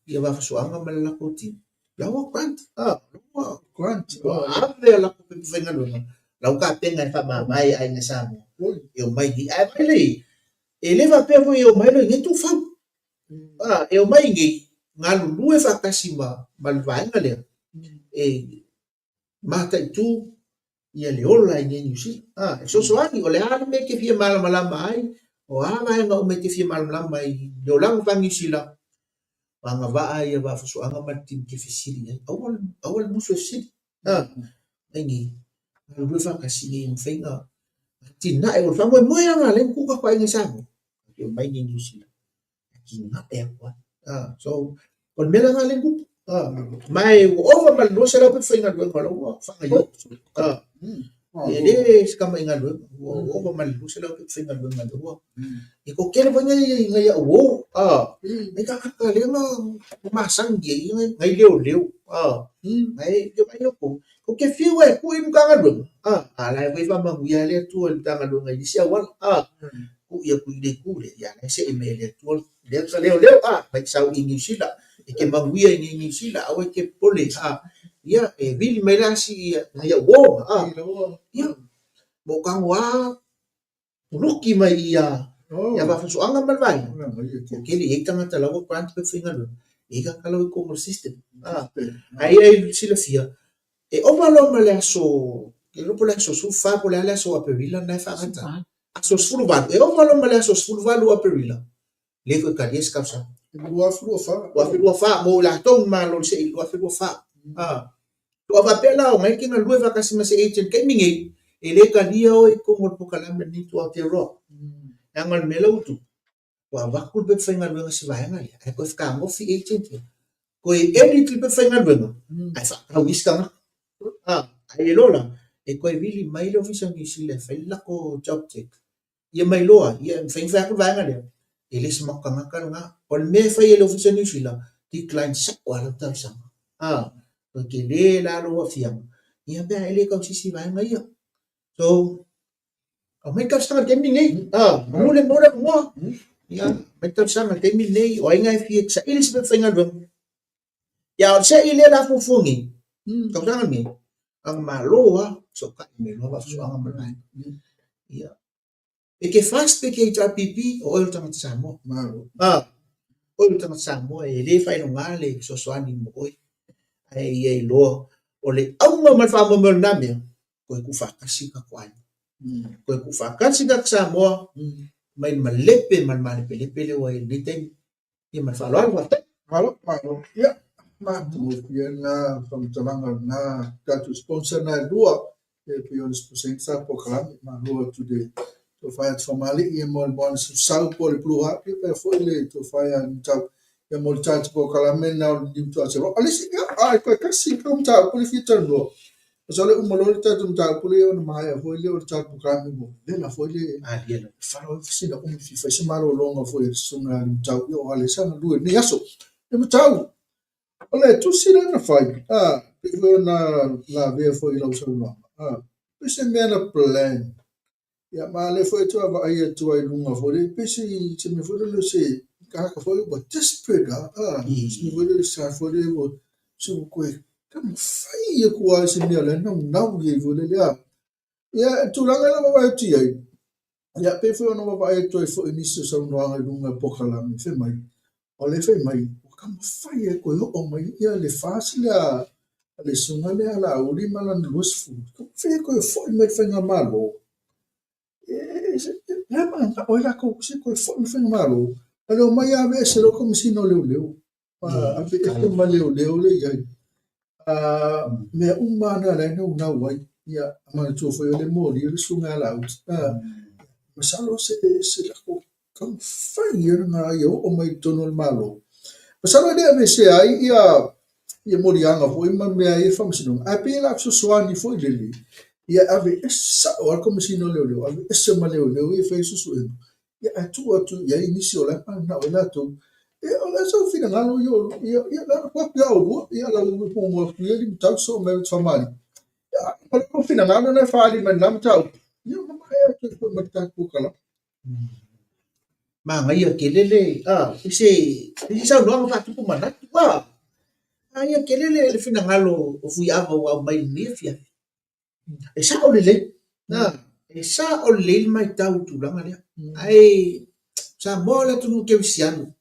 ia Vaafusuaga ma le latou team. La ua grant, ua grant, ua ave a latou pepa faigaluega, la ua tapena e faamavae i aiga Samoa e omai i i. Ae vaai lelei, e le faapea foi e omai loa i inei tuufau. E omai i inei galulue faatasi ma ma le vaega lea e mataitu ia le ola i inei i Niu Sila. E fesoasoani, o le a le mea e te fia malamalama ai, o a vaega uma e te fia malamalama ai i le olaga faa-Niu Sila, o agavaa ia Vaafusuaga ma le team e te fesili i ai. Aua aua le musu e fesili. Mai nei, galulue faatasi ina ia mafai ona atinae. O le faamoemoe lava lea na tuu tatou aiga i Samoa, e omai i inei i Niu Sila. Gagae atu ai. So, o le mea la lena lea e tupu. Ma e ua ova ma le 200 pepa faigaluega o la ua faagaioia. E le se tamaigaluega, ua ova ma le 200 pepa faigaluega lea ua. E toatele foi nai nai au uo, nai tagata lea na masani i ai nai leoleo, nai te vaai atu, ou te fiu e tui le Matagaluega, a la e foi e faamanuia lava le Atua i le Matagaluega i le isi auala, tui atu i le itu lea, ia la e see mai e le Atua lea ta leoleo, mai sau i Niu Sila, e te manuia i Niu Sila, aua e te popole, ia, e vili mai la si nai au uo, ia, ma ou tago lava puluki mai ia ia Vaafusuaga ma le Vaega, ua tele i ai tagata la ua grant pepa faigaluega, e i ai tagata la ua i totonu o le system. Ae ia e silafia, e ova loa ma le aso, ou te iloa po o le aso 14 po o le a le aso o Aperila lena e faagata ai. Aso 18, e ova loa ma le aso 18 o Aperila, le toe talia se talosaga. 2024. 2024, mo i latou na malolo se i 2024. Faatoa faapea la o na e te galue faatasi ma se agent taimi nei, e le talia oe i totonu o le polokalame lenei tua Aotearoa. Leaga o le mea la ua tupu, ua avatu le pepa faigaluega i se vaega lea, ae toe fetagofi agent ia, toe edit le pepa faigaluega, ae faatau i isi tagata. Ae iloa la, e toe vili mai le Ofisa o Niu Sila e fai le latou job check, ia ma iloa ai, ia e mafai ona fai atu le vaega lea, e le se matou tagata lena. O le mea e fai e le Ofisa o Niu Sila, decline sao lava lau talosaga. A, toe tele la lou aafiaga, ia pe a e le tausisi i vaega ia. So, aumai talosaga i le taimi lenei, a, manu le maua le avanoa. Ia, aumai talosaga i le taimi lenei, o ai na e fia saili se pepa faigaluega. Ia, a o le sei lea o le a fuafua nei, tausaga lenei, na ona malo lava, fesootai mai loa Vaafusuaga ma le vaega. Ia, E te FAST pe te HRPP, o oe o le tagata Samoa. Malo. Ah, oe o le tagata Samoa e le faailoga le fesoasoani mo oe. Ae ia iloa, o le auga ma le faamoemoe o lena mea, toe tuufaatasi le tatou aiga. Toe tuufaatasi le tagata Samoa mai le malepe ma le malepelepe lea ua i ai i lenei taimi. Ia ma le faaaloalo, faafetai. Malo, malo. Ia, matagofie lena faamatalaga lena tatou sponsor na e lua e pei ona sponsor ina sa polokalame. Malo atu i le tofa ia Tufamalii ia mo le Moana Sausau po o le Blue Heart ia faapea foi le tofa ia Nitau ia mo le tatou polokalame lena o le Niu Tuateroa. O le isi, ia, a toe tasi le mataupu lea e fia talanoa, Masalo e uma loa le tatou mataupu lea ona maea foi lea o le tatou polokalame ua vela foi le fala sina umi fia fai se malologa foi a le susuga ia Limutau ia aua o lea sa galue i lenei aso. Limutau, o le tusi lea na fai, a, pei foi ona lavea foi i lau saunoaga, a, pei se mea na plan Ia ma o lea foi e toe vaavaai atu ai i luga foi lea, pei se se mea foi lele se tagata foi ua desperate lava, a, se mea foi lele sa foi lele ua se ua toe taumafai atu lava i se mea o la e naunau i ai foi lele, a. Ia, o le tulaga lea ua vaavaai atu i ai, ia pei foi ona vaavaai atu ai foi i nisi o saunoaga i luga o polokalame, fai mai, o lea fai mai, ua taumafai e toe oo mai ia le FAST lea a le susuga lea a Laauli ma lana 20, taumafai e toe foi mai i le faigamalo. E le mananao ai latou se toe foi mai le faigamalo, ae le omai aveese loa le Komesina o Leoleo, aveese ma leoleo lea e i ai. Mea uma lava na o la e naunau ai. Ia manatua foi o le moli o le susuga ia Laauli. Masalo se latou taumafai lena ia oo mai i totonu o le Malo. Masalo e le aveesea ai ia ia moliaga foi ma mea ia faamasinoga, ae pei o le a fesoasoani foi lele ia aveese sao lava le Komesina o Leoleo, aveese ma leoleo ia e fai ai suesuega, ia ae tuu atu i ai nisi o la e mananao ai latou. Ia o le a sou finagalo ia, ia, ia, le a tuu atu ia oulua, ia lau muamua atu ia Limutau sosoo mai ma Famalii. Ia, o lou finagalo lena e faaali mai i lena mataupu, ia ma maea atu ai foi ma le tatou polokalame. Manaia tele le, a, i se, i se saunoaga faatupu manatu, a. Manaia tele le, le finagalo o Fuiava ua aumai i lenei afiafi. E sao lelei, a, e sao lelei le matau i le tulaga lea. Ae Samoa o le atunuu kerisiano,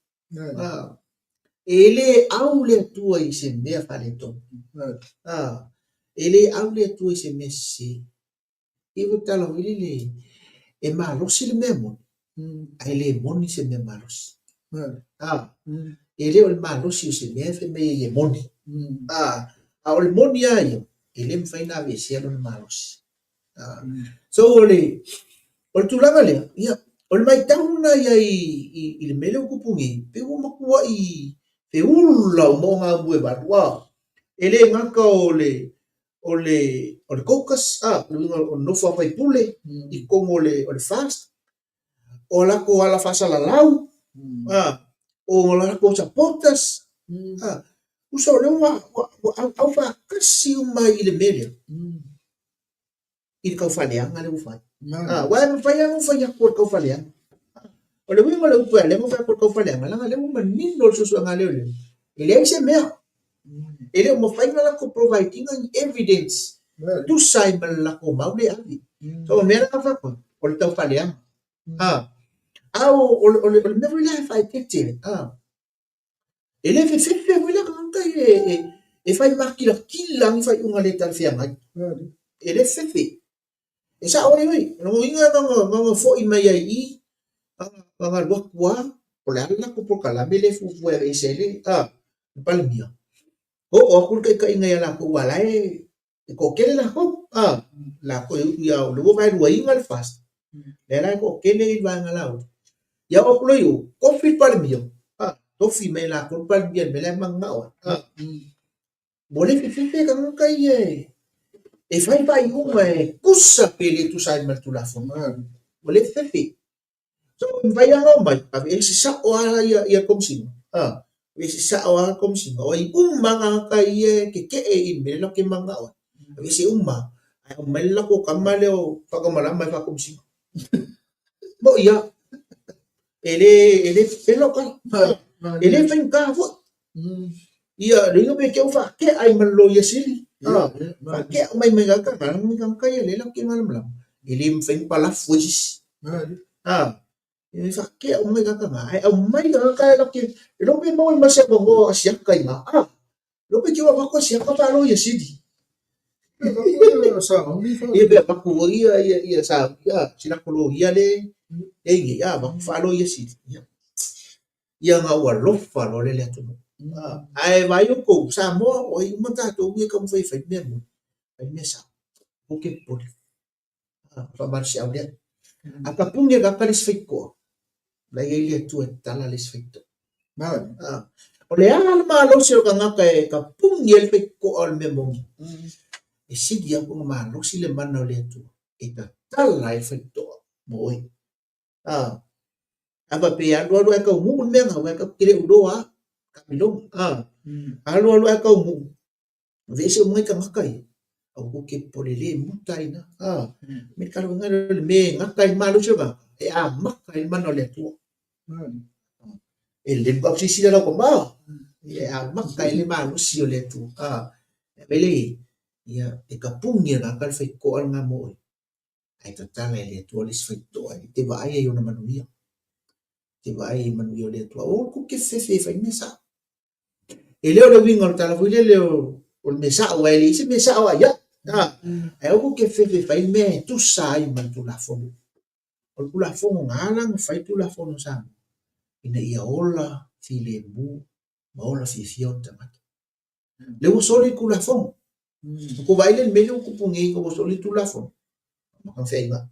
a, e le au le Atua i se mea faaletonu, a, e le au le Atua i se mea sese. I le tala foi lele, e malosi le mea moni, ae le moni se mea malosi. A, e le o le malosi o se mea e fai mai ai e moni. A, a o le moni lava ia, e le mafai ona aveesea lona malosi. A, so o le, o le tulaga lea, ia, O le matau lena ia i le mea lea ua tupu nei, pei ua matuai feula uma ogaumu e valu, a. E le gata o le o le o le caucus, a, le uiga o le nofo a faipule i totonu o le o le FAST, o latou ala faasalalau, a, o latou supporters, a, tusa o lea ua ua aufaatasi uma i le mea lea. I le taufaaleaga lea ua fai. Aua e mafai lava ona fai atu o le taufaaleaga. O le uiga o le upu e ala ai ona fai atu o le taufaaleaga, leaga o lea ua manino le suesuega a leoleo, e leai se mea. E le o mafai ona latou provide ina ni evidence e tusa ai ma le latou mau lea e ave. So o le mea la na fai atu ai, o le taufaaleaga. A o le mea foi lea e faaeteete ai, E le fefefe foi le tagata ia e fai makilatila ni faaiuga le talafeagai. E le fefefe. E sao ai oi, o lona uiga na ona foi mai ai i i, na ona alu atu lava, po o le a le latou polokalame lea e fuafua e aveese ai le Palemia, oo atu le taitaiga ia latou aua o la e e toatele latou, a, latou e ui lava o lea ua vaeluaina le FAST, lea la e toatele i le vaega lauli. Ia oo atu loa i o, tofi le Palemia, a, tofi mai e latou le Palemia i le mea la e mananao ai, a. Ua le fefefe tagata ia e fai faaiuga e tusa pe le tusa ai ma le Tulafono. Ua le fefefe. So, e mafai lava ona omai, aveese sao lava ia Komesina, a, aveese sao lava Komesina, o ai uma lava tagata ia e tetee i le mea lea latou te mananao ai, aveese uma lava, ae aumai le latou tama lea o Faamalama e faa-Komesina. Mo'i lava, e le, e le pepelo lau tala, e le faigata foi. Ia, le uiga pe te i ua faatea ai ma le Loia Sili, faatea uma ai ma tagata na, leaga tagata ia lea latou te malamalama, e le mafai ona palafu ai se isi. E faatea uma ai tagata na, ae aumai tagata ia latou te, e iloa pe maua ai ma se avanoa o asiata i ina, iloa pe te i ua avatu asiata faa-Loia Sili. Ia pe avatu foi ia sauni, si latou loia lea e i ai, avatu faa-Loia Sili. Ia na ou alofa loa lea i le atunuu. Ae vaai outou, Samoa, o ai uma tatou ia e taumafai e fai le mea moni, fai le mea sao. Aua te popole. Faamalosiau lea. A tapuni e le tagata le isi faitotoa, la e i ai le Atua e tatala le isi faitotoa. O le a le malosi o le tagata e tapuni ai le faitotoa o le mea moni, e sili atu ona malosi le mana o le Atua e tatala ai le faitotoa mo oe. A faapea e alu alu ae taunuu le mea lena, aua tatou te le o iloa lava taamiloga. Alu alu ae taunuu, aveese uma nai tagata ia, aua tou te popole le muta ai i ina. Me talafeagai lea o le mea e gata ai le malosi o le tagata, e amata ai le mana o le Atua. E lelei faatoa silasila lau tama, e amata ai le malosi o le Atua. E avea lea i ai, ia e tapuni e le tagata le faitotoa lena mo oe. Ae tatala e le Atua le isi faitotoa e te vaai ai i ona manuia. E te vaai ai i manuia o le Atua. Aua tou te fefefe e fai mea sao. E le o le uiga o le tala foi lele o le mea sao, aua e leai se mea sao a ia. Ae aua tou te fefefe e fai mea e tusa ai ma le Tulafono. O le Tulafono na ala ona fai Tulafono a Samoa, ina ia ola filemu ma ola fiafia ona tagata. Lea ua soli le Tulafono. Ua tou vaai lea i le mea lea ua tupu nei ina ua soli le Tulafono? Amata ona feainai.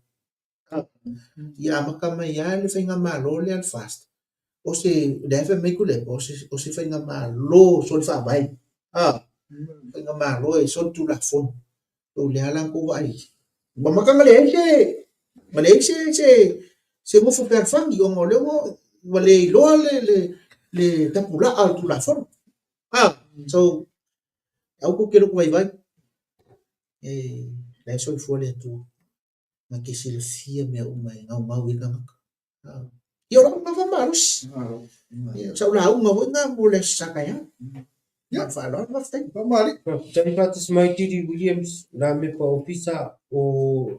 Ia amata mai lava le faigamalo lea a le FAST, o se, lea e fai mai Tuilaepa, o se faigamalo soli faavae, faigamalo e soli Tulafono. O lea la na tou vaai ai. Ua amata ona leai se, ua leai se nofo fealofani ona o lea ua le iloa le tapulaa o le Tulafono. So, aua tou te lotovaivai, e la e soifua le Atua na te silafia mea uma e gaugau ai le tagata. Ia o lau lena faamalosi. Ia o sau lauga foi lena mo le Aso Sa taeao. Ma le faaaloalo, faafetai. Faafetai faatasi mai Didi Williams, la mepa ofisa o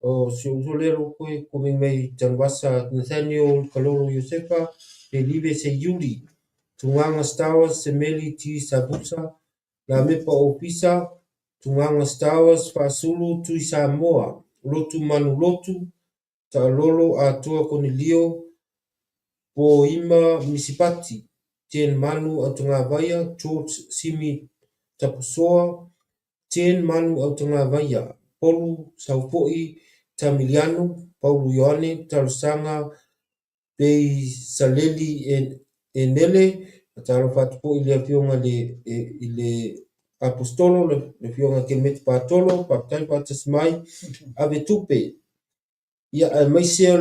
o si ou uso lea lo koe komeng mai Tanuvasa Nathaniel Kalolo Iosefa Felive Seiuli Tuganga Stowers Semeli T Savusa la mepa ofisa Tuganga Stowers Faasulu Tui Samoa Lotu Manu Lotu Taalolo Atoa Konelio Poima Misipati Jen Manu Autagavaia George Simi Tapusoa Jen Manu Autagavaia Polu Saufoi Tamiliano, Paulo Ioane, Talosaga Peisaleli Enele, faatalofa atu foi i le Afioga i le Aposetolo, le Afioga Kelemeti Patolo, faafetai le faatasi mai, ave tupe. Ia, aemaise o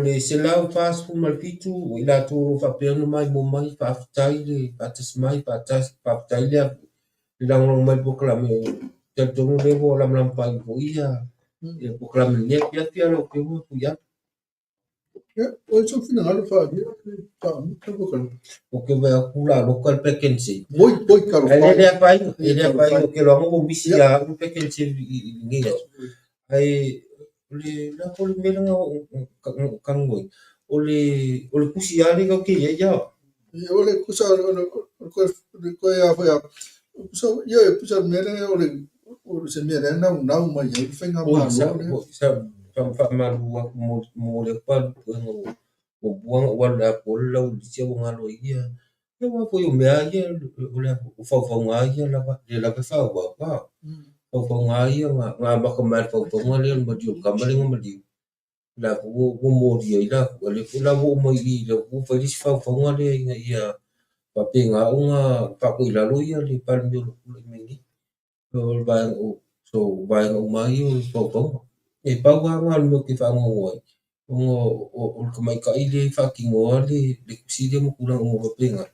le 147 o i latou o lo o faapea ona maimoa mai, faafetai le faatasi mai, faafetai le lagolago mai i le polokalame. Ou te talitonu o lea ua lamalama faaiu foi le polokalame i lenei afiafi lau Afioga Fuiava. Ia, o ai sou finagalo faaalia le polokalame? Ou te vaai atu o le a loka le Pak'nSave. Oi, oi, talofa. Ae le afaina, e le afaina, ou te iloa ua misi ia au le Pak'nSave i lenei aso. Ae o le a foi le mea lea na ou talanoaina, o le tusi lava lea tatou te i ai ia. O le tusa o le toe a foi a tusa ia tusa o le mea lea o le o se mea lea naunau mai ai le faigamalo lea. Sa faamalulu atu mo le atu puega ua muamua ona ou alu i le atoa le lau lisi ae ua galo ai ia. Aua foi o mea lava ia o faufauga lava ia lea lava e faaauau. Faufauga lava ia na amata mai lava i le faufauga lea o le maliu o le tama lea na maliu. O la foi ua molia ai latou, a o lea foi la ua oo mai i i lea foi ua fai le isi faufauga lea ina ia faapena ona faatoilalo le Palemia o lo o tulai mai nei. O le vaega, so o vaega uma lava ia o faufauga. E pau lava lena o le mea ou te faanoanoa ai, ona o le tamaitai lea e faatinoa le tusi lea ma tulaga uma faapena.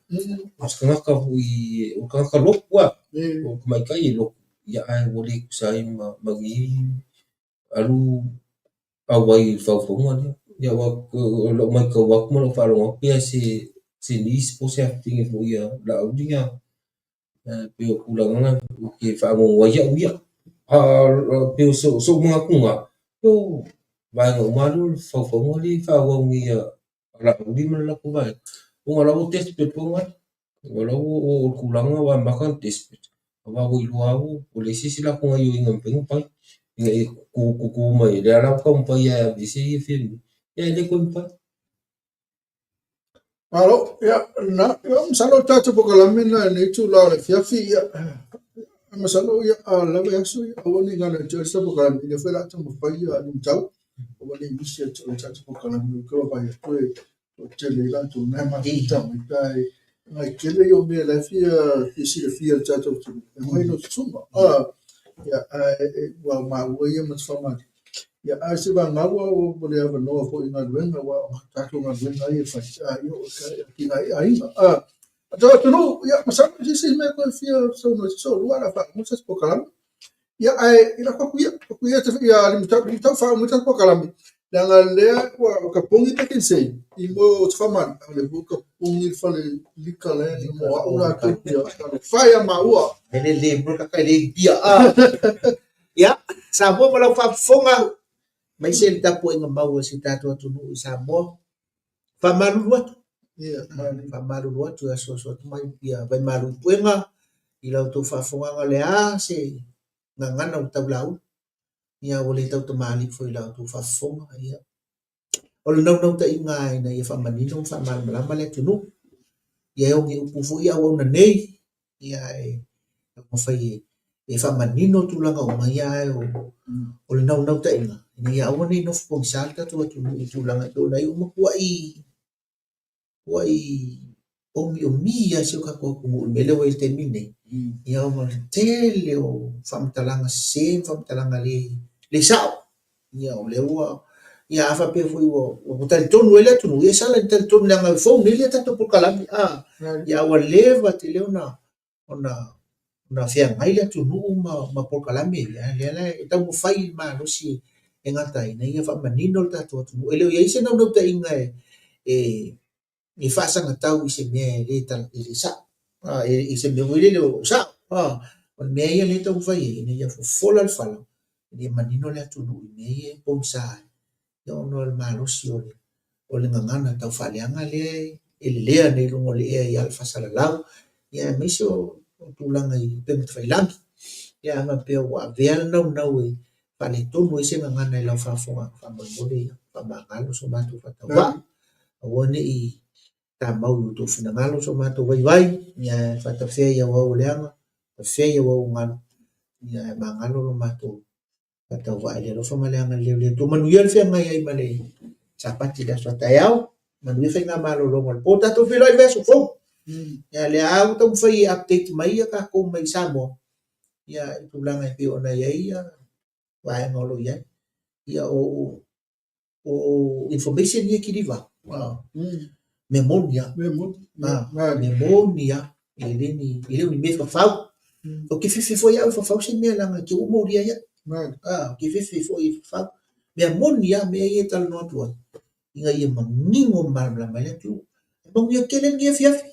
O se tagata foi, o le tagata lotu lava, o le tamaitai e lotu, ia ae ua le tusa ai ma nei alu auai i le faufauga lea. Ia aua o lau matau atu ma lau faalogo atu pei lava se niece po o se afafine foi a Laauli na pei o tulaga na ou te faanoanoa ai au ia. A pei o sou manatu lena, o vaega uma lava lea o le faufauga lea e faaauau nei a Laauli ma le latou vaega, ona o la ua desperate foi galu. O la ua oo i le tulaga ua amata ona desperate, aua ua iloa lava ua leai se isi latou gaoioiga e mafai ona fai ina ia tutu mai ai. O lea la ua taumafai lava e aveese ia Fiame, ae le toe mafai. Malo, ia, lena, ia, masalo o le tatou polokalame lena i lenei itula o le afiafi, ia, masalo, ia, a lava e aso, ia, aua ne i galo ia te oe se polokalame, lea foi o le a taumafai ia Limutau, aua ne i misi ia te oe le tatou polokalame, ou te vaavaai atu e toatele i latou na e mafuta mai pe a e nai tele ia o mea la e fia silafia e le tatou atunuu, e aumai lau susuga. Ia, ae ua maua ia ma te faamalie. Ia, ae seiavagana ua le avanoa foi i galuega, aua o tatou galuega ia e fai, ia o atinae aiga. O le atunuu, ia, masalo se isi mea toe fia saunoa se soolua o le a faauma se polokalame. Ia, ae i lafo atu ia, atu ia ia Limutau, Limutau faauma le tatou polokalame, leaga lea ua tapuni Pak'nSave i mo te faamalie, a o lea foi ua tapuni le fale lika lea mo au latou ia talofa e ia maua. E le le mo ka le bia a. Ia, Samoa ma lau faafofoga, aemaise le tapuaiga mau a si o tatou atunuu i Samoa. Faamalulu atu. Ia, Faamalulu atu e asuasu atu mai ia vaimalu i puega i la outou faafofogaga o le a se gagana ua taulaulu. Ia ua le tautamalii foi i la outou faafofoga. Ia, o le naunautaiga lava ina ia faamanino ma faamalamalama le atunuu. Ia e oge upu foi ia auauna nei, ia e taumafai e faamanino tulaga uma, ia ae o le naunautaiga, ina ia aua ne i nofo pogisa le tatou atunuu i tulaga e pei ona i ai. Ua matuai omiomi lava si o tatou atunuu i le mea lea ua i ai i le taimi lenei, ia ona o le tele o faamatalaga sese ma faamatalaga le sao. Ia o lea ua, ia a faapea foi ua talitonu ai le atunuu, ia e sala ina talitonu leaga e fou nei le tatou polokalame, a, ia ua leva tele ona feagai le atunuu ma polokalame ia, lea la e taumafai i le malosi e gata ai ina ia faamanino le tatou atunuu. E le o i ai se naunautaiga e faasagatau i se mea e le sao, i se mea foi lele o sao. O le mea ia lea e taumafai ai ina ia fofola le fala, ina ia manino le atunuu i mea ia e pogisa ai, ona o le malosi o le gagana tau faaleaga lea e lelea nei i luga o le ea i ala faasalalau, ia aemaise o tulaga i upega tafailagi. Ia a faapea ua avea le naunau e faaletonu ai se gagana i lau faafofogaaga faamolemole ia faamagalo so matou faatauvaa. Aua ne i tamau i outou finagalo so matou vaivai, ia ae faatafea i auau o leaga, tafea i auau o galu, ia ae magalo lo matou. Faatauvaa i le alofa ma le agalelei o le Atua. Manuia le feagai ai ma le Sapati i le aso a taeao. Manuia faiga malologa o le po. Tatou feiloai i le vaiaso fou. Ia lea lava ua taumafai e update mai ia tatou mai Samoa ia i tulaga e pei ona i ai ia vaega o lo o i ai. Ia o o information ia e kiliva. Mea moni lava. Mea moni. Mea moni lava. E le ni, e le o ni mea e fafau. Ou te fefe foi au e fafau se mea leaga te ua molia ai au. Ou te fefe foi e fafau. Mea moni lava mea ia e talanoa atu ai, ina ia manino ma malamalama ai le atunuu. Manuia tele lenei afiafi.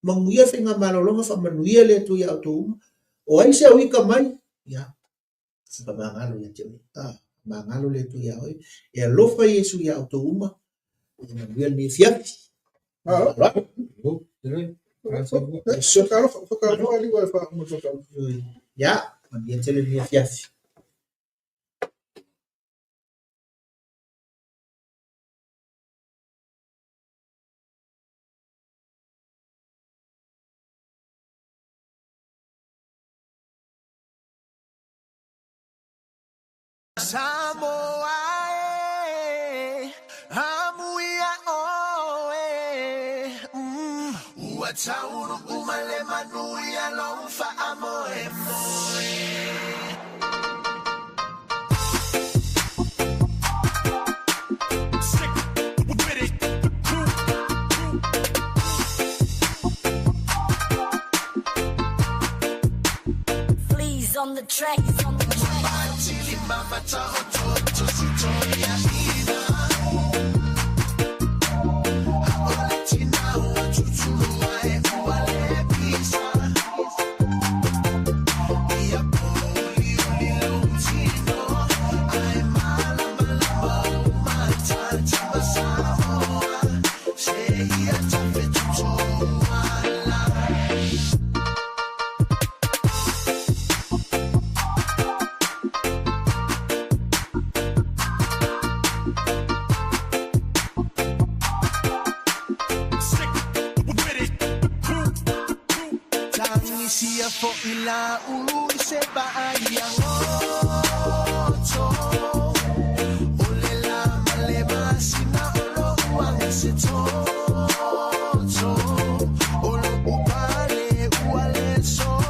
Manuia le faigamalologa, faamanuia le Atua ia outou uma. O ai se auita mai? Ia, faamagalo ia te oe. Faamagalo le Atua ia oe. E alofa Iesu ia outou uma. Ia manuia lenei afiafi. Ia, manuia tele lenei afiafi. Samoa e, amuia oe, Ua taunuu ma le manuia lou faamoemoe. Tagisia foi laulu i se vaai goto O le lā ma le masina o lou agi se toto O lou pale ua le soo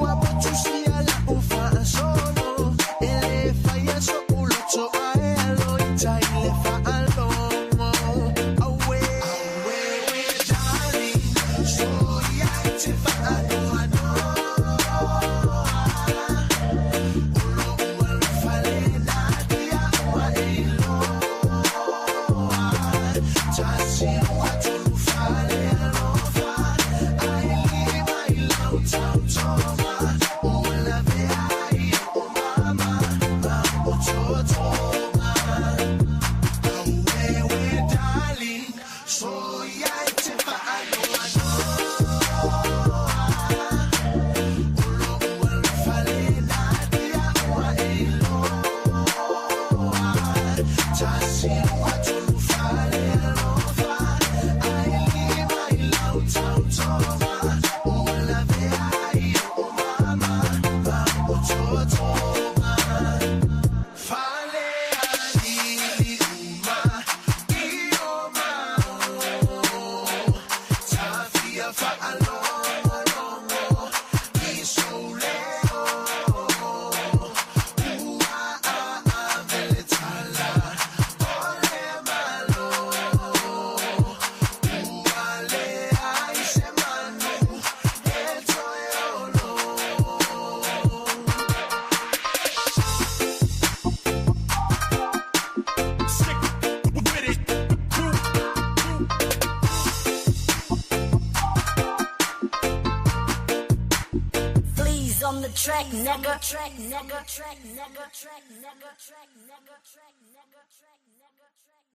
Ua patusia lau faasolo E le faia so'u loto ae alo i tai le faalogo Auē auē darling Soia e te faanoanoa O lou alofa lena ia ua e iloa Tasi, lua, tolu, fa le alofa Ae lima i lau tautoga Ua lavea ai o'u mama ma o'u totoga Auē darling Soia e te faanoanoa O lou alofa lena ia ua e iloa Tasi, lua, tolu, fa le alofa Ae lima i lau tautoga Ua lavea ai o'u mama ma o'u totoga Fale alii uma i o mao Tafia faalogologo i sou leo Ua aave le tala o le Malo Ua leai se manu e toe olo. On the track, nigga. Track, nigga. Track, nigga. Track, nigga. Track, nigga. Track, nigga.